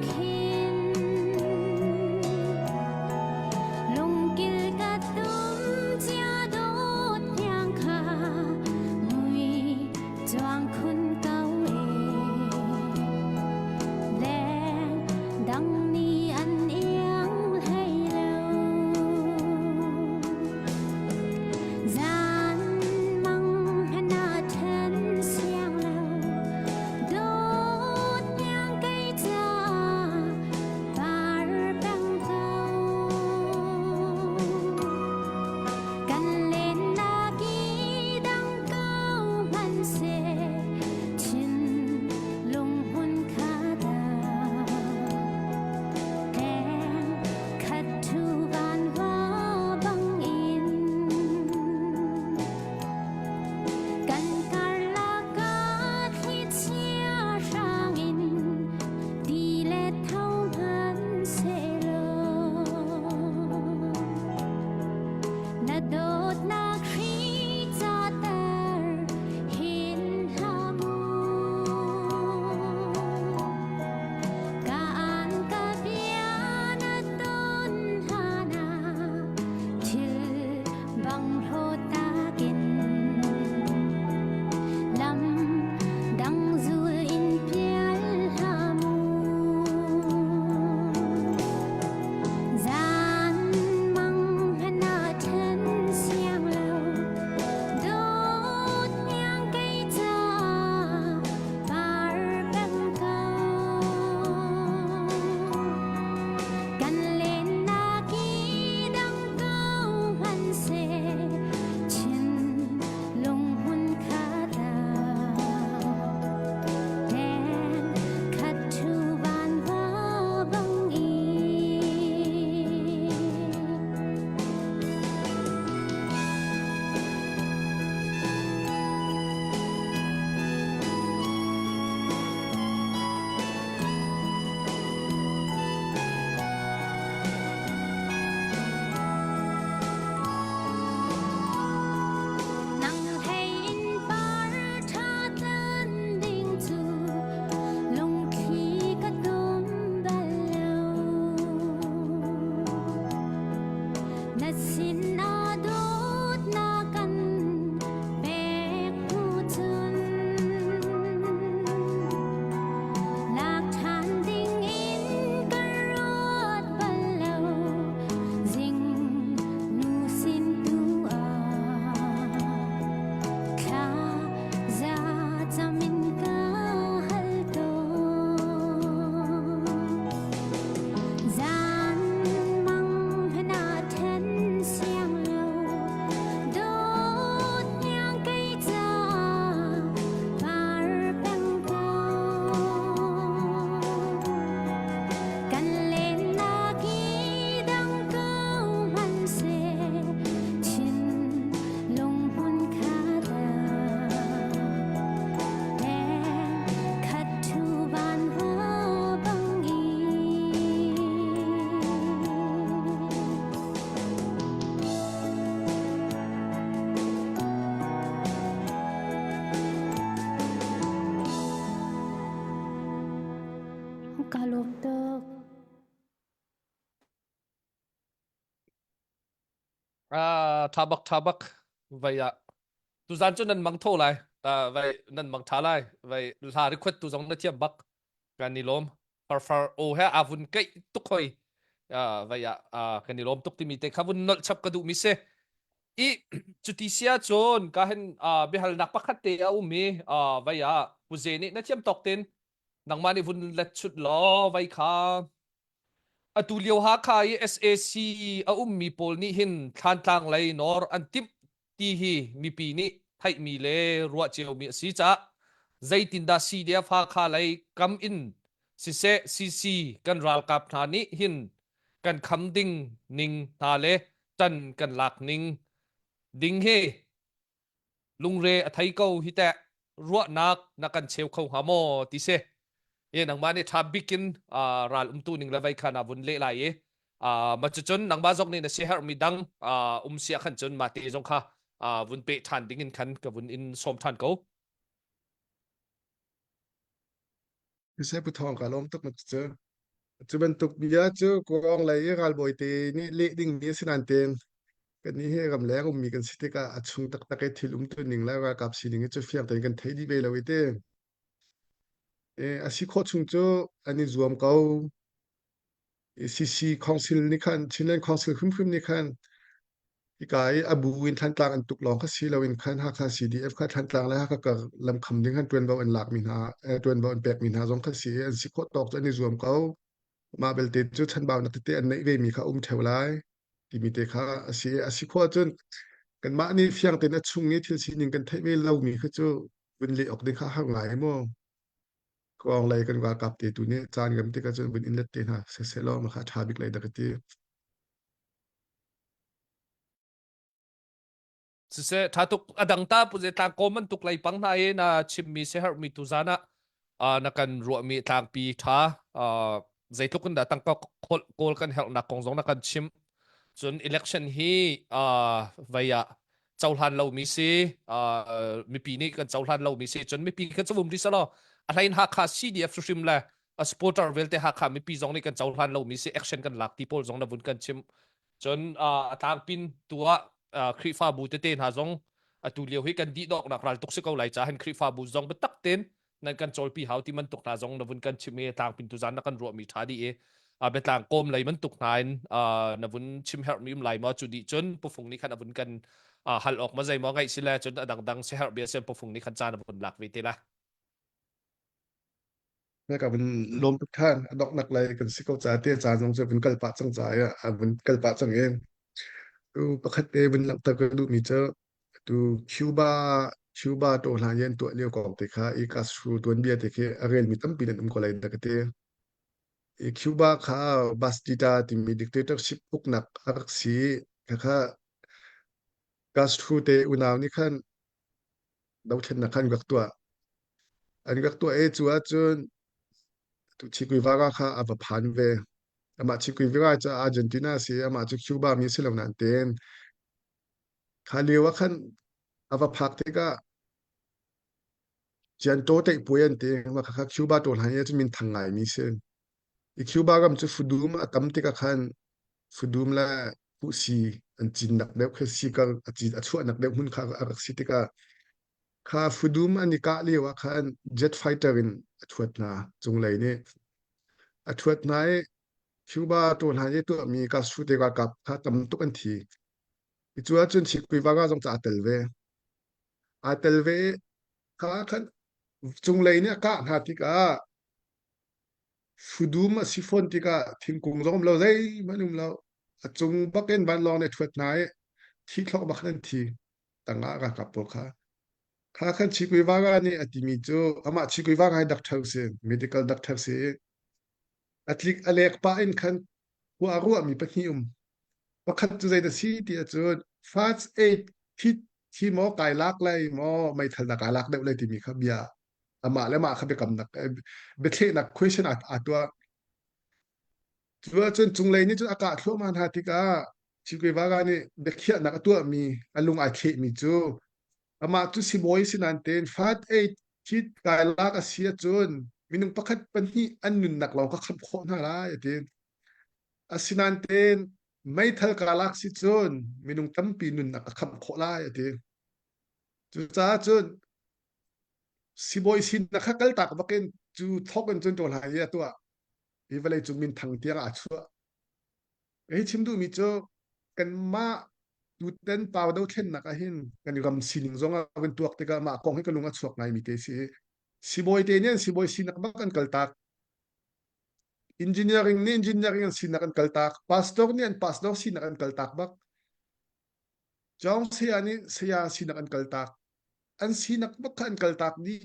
Ka lawm tuk. Ah, tha bak tha bak vai ah tuzan cu nan mang tho lai ah vai nan mang tha lai vai hla request tu zong na thiam bak kan i lawm farfar o he avun keih tuk hoi ah vai ah ah kan i lawm tuk timi te kha vun nolh chap ka duh mi si i cuti sia cun ka hen ah biahalnak pakhat te a um i ah vai ah puze nih na thiam tawk tin nangmah nih vun let chut law vai kha Atu lio Hakha i sac a ummi pawl nih hin Thlantlang lei nawr an timh ti hi mipi nih theihmi le ruah ciomi a si caah zeitindah CDF Hakha lei kam in siseh CC kan ralkap hna nih hin kan kham ding ning hna le ṭan kan lak ning ding hi lungre a thei ko hi teh ruahnak na kan cheu kho hnga maw ti si e nangmah nih tha bik in ral umtu ning le vei kha na vun leh lai i ma cucun nangmah zong nih na siaherhmi dang um sia khan cun mah te zong kha vun pe ṭhan ding in khan ka vun in sawm ṭhan ko. Siseh Pu Thawng ka lawm tuk ma cu. Cu bantuk bia cu Kawng lei i ralbawi te nih leh dingmi a si nain tein kannih hi ramleng ummi kan si tikah a chung taktak i thil umtu ning le ralkap sining hi cu fiang tein kan thei dih ve lo i ti. E, a si khawh chung cu an i zuam ko. CC Council nih khan Chinland Council hrimhrim nih khan hika i a bu in Thantlang an tuk lawng kha si loin khan Hakha CDF kha Thantlang le Hakha kar lam kham ding khan ṭuanvo an lakmi hna eh, ṭuanvo an pekmi hna zong kha si i an si khawh tawk cu an i zuam ko. Mah belte cu chanbaunak tete an neih vemi kha um ṭheo lai timi te kha a si. A si khawh ahcun kanmah nih fiang tein a chung i thil sining kan theih ve lomi kha cu vun leh awk ding kha har ngai mu. Kawng lei kan ralkap te tu nih caan rem tik ahcun vun in let te hna siseh law mah kha a ṭha bik lai dah ka ti. Siseh ṭha tuk a dang ta pu ze tlang kawm man tuk lei pang hna i na chimmi siaherhmi tu zan ah na kan ruahmi tlangpi ṭha zeitluk in dah tangka kawl kan herhnak kong zong na kan chim cun election hi vei ah cohlan lomi si mipi nih kan cohlan lomi si cun mipi kan cawum rih selaw a hlein Hakha CDF hrim le a supporter vialte Hakha mipi zong nih kan cohlan lomi si action kan lak ti pawl zong na vun kan chim cun a tlangpin tu ah Khrihfabu tete hna zong atu lio hi kan dih dawknak ral tuk si ko lai ca hin Khrihfabu zong biatak tein nan kan cawlpi hau ti bantuk hna zong na vun kan chim i tlangpin tu zan na kan ruahmi ṭha dih i biatlang kawm lei bantuk hna in na vun chim herhmi um lai maw cu dih cun pufung nih khan a vun kan hal awk ma zei maw ngaih si le cun a dangdang si herh bia sian pufung nih khan caan a vun lak ve te la Na ka vun lawm tuk than a donghnak lei kan si ko ca te caan zong cu vun kal pah cang ca a vun kal pah cang in tu pakhat te vun langhter ka duhmi cu Tu Cuba Cuba tawhlan i an tuah lio kong te kha i Castro tuanbia te khi a relmi tampi nan um ko lai dah ka ti. I Cuba kha Bastida timi dictatorship uknak a rak si. Khakha Castro te unau nih khan dothlennak khan rak tuah. An rak tuah i cu ahcun tu Che Guevara kha a va phan ve. Amah Che Guevara cu Argentina si, amah cu Cuba mi si lo nain tein Kha lio ah khan a va phak tikah Ciantaw teihpuai an ti. Mah khakha Cuba tawhlan i cun minthang ngaimi si. I Cuba ram cu fudum a tam tikah khan fudum le kuhsi an cinnak deuh khi sikar a cin a chuahnak deuh hmun kha a rak si tikah kha fudum an i kah lio ah khan jet fighter in a thuat hna cunglei nih. A thuat hna i Cuba tawhlan i tuahmi Castro te ralkap kha tam tuk an thi. Cu ahcun Chikpivaga zong cu aa tel ve. Aa tel ve i kha khan cunglei nih a kah hna tikah fudum a si fawn tikah thingkung zong um lo zeihmanh um lo. A cung bak in vanlawng nih a ṭhuat hna i thi thlok bak in an thi. Tangah ralkap pawl kha. Kha khan Chikwivaga nih a timi cu amah Chikwivaga hi doctor si, medical doctor si i a tlik a lek pah in khan khua a ruahmi pahnih um. Pakhat cu zei dah si ti ahcun first aid kit khi maw kai lak lai maw meithal dah kai lak deuh lai timi kha bia amah le mah kha biakamnak biathlehnak question aa aa tuah. Cu ahcun cunglei nih cun a kah thluahmah hna tikah Che Guevara nih biakhiahnak a tuahmi a lung ai thlehmi cu amah cu sibawi si nain tein first aid kit kai lak a si ahcun. Minung pakhat pahnih an nunnak lawng ka khamh khawh hna lai a ti. Asinain tein meithal kaa lak si cun minung tampi nunnak ka khamh khawh lai a ti. Cucaah cun sibawi sinak kha kaltak bakin cu thawk in cun ṭawl hai i a tuah. Hi vawleicung minthang tiang aa chuah. Hi chim duhmi cu kanmah tutan pau dothlennak ah hin kan ram sining zong ah kan tuak tikah mah kong hi ka lung a chuak ngaimi te si. Sibawi te nih an sibawi sinak bak an kaltak. Engineering nih engineering an sinak an kaltak. Pastor nih an pastor sinak an kaltak bak. Cawng saya nih saya sinak an kaltak. An sinak bak kha an kaltak dih.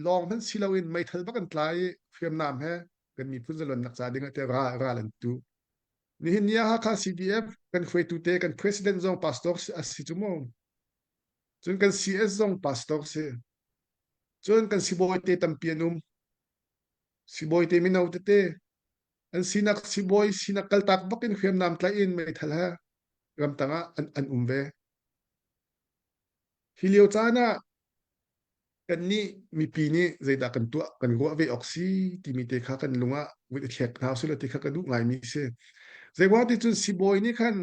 Lawng hmanh si loin meithal bak an tlai i hriamnam he kan miphun zalonnak ca ding ah te ral, ral an tu. Nihin ni ah Hakha CDF kan hruaitu te kan president zong pastor a si cu mu. Cun kan CS zong pastor si. Cun kan sibawi te tampi an um. Sibawi te mino tete an sinak sibawi sinak kaltak bak in hriamnam tlaih in meithal he ramtang ah an, an um ve. Hi lio caan ah kannih mipi nih zeidah kan tuah kan ruah ve awk si timi te kha kan lung ah vun i thlek hna usih law ti kha ka duh ngaimi si. Zeiruang ti cun sibawi nih khan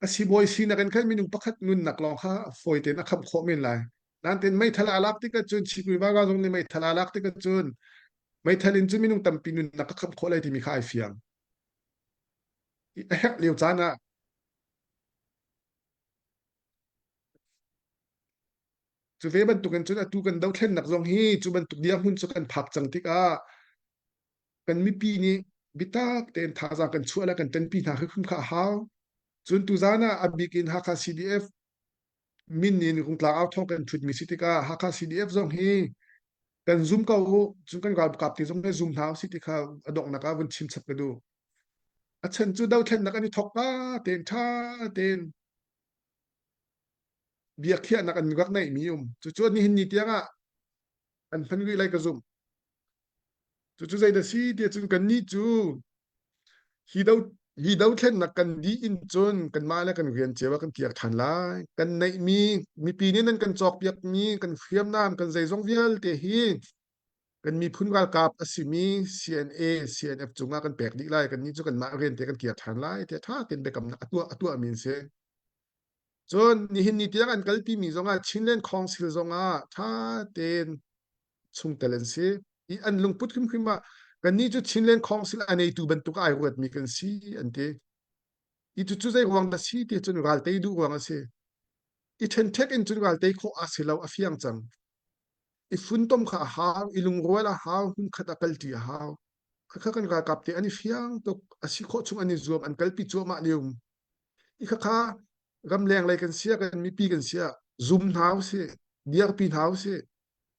a sibawi sinak in khan minung pakhat nunnak lawng kha fawi tein a khamh khawh men lai. Nain meithal aa lak tikah cun Chikui Vaga zong nih meithal aa lak tikah cun meithal in cun minung tampi nunnak a khamh khawh lai timi kha ai fiang. A herh lio caan ah Cu ve bantukin cun atu kan dothlennak zong hi cu bantuk dirhmun cu kan phak cang tikah kan mipi nih biatak tein thazaang kan chuah le kan ṭanpi hna hrimhrim kha a hau. Cun tuzaan ah a bik in Hakha CDF min in Rungtlang au thawng kan ṭhutmi si tikah Hakha CDF zong hi kan zum ko u, cun kan ralkap te zong hi zum hna usih ti kha a donghnak ah vun chim chap ka duh. A chan cu dothlennak an i thawk ka tein ṭha tein biakhiahnak an rak neihmi um. Cucu nihin ni tiang ah an hman rih lai ka zumh. Cucu zeidah si tiah cun kannih cu hi do hi dothlennak kan dih in cun kanmah le kan rian cio ah kan kir ṭhan lai. Kan neihmi mipi nih nan kan cawkpiakmi kan hriamnam kan zeizong vialte hi kan miphun ralkap a simi CNA, CNF cungah kan pek dih lai. Kannih cu kanmah rian te kan kir ṭhan lai tiah ṭha tein biakamnak a tuah a tuahmi an si. Cun nihin ni tiang an kalpimi zongah Chinland Council zongah ṭha tein chungtel an si. I an lungput hrimhrim ah kannih cu Chinland Council a neitu bantuk ai ruatmi kan si an ti. I cucu zei ruang dah si ti cun ral tei duh ruang a si. I ṭhenṭhek in cun ral tei khawh a si lo a fiang cang. I funtom kha a hau, i lungrual a hau, hmunkhat ah kalṭi a hau. Khakha kan ralkap te an i fiang tuk, a si khawh chung an i zuam, an kalpi cuahmah lio. I khakha ramleng lei kan sia, kan mipi kan sia, zum hna usih, dirpi hna usih.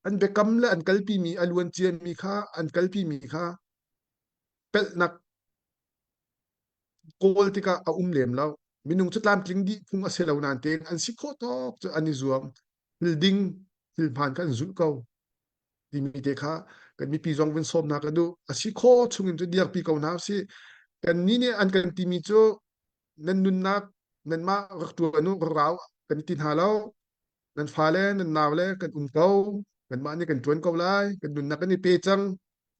An biakam le an kalpimi a luan ciami kha an kalpimi kha pelhnak kawl tikah a um lem lo. Minung cu tlamtling dih phung a si lo nain tein an si khawh tawk cu an i zuam. Thil ding, thil hmaan kha an zulh ko. Timi te kha kan mipi zong vun sawm hna ka duh. A si khawh chungin cu dirpi ko hna usih. Kannih nih an kan timi cu nan nunnak nanmah rak ṭuan u, rak rau kan ti hna lo. Nan fale, nan naule kan um ko. Kanmah nih kan ṭuan ko lai. Kan nunnak kan i pe cang.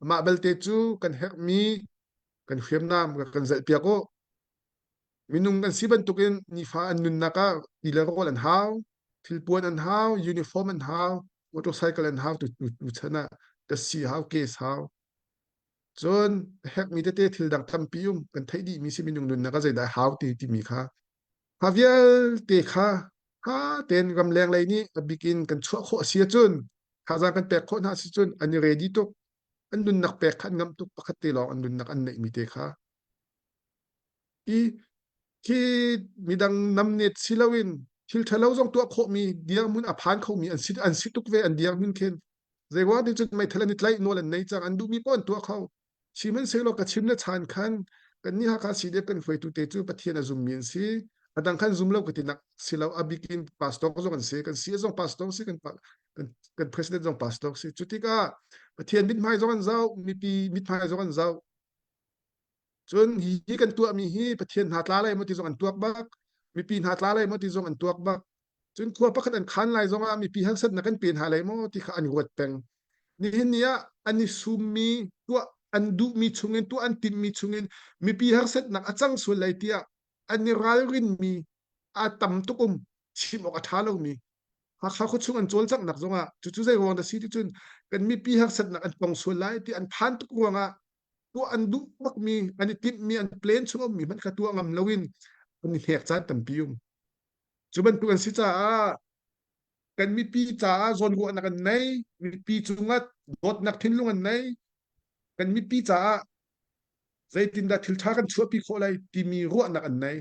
Amah belte cu kan herhmi kan hriamnam rak kan zalhpiak u. Minung kan si bantukin nifa an nunnak ah ti le rawl an hau, thilpuan an hau, uniform an hau, motorcycle an hau tu, tu, tu chan ah tasi hau, case hau. Cun a herhmi tete thil dang tampi um kan theih dihmi si minung nunnak ah zeidah hau ti timi kha kha vialte kha ha tein ramleng lei nih a bik in kan chuah khawh a si ahcun thazaang kan pek khawh hna si cun an i ready tuk an nunnak pek kha an ngamh tuk pakhat te lawng an nunnak an neihmi te kha i khi midang namnet si loin thil ṭhalo zong tuah khawhmi dirhmun a phan khomi an si an si tuk ve an dirhmun khin zeiruang ti cun meithal an i tlaih nawl an nei cang an duhmi paoh an tuah kho sihmanhsehlaw ka chim le chan khan kannih Hakha CDF kan hruaitu te cu Pathian a zummi an si a dang khan zum lo ka ti nak si lo a bik in pastor zong an si kan si zong pastor si kan kan kan president zong pastor si cu tikah Pathian mithmai zong an zoh mipi mithmai zong an zoh Cun hi kan tuahmi hi Pathian hna tla lai maw ti zong an tuak bak. Mipi hna tla lai maw ti zong an tuak bak. Cun khua pakhat an khan lai zongah mipi harsatnak kan pe hna lai maw ti kha an ruat peng. Nihin ni ah. an i summi tuah an duhmi chungin tuah an timhmi chungin mipi harsatnak a cang sual lai tiah an i ralrinmi a tam tuk um chim awk a ṭha lomi Hakha khuachung an cawlcanghnak zongah cucu zei ruang dah si ti cun kan mipi harsatnak an tong sual lai ti an phan tuk ruangah tuah an duh bakmi an i timhmi an plan chung ummi hmanh kha tuah ngam loin an i hnek caan tampi um. Cu bantuk an si caah kan mipi caah zawnruahnak an nei, mipi cungah dawtnak thinlung an nei, kan mipi caah zeitindah thil ṭha kan chuahpi khawh lai timi ruahnak an nei.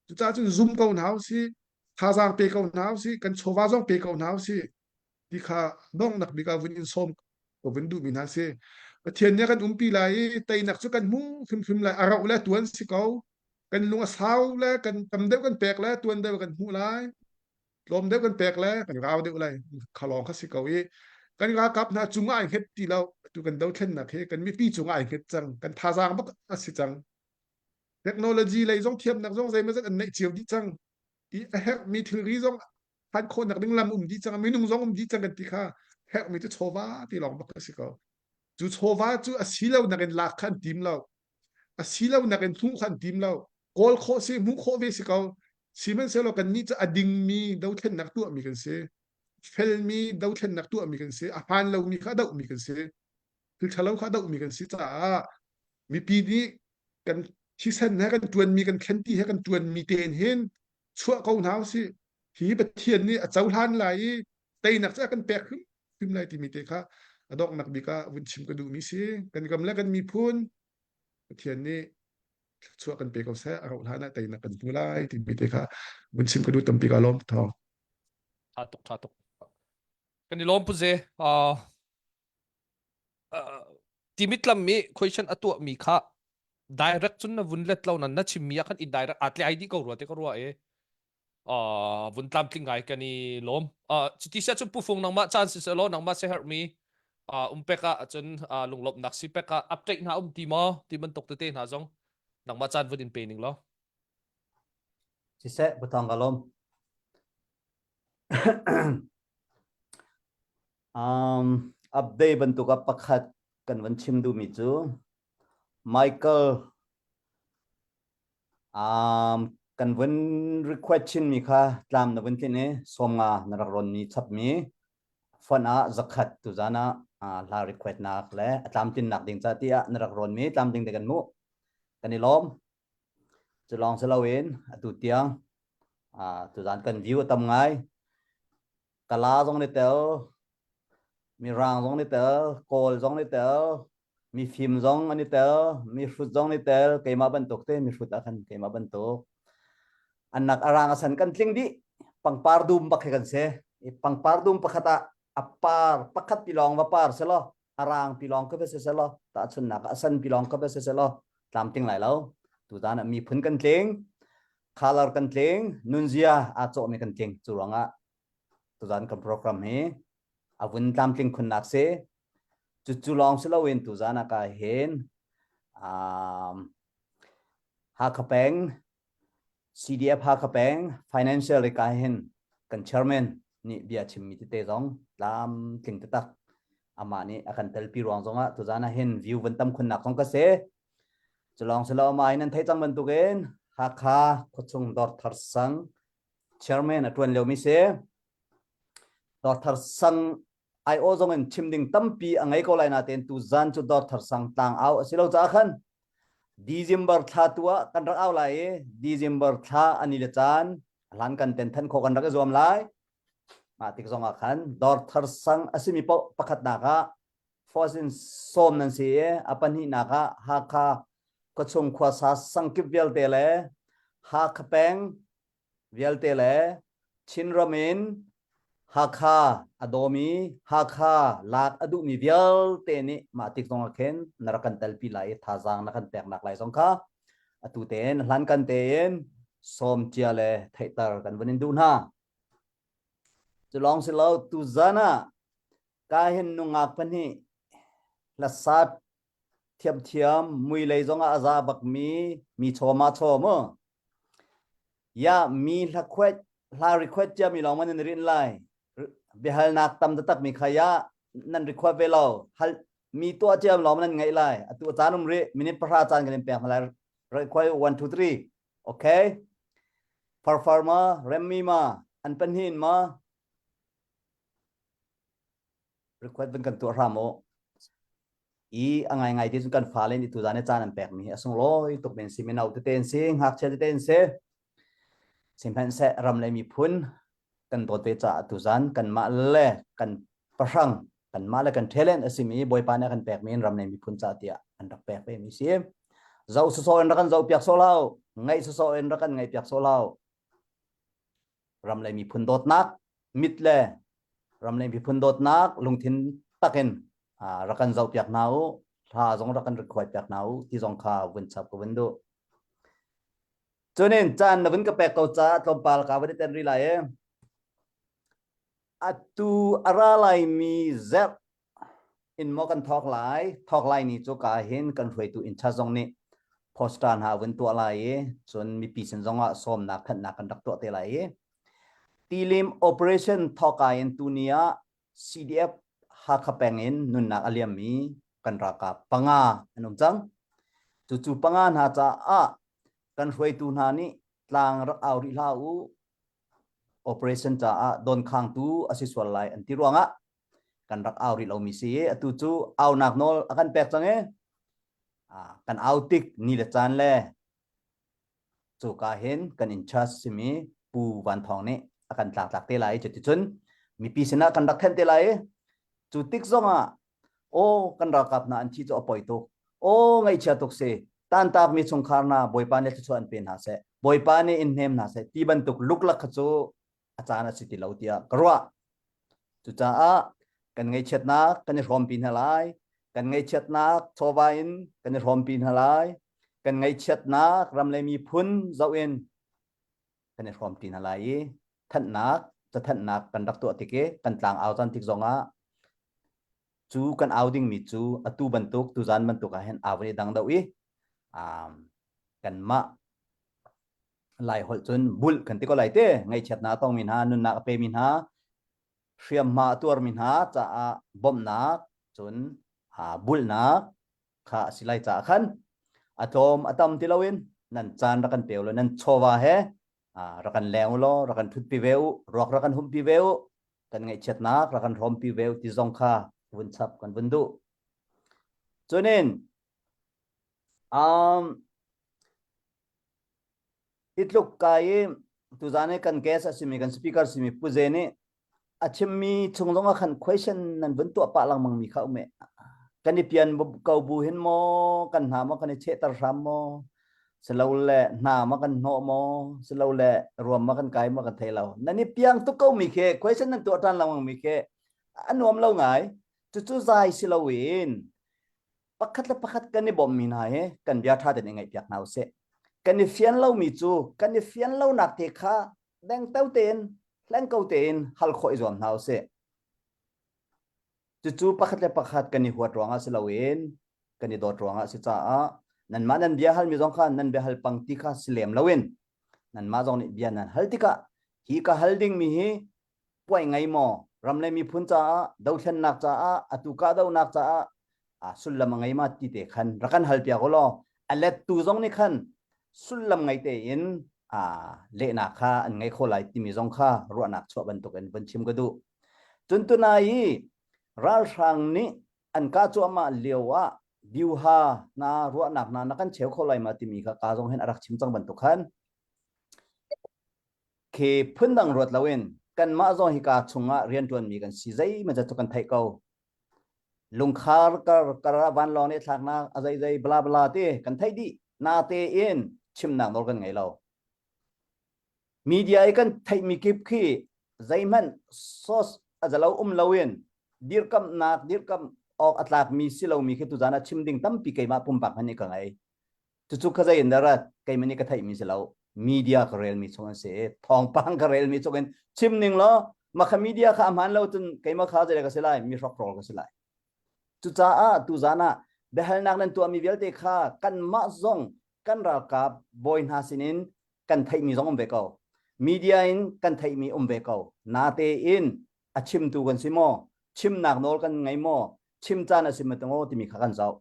Cucaah cun zum ko hna usih, thazaang pe ko hna usih, kan chawva zong pe ko hna usih ti kha donghnak bik ah vun in sawm ka vun duhmi hna si. Pathian nih a kan umpi lai i teinak cu kan hmu hrimhrim lai. A rauh le tuan si ko. Kan lung a sau le kan tam deuh kan pek le tuan deuh kan hmuh lai. Tlawm deuh kan pek le kan rau deuh lai. Kha lawng kha si ko i kan ralkap hna cungah ai hnget ti lo. Atu kan dothlennak hi kan mipi cungah ai hnget cang. Kan thazaang bak a si cang. Technology lei zong thiamnak zong zeimawzat an neih cio dih cang. I a herhmi thilri zong hman khawhnak ding lam um dih cang minung zong um dih cang kan ti kha herhmi cu chawva ti lawng bak a si ko cu chawva cu a si lo nak in lak kha an tim lo a si lo nak in hmuh kha an tim lo kawl khawh si hmuh khawh ve si ko sihmanhsehlaw kan nih cu a dingmi dothlennak tuahmi kan si felmi dothlennak tuahmi kan si a hmaan lomi kha a dohmi kan si thil ṭhalo kha a dohmi kan si caah mipi nih kan thisen he kan ṭuanmi kan thlen ti he kan ṭuanmi tein hin chuah ko hna usih hi Pathian nih a cohlan lai i teinak cu a kan pek hrimhrim lai timi te kha a donghnak bik ah vun chim ka duhmi si kan ram le kan miphun Pathian nih chuah kan pe ko seh a rauh hlan ah teinak kan hmu lai timi te kha vun chim ka duh tampi ka lawm thawng Tha tuk tha tuk kan i lawm pu ze uh, timitlam mi question a tuah mi kha direct cun na vun let lo nan na chim mi ah khan indirect aa tlai dih ko rua te ka rua e uh, vun tlamtling ngai kan i lawm uh, cuti sia cun pufung nangmah caan si selaw nangmah se herh mi uh, um pek ah cun uh, lunglawmhnak si pek ah update hna um ti maw ti bantuk tete hna zong nangmah caan vun in pe ning law Siseh butang ka lawm. Um, update bantuk ah pakhat kan van chim duhmi cu Michael um, kan vun request chinmi kha tlam na vun tlin i sawmnga na rak ronmi chapmi font ah zakhat tuzan ah uh, hla request nak le a tlamtlinnak ding ca tiah na rak ronmi tlamtling te kan mu kan i lawm cu lawng si loin atu tiang uh, tuzan kan view a tam ngai Kala zong ni tel, Mirang zong ni tel, Kawl zong ni tel, mifim zong an i tel, mihrut zong ni tel, keimah bantuk te mihrut ah khan keimah bantuk. Annak arang asan kan tling dih. Pangpar dum bak he kan si. I pangpar dum pakhat ah a par pakhat pilawng va par selaw arang pilawng ka va si selaw tahchunnak ah asan pilawng ka va si selaw tlamtling lai lo. Tuzan ah miphun kan tling, color kan tling, nunzia aa cawhmi kan tling. Cu ruangah tuzan kan program hi a vun tlamtling khunnak si cucu lawng si loin tuzan ah ka hin um, Hakha peng CDF Hakha peng financial le ka hin kan chairman nih bia chimmi tete zong tlamtling taktak amah nih a kan telpi ruang zongah tuzan ah hin view van tam khunnak zong ka si cu lawng si lo amah in nan theih cang bantukin Hakha khuachung dawrthar sang chairman a ṭuan liomi si. Dawrthar sang ai-aw zong in chim ding tampi a ngei ko lai natein tu zan cu Dawrthar sang tlang au a si lo caah khan December thla tu ah kan rak au lai i December thla ani le caan hlan kan ten than khawh kan rak i zuam lai. Mah tik zong ah khan Dawrthar sang a simi paoh pakhatnak ah force in sawm nan si i a pahnihnak ah Hakha khuachung khuasa sangkip vialte le Hakha peng vialte le Chinram in Hakha a dawmi Hakha lak a duhmi vialte nih mah tik zong ah khin na rak kan telpi lai i thazaang na kan peknak lai zong kha atu tein hlankan tein sawm cia le theihter kan vun in duh hna. Cu lawng si lo tuzan ah ka hin nungak pahnih hlasa thiamthiam mui lei zong ah a za bakmi mi chaw ma chaw mu ya mi hla khuat hla request cia mi lawng man nan rin lai biahalnak tam taktak mi kha ya nan request ve lo hal Mi tuah ciam lawng nan ngaih lai. Atu caan um rih. Minute pahra caan kan in pek hna lai. Require 1 2 3. Okay. Farfar ma, Remmi ma, an pahnih ma. Request van kan tuah hram u. I a ngaingai ti cun kan fale nih tuzan i caan an pekmi hi a sunglawi tuk men si mino tete an si ngakchia tete an si sihmanhseh ram le miphun kan dawt ve caah tuzan kanmah le kan pahrang kanmah le kan talent a simi Bawipa nih a kan pekmi in ram le miphun caah tiah an rak pek ve mi si zoh sawsawh in rak kan zoh piak sawh lo ngaih sawsawh in rak kan ngaih piak sawh lo ram le miphun dawtnak mit le ram le miphun dawtnak lungthin takin rak kan zoh piak hna u hla zong rak kan record piak hna u ti zong kha vun chap ka vun duh cunin caan na vun ka pek ko caah tlawmpal ka vun i ten rih lai e atu a ra laimi zerh in maw kan thawk lai thawk lai ni cu ka hin kan hruaitu in cha zong nih poster hna vun tuah lai i cun mipi sin zong ah sawmnak thanhnak kan rak tuah te lai i tilim operation thawka in tuni ah CDF Hakha peng in nunnak a liammi kan ralkap panga an um cang cucu panga hna caah kan hruaitu hna nih tlang rak au rih hlah u operation caah donkhangtu a si sual lai an ti ruangah kan rak au rih lomi si i atu cu aunak nawl a kan pek cang i kan au tik ni le caan le cuka hin kan in charge simi Pu Van Thawng nih a kan tlangtlak te lai cuticun mipi sinah kan rak thenh te lai i cu tik zongah aw kan ralkap hna an thi cu a poi tuk aw ngaihchia tuk si tantakmi chungkhar hna Bawipa nih thluachuah an pe hna seh Bawipa nih in hnem hna seh ti bantuk luklak kha cu a caan a si ti lo tiah ka ruah. Cucaah kan ngaihchiatnak kan i hrawmpi hna lai. Kan ngaihchiatnak chawva in kan i hrawmpi hna lai. Kan ngaihchiatnak ram le miphun zoh in kan i hrawmpi hna lai i thanhnak cathanhnak kan rak tuah tik i kan tlang au caan tik zongah cu kan au dingmi cu atu bantuk tuzan bantuk ah hin au i dang deuh i um, kanmah Lai holh cun bulh kan ti ko lai te ngaihchiatnak a tongmi hna nunnak a pemi hna hriamhma a tuarmi hna caah bawmhnak cun bulhnak kha a si lai caah khan a tlawm a tam ti loin nan caan rak kan pe law nan chawva he rak kan leng u law rak kan ṭhutpi ve u ruak rak kan humpi ve u kan ngaihchiatnak rak kan hrawmpi ve u ti zong kha vun chap kan vun duh cunin um, Hi tluk ka i tuzan i kan guest a simi kan speaker simi Pu Ze nih a chimmi chung zong ah khan question nan vun tuah pah lengmang mi kha um e. Kan i pian ko bu hin maw kan hna maw kan i chehter hram maw silole hna ma kan hnawh maw silole ruam ma kan kai maw kan thei lo nan i piang tuk ko mi khi question nan tuah ṭan lengmang mi khi a nuam lo ngai cucu zai si loin pakhat le pakhat kan i bawmmi hna hi kan bia ṭha tein i ngaihpiak hna usih. Kan i fian lomi cu kan i fian lonak te kha dengteo tein hlengko tein hal khawh i zuam hna usih. Cucu pakhat le pakhat kan i huat ruangah si loin kan i dawt ruangah si caah nanmah nan bia halmi zong kha nan bia hal pang ti kha si lem loin nanmah zong nih bia nan hal tikah hi ka hal dingmi hi puai ngei maw ram le miphun caah dothlennak caah atu kahdohnak caah a sullam a ngei ma ti te khan rak kan hal piak law a lettu zong nih khan sullam ngei tein a lehnak kha an ngei kho lai timi zong kha ruahnak chuah bantuk in vun chim ka duh cun tunai i ralhrang nih an kah cuahmah lio ah biuha na ruahnak hna na kan cheu kho lai ma timi kha ka zong hin a rak chim cang bantuk khan Khi phundang ruat loin kanmah zong hika chungah rianṭuanmi kan si zeihmanh cu kan theih ko. Lungkhar kar kar ah vanlawng nih thlaknak a zeizei bla bla ti kan theih dih. Natein chimnak nawl kan ngei lo. Media i kan theihmi kip khi zeihmanh source a zalo um loin dirkamhnak dirkamh awk a tlakmi si lomi khi tuzan ah chim ding tampi keimah pumpak hmanh nih ka ngei. Cucu ka zei in dah rat keimah nih ka theihmi si lo. Media ka relmi chung an si i thawngpang ka relmi chung in chim ning law makha media kha a hmaan lo cun keimah kha zei ka si lai mi hrokhrawl ka si lai. Cucaah tuzan ah biahalnak nan tuahmi vialte kha kanmah zong kan ralkap bawi hna sinin kan theihmi zong um ve ko. Media in kan theihmi um ve ko. Natein a chimtu kan si maw? Chimnak nawl kan ngei maw? Chim caan a si ma tingaw timi kha kan zoh.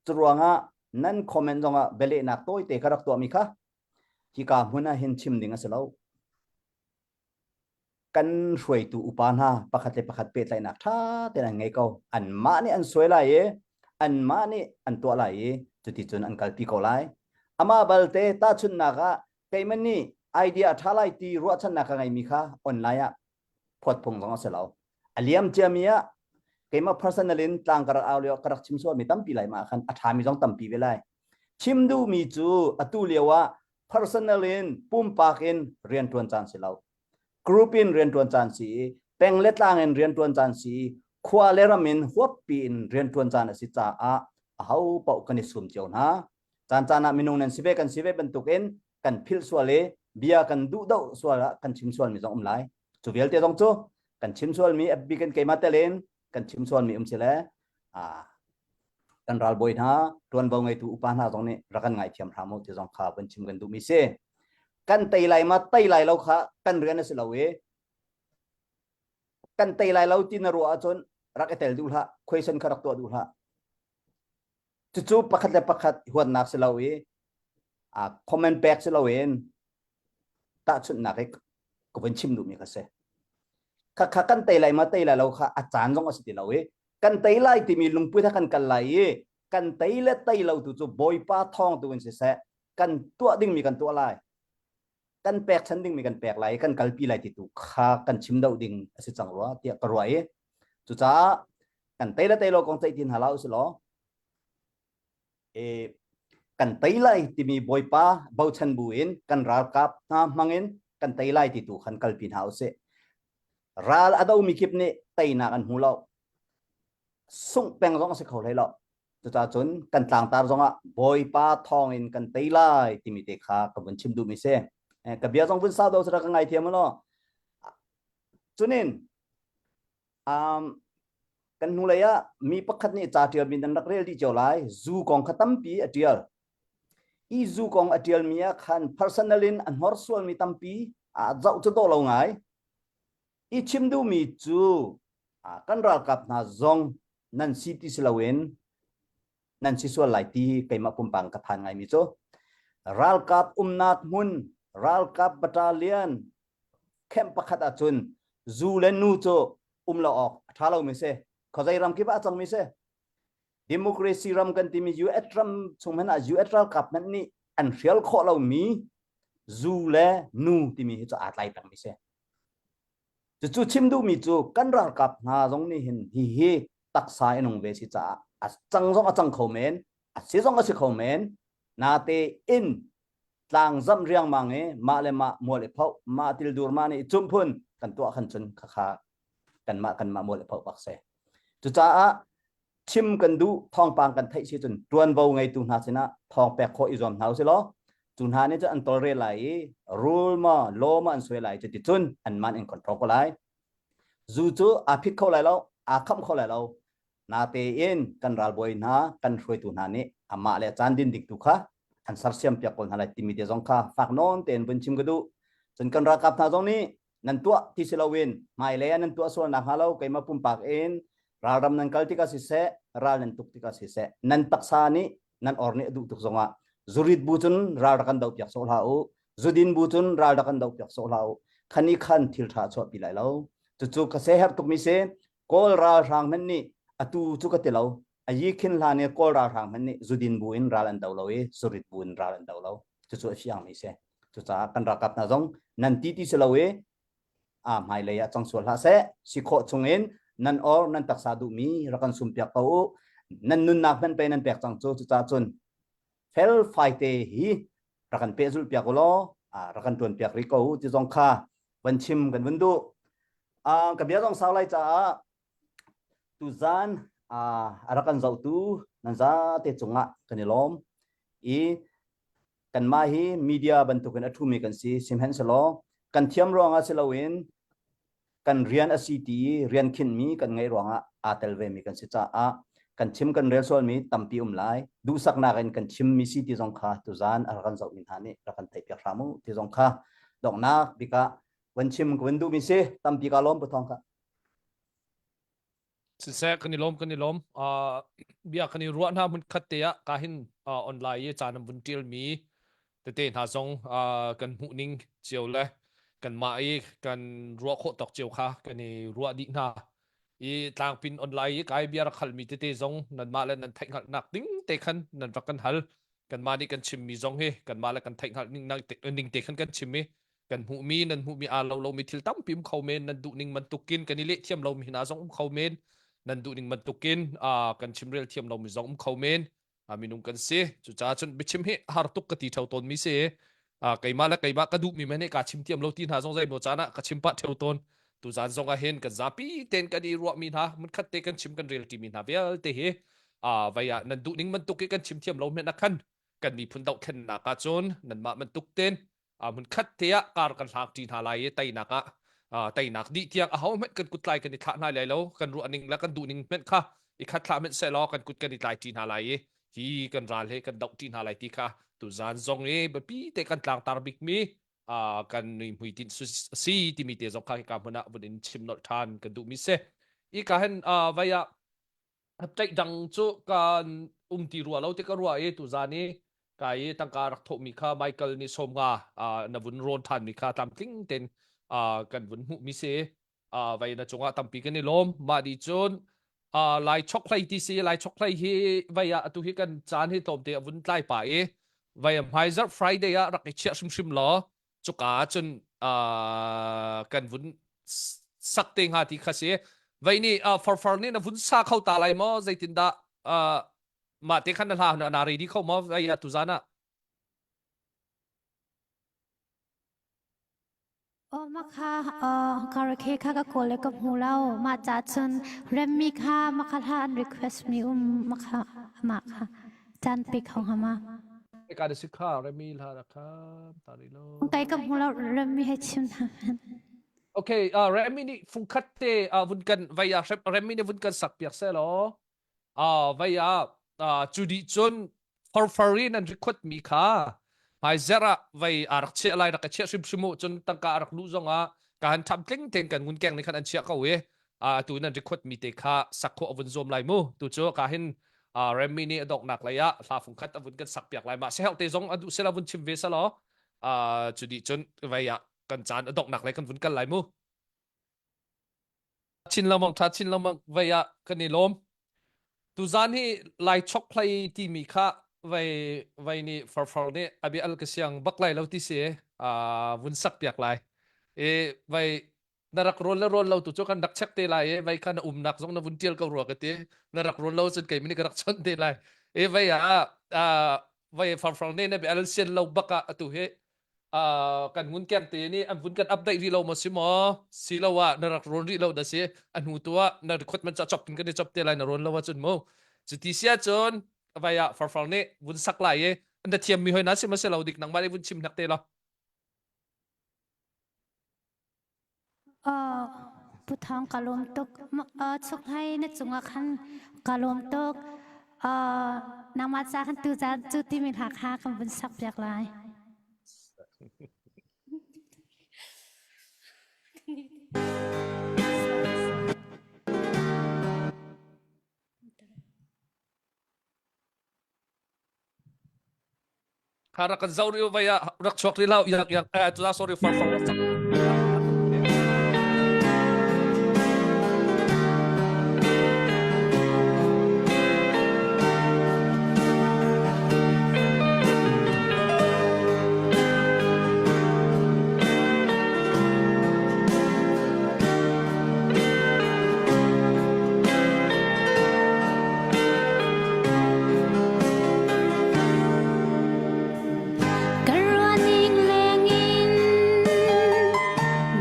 Curuangah nan comment zongah bialehnak tawite ka rak tuahmi kha hika hmun ah hin chim ding a si lo. Kan hruaitu upa hna pakhat le pakhat pehtlaihnak ṭha tein an ngei ko. Anmah nih an suai lai i anmah nih an tuah lai i cuticun an kalpi ko lai. Amah balte tahchunhnak ah keimah nih idea a ṭha lai ti ruahchannak ka ngeimi kha online ah phuat phung zong a si lo. A liam ciami ah keimah personal in tlang ka rak au lio ka rak chim sualmi tampi lai ma khan a ṭhami zong tampi ve lai. Chim duhmi cu atu lio ah personal in pumpak in rianṭuan caan si lo. Group in rianṭuan caan si i peng le tlang in rianṭuan caan si i khua le ram in huappi in rianṭuan caan a si caah aho paoh kan i sum cio hna. Caan caan ah minung nan si ve kan si ve bantukin kan philh sual i bia kan duh doh sual ah kan chim sualmi zong um lai. Cu vialte zong cu kan chim sualmi FB kan keimah telin kan chim sualmi um si le kan ralbawi hna tuanvo ngeitu upa hna zong nih rak kan ngaithiam hram u ti zong kha van chim kan duhmi si. Kan tei lai ma tei lai lo kha kan rian a si lo i kan tei lai lo ti na ruah ahcun rak i tel duh hlah, question kha rak tuah duh hlah. Cucu pakhat le pakhat huatnak si lo i comment pek si loin tahchunhnak i ka vun chim duhmi kha si. Khakha kan tei lai ma tei lai lo kha a caan zong a si ti lo i kan tei lai timi lungput he kan kal lai i kan tei le tei lo tu cu Bawipa thawng tu in siseh kan tuah dingmi kan tuah lai kan pekchan dingmi kan pek lai kan kalpi lai ti tu kha kan chim doh ding a si cang rua tiah ka ruah i cucaah kan tei le tei lo kong ceih ti hna la usih law e kan tei lai timi Bawipa bochan bu in kan ralkap hna hmang in kan tei lai ti tu khan kalpi hna usih ral a domi kip nih teinak an hmu lo sungh peng zong a si kho hlei lo Cucaah cun kan tlangtar zongah Bawipa thawngin kan tei lai timi te kha ka vun chim duhmi si. Ka bia zong vun sau do sara ka ngaithiam law. Cunin um, kan hnulei ah mi pakhat nih ca ṭialmi nan rak rel dih cio lai. Zu kong kha tampi a ṭial. I zu kong a ṭialmi ah khan personal in a hnorsualmi tampi a zoh cu dawh lo ngai. I chim duhmi cu kan ralkap hna zong nan si ti si loin nan si sual lai ti keimah pumpang ka phan ngaimi cu ralkap umnak hmun ralkap battalion camp pakhat ahcun zu le nu cu um lo awk a ṭha lomi si khuazei ram kip ah a cangmi si democracy ram kan timi US ram chung hmanh ah US ralkap hmanh nih an hrial khawh lomi zu le nu timi hi cu aa tlai pengmi si Cucu chim duhmi cu kan ralkap hna zong nih hin hihi taksa in nung ve si caah a cang zong a cang kho men, a si zong a si kho men, nate in tlangzamh riangmang i mah le mah mual i phoh, mah tildur mah nih cumh phun kan tuah khan cun khakha kanmah kanmah mual i phoh bak si. Cucaah chim kan duh thawngpang kan theih si cun ṭuanvo ngeitu hna sinah thawng pek khawh i zuam hna usih law cu hna nih cun an tawlrel lai i rule maw law maw an suai lai cuti cun anmah in control ko lai zu cu aa phit kho lai lo aa khamh kho lai lo natein kan ralbawi hna kan hruaitu hna nih amah le caan din dik tu kha an sersiam piak ko hna lai timi te zong kha fak nawn tein vun chim ka duh cun kan ralkap hna zong nih nan tuah ti si loin hmailei ah nan tuah sual nakhnga lo keimah pumpak in ralram nan kal tikah siseh ral nan tuk tikah siseh nan taksa nih nan or nih a duh tuk zongah zurit bu cun ral rak kan doh piak sawh hlah u zudin bu cun ral rak kan doh piak sawh hlah u khani khan thil ṭha chuahpi lai lo cucu ka se herh tukmi si kawl ralhrang hmanh nih atu cu ka ti lo a yi khin hlan i kawl ralhrang hmanh nih zudin bu in ral an do lo i zurit bu in ral an do lo cucu a fiangmi si Cucaah kan ralkap hna zong nan ti ti si lo i a hmailei ah cang sual hlah seh si khawh chungin nan or nan taksa duhmi rak kan sum piak ko u nan nunnak hmanh pe nan pek cang cu cucaah cun fel fai te hi rak kan pehzulh piak u law rak kan tuan piak rih ko u ti zong kha van chim kan vun duh ka bia zong sau lai caah tuzan a rak kan zohtu nan zate cungah kan i lawm i Kanmah hi media bantukin a ṭhumi kan si. Sihmanhsehlaw kan thiam ruangah si loin kan rian a si ti i rian khinhmi kan ngeih ruangah aa tel vemi kan si caah kan chim kan rel sualmi tampi um lai. Duhsaknak in kan chimmi si ti zong kha tuzaan a rak kan zohmi hna nih rak kan theihpiak hram u ti zong kha donghnak bik ah van chim ka van duhmi si. Tampi kaa lawm Pu Thawng kha. Siseh kan i lawm kan i lawm. Uh, bia kan i ruah hna hmun khat te ah ka hin uh, online i caan an vun tial mi tete hna zong uh, kan hmuh ning cio le kan mah i kan ruah khawh tawk cio kha kan i ruah dih hna. I tlangpin online i kai bia rak hal mi tete zong nan mah le nan theih hngalhnak ding te khan nan rak kan hal. Kanmah nih kan chim mi zong hi kanmah le kan theih hngalh ning ning te khan kan chim i kan hmuhmi nan hmuhmi aa lo lomi thil tampi um kho men nan duhning bantukin kan i leh thiam lomi hna zong um kho men nan duhning bantukin uh, kan chimrel thiam lomi zong um kho men uh, minung kan si cucaah cun biachim hi har tuk ka ti theo tawn mi si uh, keimah le keimah ka duhmi men hi ka chim thiam lo ti hna zong zei maw caan ah ka chim pah theo tawn tuzan zong ah hin kan zapi ten kan i ruahmi hna munkhat te kan chim kan rel ṭimi hna vialte hi uh, vai ah nan duhning bantuk i kan chim thiam lo men ah khan kan miphun dohthlennak ah cun nanmah bantuk ten hmun khat te ah kar kan hlak ṭi hna lai i teinak ah teinak dih tiang aho hmanh kan kut tlai kan i thlah hna lai lo kan ruah ning le kan duh ning hmanh kha i khat thlah hmanh seh law kan kut kan i tlai ṭi hna lai i hi kan ral he kan doh ṭi hna lai ti kha tuzan zong i biapi te kan tlangtar bikmi kan nui hmuitinh si timi te zong kha hika hmun ah vun in chim nolh ṭhan kan duhmi si i ka hen vai ah Ṭaih dang cu kan um ti rua lo ti ka ruah i tuzan i kai i tangka rak thawhmi kha Michael nih 50 na vun rawn ṭhanmi kha tlamtling tein kan vun hmuhmi si. Vei na cungah tampi kan i lawm. Mah dih cun Lai chokhlei ti si Lai chokhlei hi vei ah atu hi kan caan hi tlawmte a vun tlai pah i vei hmaizarh Friday ah rak i chiah hrimhrim law cuka ah cun kan vun sak te hnga ti kha si vei nih farfar nih na vun sa kho ta lai maw zeitindah mah te khan na hla na ready kho maw vei ah tuzan ah Oh makha karaoke kha ka kawl le ka hmu lo mah ca cun remmi kha makha hla an request mi um makha mah kha caan pe kho hnga ma Ka da sikha remi hla ra kha tari lo. Kai ka hmu lo remi he chim na. Okay, uh, Remi nih fungkhat te uh, vun kan vai ah Remi nih vun kan sak piak se law. Uh, vai ah uh, cu dih cun farfar in an record mi kha hmai zer ah vai a rak chiah lai rak ka chiah hrimhrim u cun tangka a rak luh zong ah ka han tham tling ten kan ngun keng nih khan an chiah ko i atu nan record mi te kha sak khawh a vun zuam lai mu tu cu ka hin Remy nih a donghnak lei ah hla fung khat a vun kan sak piak lai ma sehel te zong a duh sela vun chim ve selaw cu dih cun vei ah kan caan a donghnak lei kan vun kal lai mu chin lengmang tha chin lengmang vei ah kan i lawm tuzan hi lai chok hlei timi kha vei vei nih farfar nih abi al ka siang bak lai lo ti si vun sak piak lai e vei na rak rawn le rawn lo tu cu kan rak check te lai i vei kha na umnak zong na vun tial ko rua ka ti na rak rawn lo cun kei mini ka rak chawnh te lai e vei ah vei farfang ne na al sian lo bak ah atu hi kan ngun keng te nih an vun kan update rih lo maw si maw si lo ah na rak rawn rih lo da si a hnu tu ah na record man cha chop in kan i chop te lai na rawn lo ah cun mu cuti sia cun vai ah farfang nih vun sak lai i na thiam mi hoi na si ma si lo dik nangmah nih vun chim hnak te lo Pu Thawng ka lawm tuk. Chukhlei na cungah khan ka lawm tuk. Nangmah ca khan tu caan cu timi hla kha kan vun sak piak lai. Kha rak kan zoh rih vai ah rak chuak rih lo yak yak eh tu sorry far far rak Ka ruahning lengin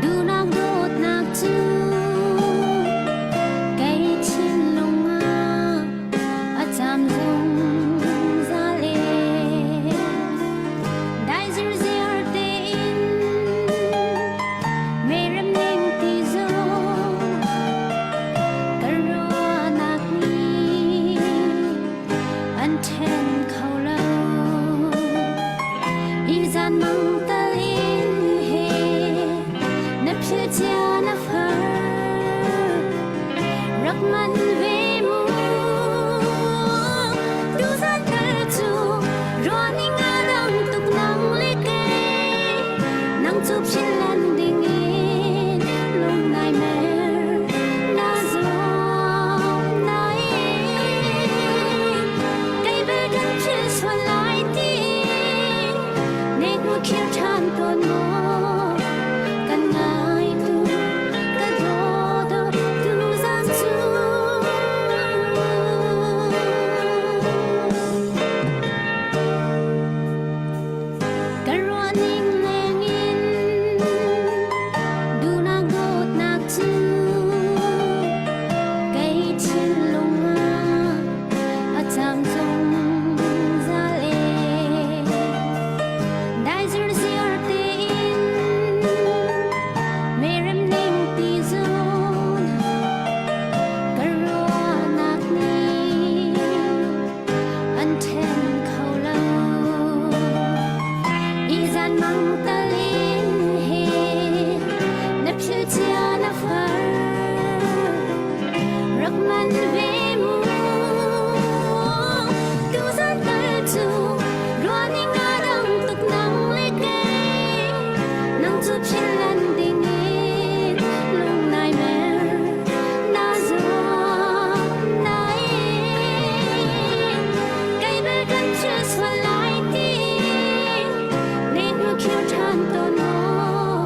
duhnak dawtnak cu kei thinlung ah a cam zungzal e. Dai zirziar tein merem ning ti zong ka ruahnak nih an ṭhen kho lo. Hi zan mang tal in he na philh cia na far rak man. khir ṭhan tawn maw? Kan ngai tu, ka daw tu zan cu. Ka ruah ning lengin duhnak dawtnak cu kei thinlung ah a cam zungzal e. Dai zirziar tein merem ning ti zun ka ruahnak nih an ṭhen kho lo. Izan mang talin he na philh cia na far rak man ve mu. Tuzan tal cu ruahning a dang tuk nang le kei nang cu philh lan ding in lung nai mer na zuam nain kei bel kan thil sual lai ti ne hnu khir ṭhan tawn maw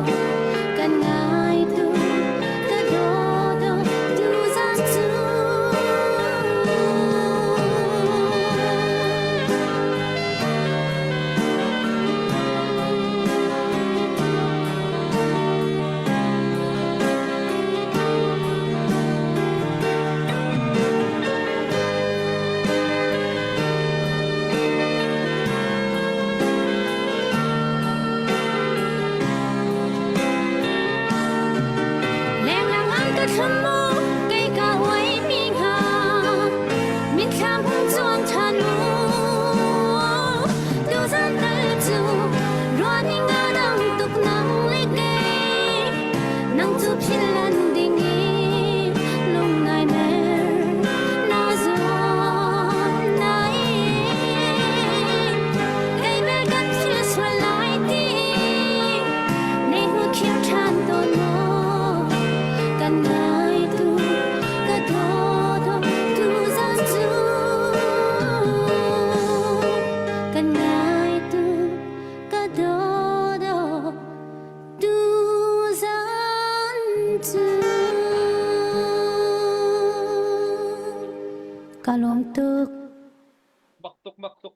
kan ngai tu ka daw daw tu zan cu. Lenglang an ka thlum mu kei ka uai mi hnga mitthlam hung cuang ṭhan mu tuzan tal cu ruahning a dang tuk nang le kei nang cu philh lan ding i lung nai mer na zuam nain kei bel kan thil sual lai ti nei hnu khir ṭhan tawn maw kan ngai tu ka daw daw tu zan cu kan ngai tu ka daw daw tu zan cu. Ka lawm tuk. Mak tuk mak tuk.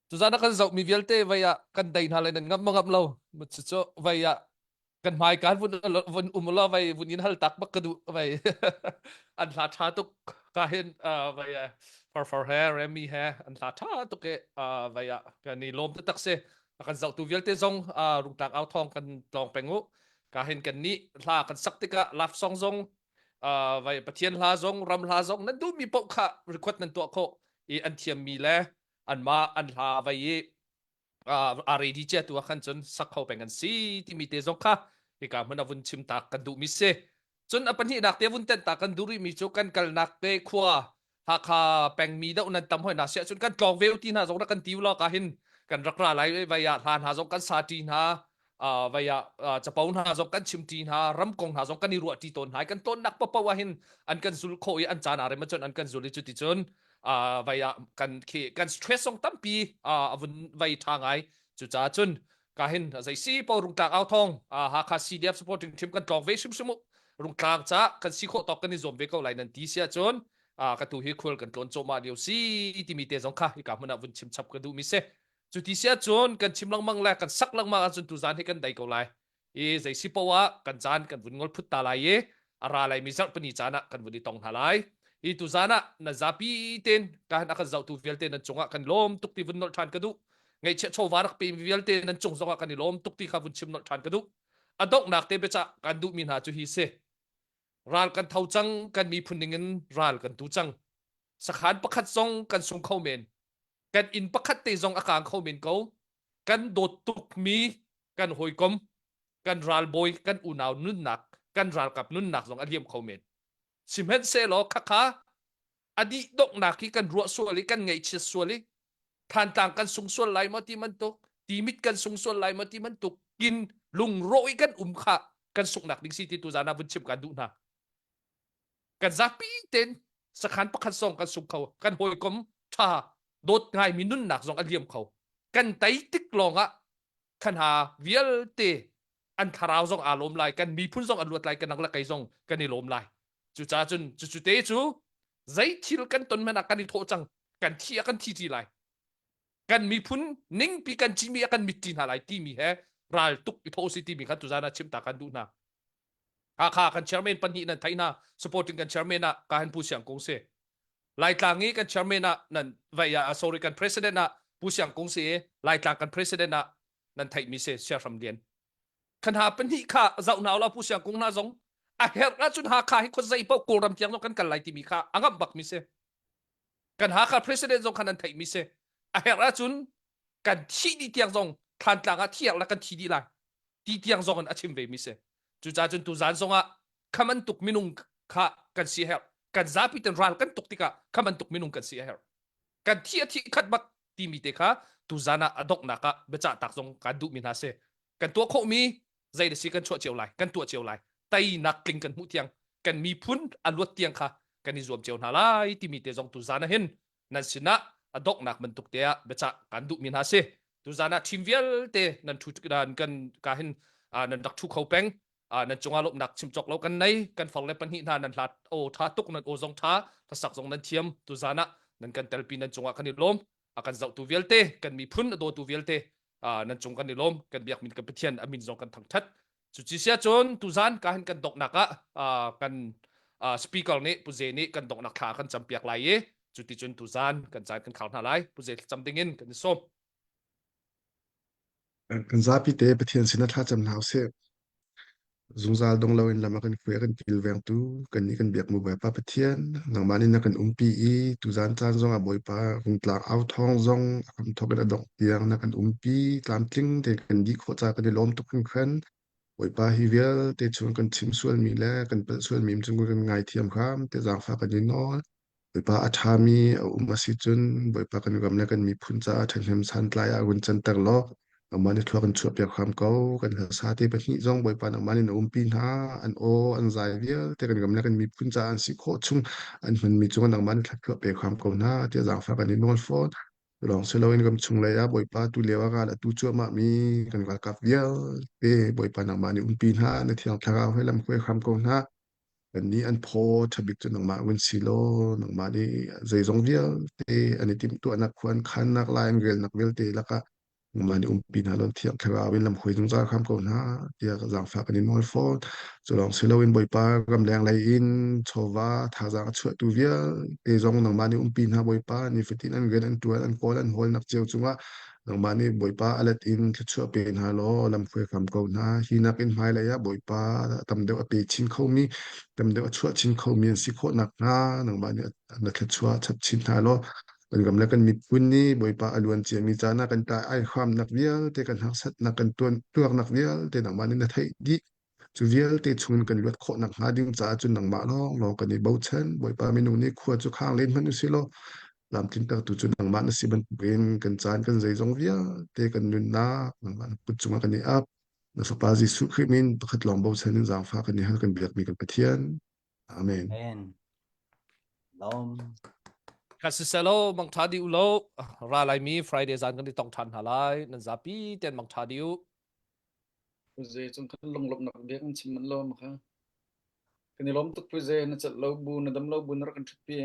Tuzan ah kan zohmi vialte vei ah kan dei hna lai nan ngam ma ngam lo. Cucu vei ah kan hmai kan vun vun um la vei vun in hal tak bak ka duh vei an hla tha tuk ka hin vei farfar he Remy he an hla tha tuk e vei ah kan i lawm taktak si kan zohtu vialte zong rungtlak au thawng kan tlawng peng u ka hin kan nih hla kan sak tikah love song zong vai pathian hla zong ram hla zong nan duhmi paoh kha record nan tuah khawh i an thiammi le anmah an hla vai i a ready cia tu ah khan cun sak kho peng an si timi te zong kha hika hmun a vun chim tak kan duhmi si cun a pahnihnak te vun tenh ta kan duh rihmi cu kan kalnak te khua Hakha pengmi deuh nan tam hoi na siah cun kan tlawng ve ti hna zong rak kan ti lo ka hin kan rak ra lai vai ah hla hna zong kan sa ṭi hna vai ah capo hna zong kan chim ṭi hna ram kong hna zong kan i ruah ṭi tawn hna kan tawnnak paoh ah hin an kan zul khawh i an caan aa rem ahcun an kan zul i cuti cun vai ah kan khi kan stress zong tampi a vun vai ṭha ngai cucaah cun ka hin zei si po rungtlak au thong Hakha CDF supporting team kan tlawng ve hrimhrim u rungtlang ca kan si khawh tawk kan i zuam ve ko lai nan ti sia cun ka tu hi khul kan tlawn cawhmah lio si timi te zong kha hika hmun ah vun chim chap ka duh mi si cu ti sia cun kan chim lengmang le kan sak lengmang ahcun tu zan hi kan dai ko lai i zei si poah kan caan kan vun ngol phut ta lai i a ra lai mi zarh pani caan ah kan vun i tong hna lai hi tu zan ah na zapi ten ka han a kan zohtu vialte nan cungah kan lawm tuk ti vun nolh ṭhan ka duh ngaihchiah chawva rak pe mi vialte nan cung zongah kan i lawm tuk ti kha vun chim nolh ṭhan ka duh a donghnak te biacah kan duhmi hna cu hi si ral kan tho cang kan miphun ning in ral kan tu cang sakhan pakhat zong kan sung kho men kan inn pakhat te zong a kang kho men ko kan dawt tukmi kan hawikom kan ralbawi kan unau nunnak kan ralkap nunnak zong a liam kho men sihmanhsehlaw khakha a dih donghnak hi kan ruah sual i kan ngaihchiat sual i Thantlang kan sung sual lai maw ti bantuk timit kan sung sual lai maw ti bantuk kin lungrawh i kan um kha kan sunghnak ding si ti tu zan ah vun chim kan duh hna kan zapi ten sakhan pakhat zong kan sung kho kan hawikom tha dawt ngaimi nunnak zong a liam kho. Kan tei tik lawng ah khan ha vialte an thlarau zong aa lawm lai, kan miphun zong an luat lai, kan nang le kei zong kan i lawm lai. Cucaah cun cucu te cu zei thil kan ton hmanh ah kan i thawh cang, kan thi ah kan thi ṭi lai. Kan miphun ningpi kan cimi ah kan mit ṭi hna lai timi he ral tuk i thawh si timi kha tuzan ah chimta kan duh hna. Hakha kan chairman pahnih nan theih hna supporting kan chairman ah ka han Pu Siang Kung si. Laitlang i kan chairman ah nan vai ah sorry kan president ah Pu Siang Kung si i Laitlang kan president ah nan theih mi si Siahram Lian. Kan ha pahnih kha zoh hna ulaw Pu Siang Kung hna zong a herh ahcun Hakha hi khuazei paoh Kawlram tiang zong kan kal lai timi kha a ngamh bak mi si. Kan Hakha president zong kha nan theih mi si. A herh ahcun kan thih dih tiang zong Thlantlang ah thi la kan thi dih lai ti tiang zong in a chim ve mi si. Cucaah cun tuzan zong ah kha bantuk minung kha kan si a herh. Kan zapi ten ral kan tuk tikah kha bantuk minung kan si a herh. Kan thi a thi khat bak timi te kha tuzan ah a donghnak ah biacah tak zong kan duh mi hna si. Kan tuah khawh mi zei da si kan chuah cio lai, kan tuah cio lai. Teinak tling kan hmuh tiang kan miphun a luat tiang kha kan i zuam cio hna lai timi te zong tuzan ah hin nan sinah a donghnak bantuk te ah biacah kan duhmi hna si. Tuzan ah team vialte nan thu nan kan ka hin nan rak thu kho peng nan cungah lawmhnak chim cawk lo kan nei kan far le pahnih hna nan hlat o tha tuk nan aw zong tha hlasak zong nan thiam tuzan ah nan kan telpi nan cungah kan i lawm a kan zohtu vialte kan miphun a dawtu vialte nan cung kan i lawm kan biak min kan Pathian a min zong kan thangthat Cuci sia cun tuzan ka hin kan donghnak ah kan speaker nih Pu Ze nih kan donghnak thla kan campiak lai i cuticun tuzan kan caan kan khar hna lai. Pu Ze cam dingin kan i sawm. Kan zapi te Pathian sin ah thla cam hna usih. Zungzal dong loin lam a kan hruai a kan kilvengtu kannih kan biakmi Bawipa Pathian nangmah nih na kan umpi i tuzan caan zong ah Bawipa rungtlang au thawng zong a hramthawk in a dongh tiang na kan umpi tlamtling tein kan dih khawh caah kan i lawm tuk hringhran. Bawipa hi vialte chung kan chim sualmi le kan palh sualmi cung kan ngaithiam hram te zaangfah kan i nawl. Bawipa a ṭhami a um a si cun Bawipa kan ram le kan miphun caah ṭhahnem santlai ah run canter law nangmah nih thlua kan chuahpiak hram ko. Kan hlasa te pahnih zong Bawipa nangmah nih na umpi hna. An aw an zai vialte kan ram le kan miphun caah an si khawh chung an hmanmi cungah nangmah nih thluachuah pe hram ko hna tiah zaangfah kan i nawl fawn. Cu lawng si loin ram chung lei ah Bawipa tu lio ah ral a tu cuahmah mi kan ralkap vialte Bawipa nangmah nih umpi hna. Na Thiang Thlarau he lam hruai hram ko hna. Kannih an phaw ṭha bik cu nangmah run si law nangmah nih zeizong vialte an i timhtuahnak khua an khannak lai an relnak vialte lakah nangmah nih umpi hna law Thiang Thlarau in lamhruai zungzal hram ko hna tiah zaangfah kan in nawl fawn. Cu lawng si loin Bawipa ramleng lei in chawva thazaang a chuahtu vialte zong nangmah nih umpi hna Bawipa nifatin an rian an ṭuan an kawl an hawlnak cio cungah Nangmah nih Bawipa a let in thluachuah pe hna law lamhruai hram ko hna. Hi nakin hmailei ah Bawipa tam deuh a pe chin khomi, tam deuh a chuah chin khomi an si khawh nakhnga nangmah nih na thluachuah chap chin hna law kan ram le kan miphun nih Bawipa a luan ciami caan ah kan tlai ai hramnak vialte, kan harsatnak, kan tuan tuarnak vialte nangmah nih na theih dih. Cu vialte chungin kan luat khawh nakhnga ding caah cun nangmah lawnglawng kan i bochan. Bawipa minung nih khua cu khang len hmanh usih law tlamtlintertu cu nangmah na si bantukin kan caan kan zeizong vialte kan nunnak nangmah na kut cungah kan i ap. Na Fapa Jesuh Khrih min pakhat lawng bochan in zaangfah kan i hal kan biakmi kan Pathian. Amen. Amen. Lawm. Ka siselo mangtha di u lo ra lai mi Friday zan kan i tong than hna lai nan zapi ten mangtha di u Puze cung khan lunglawmhnak bia kan chim manh lo ma kha. Kan i lawm tuk Puze na celh lo bu na dam lo bu na rak kan ṭhutpi.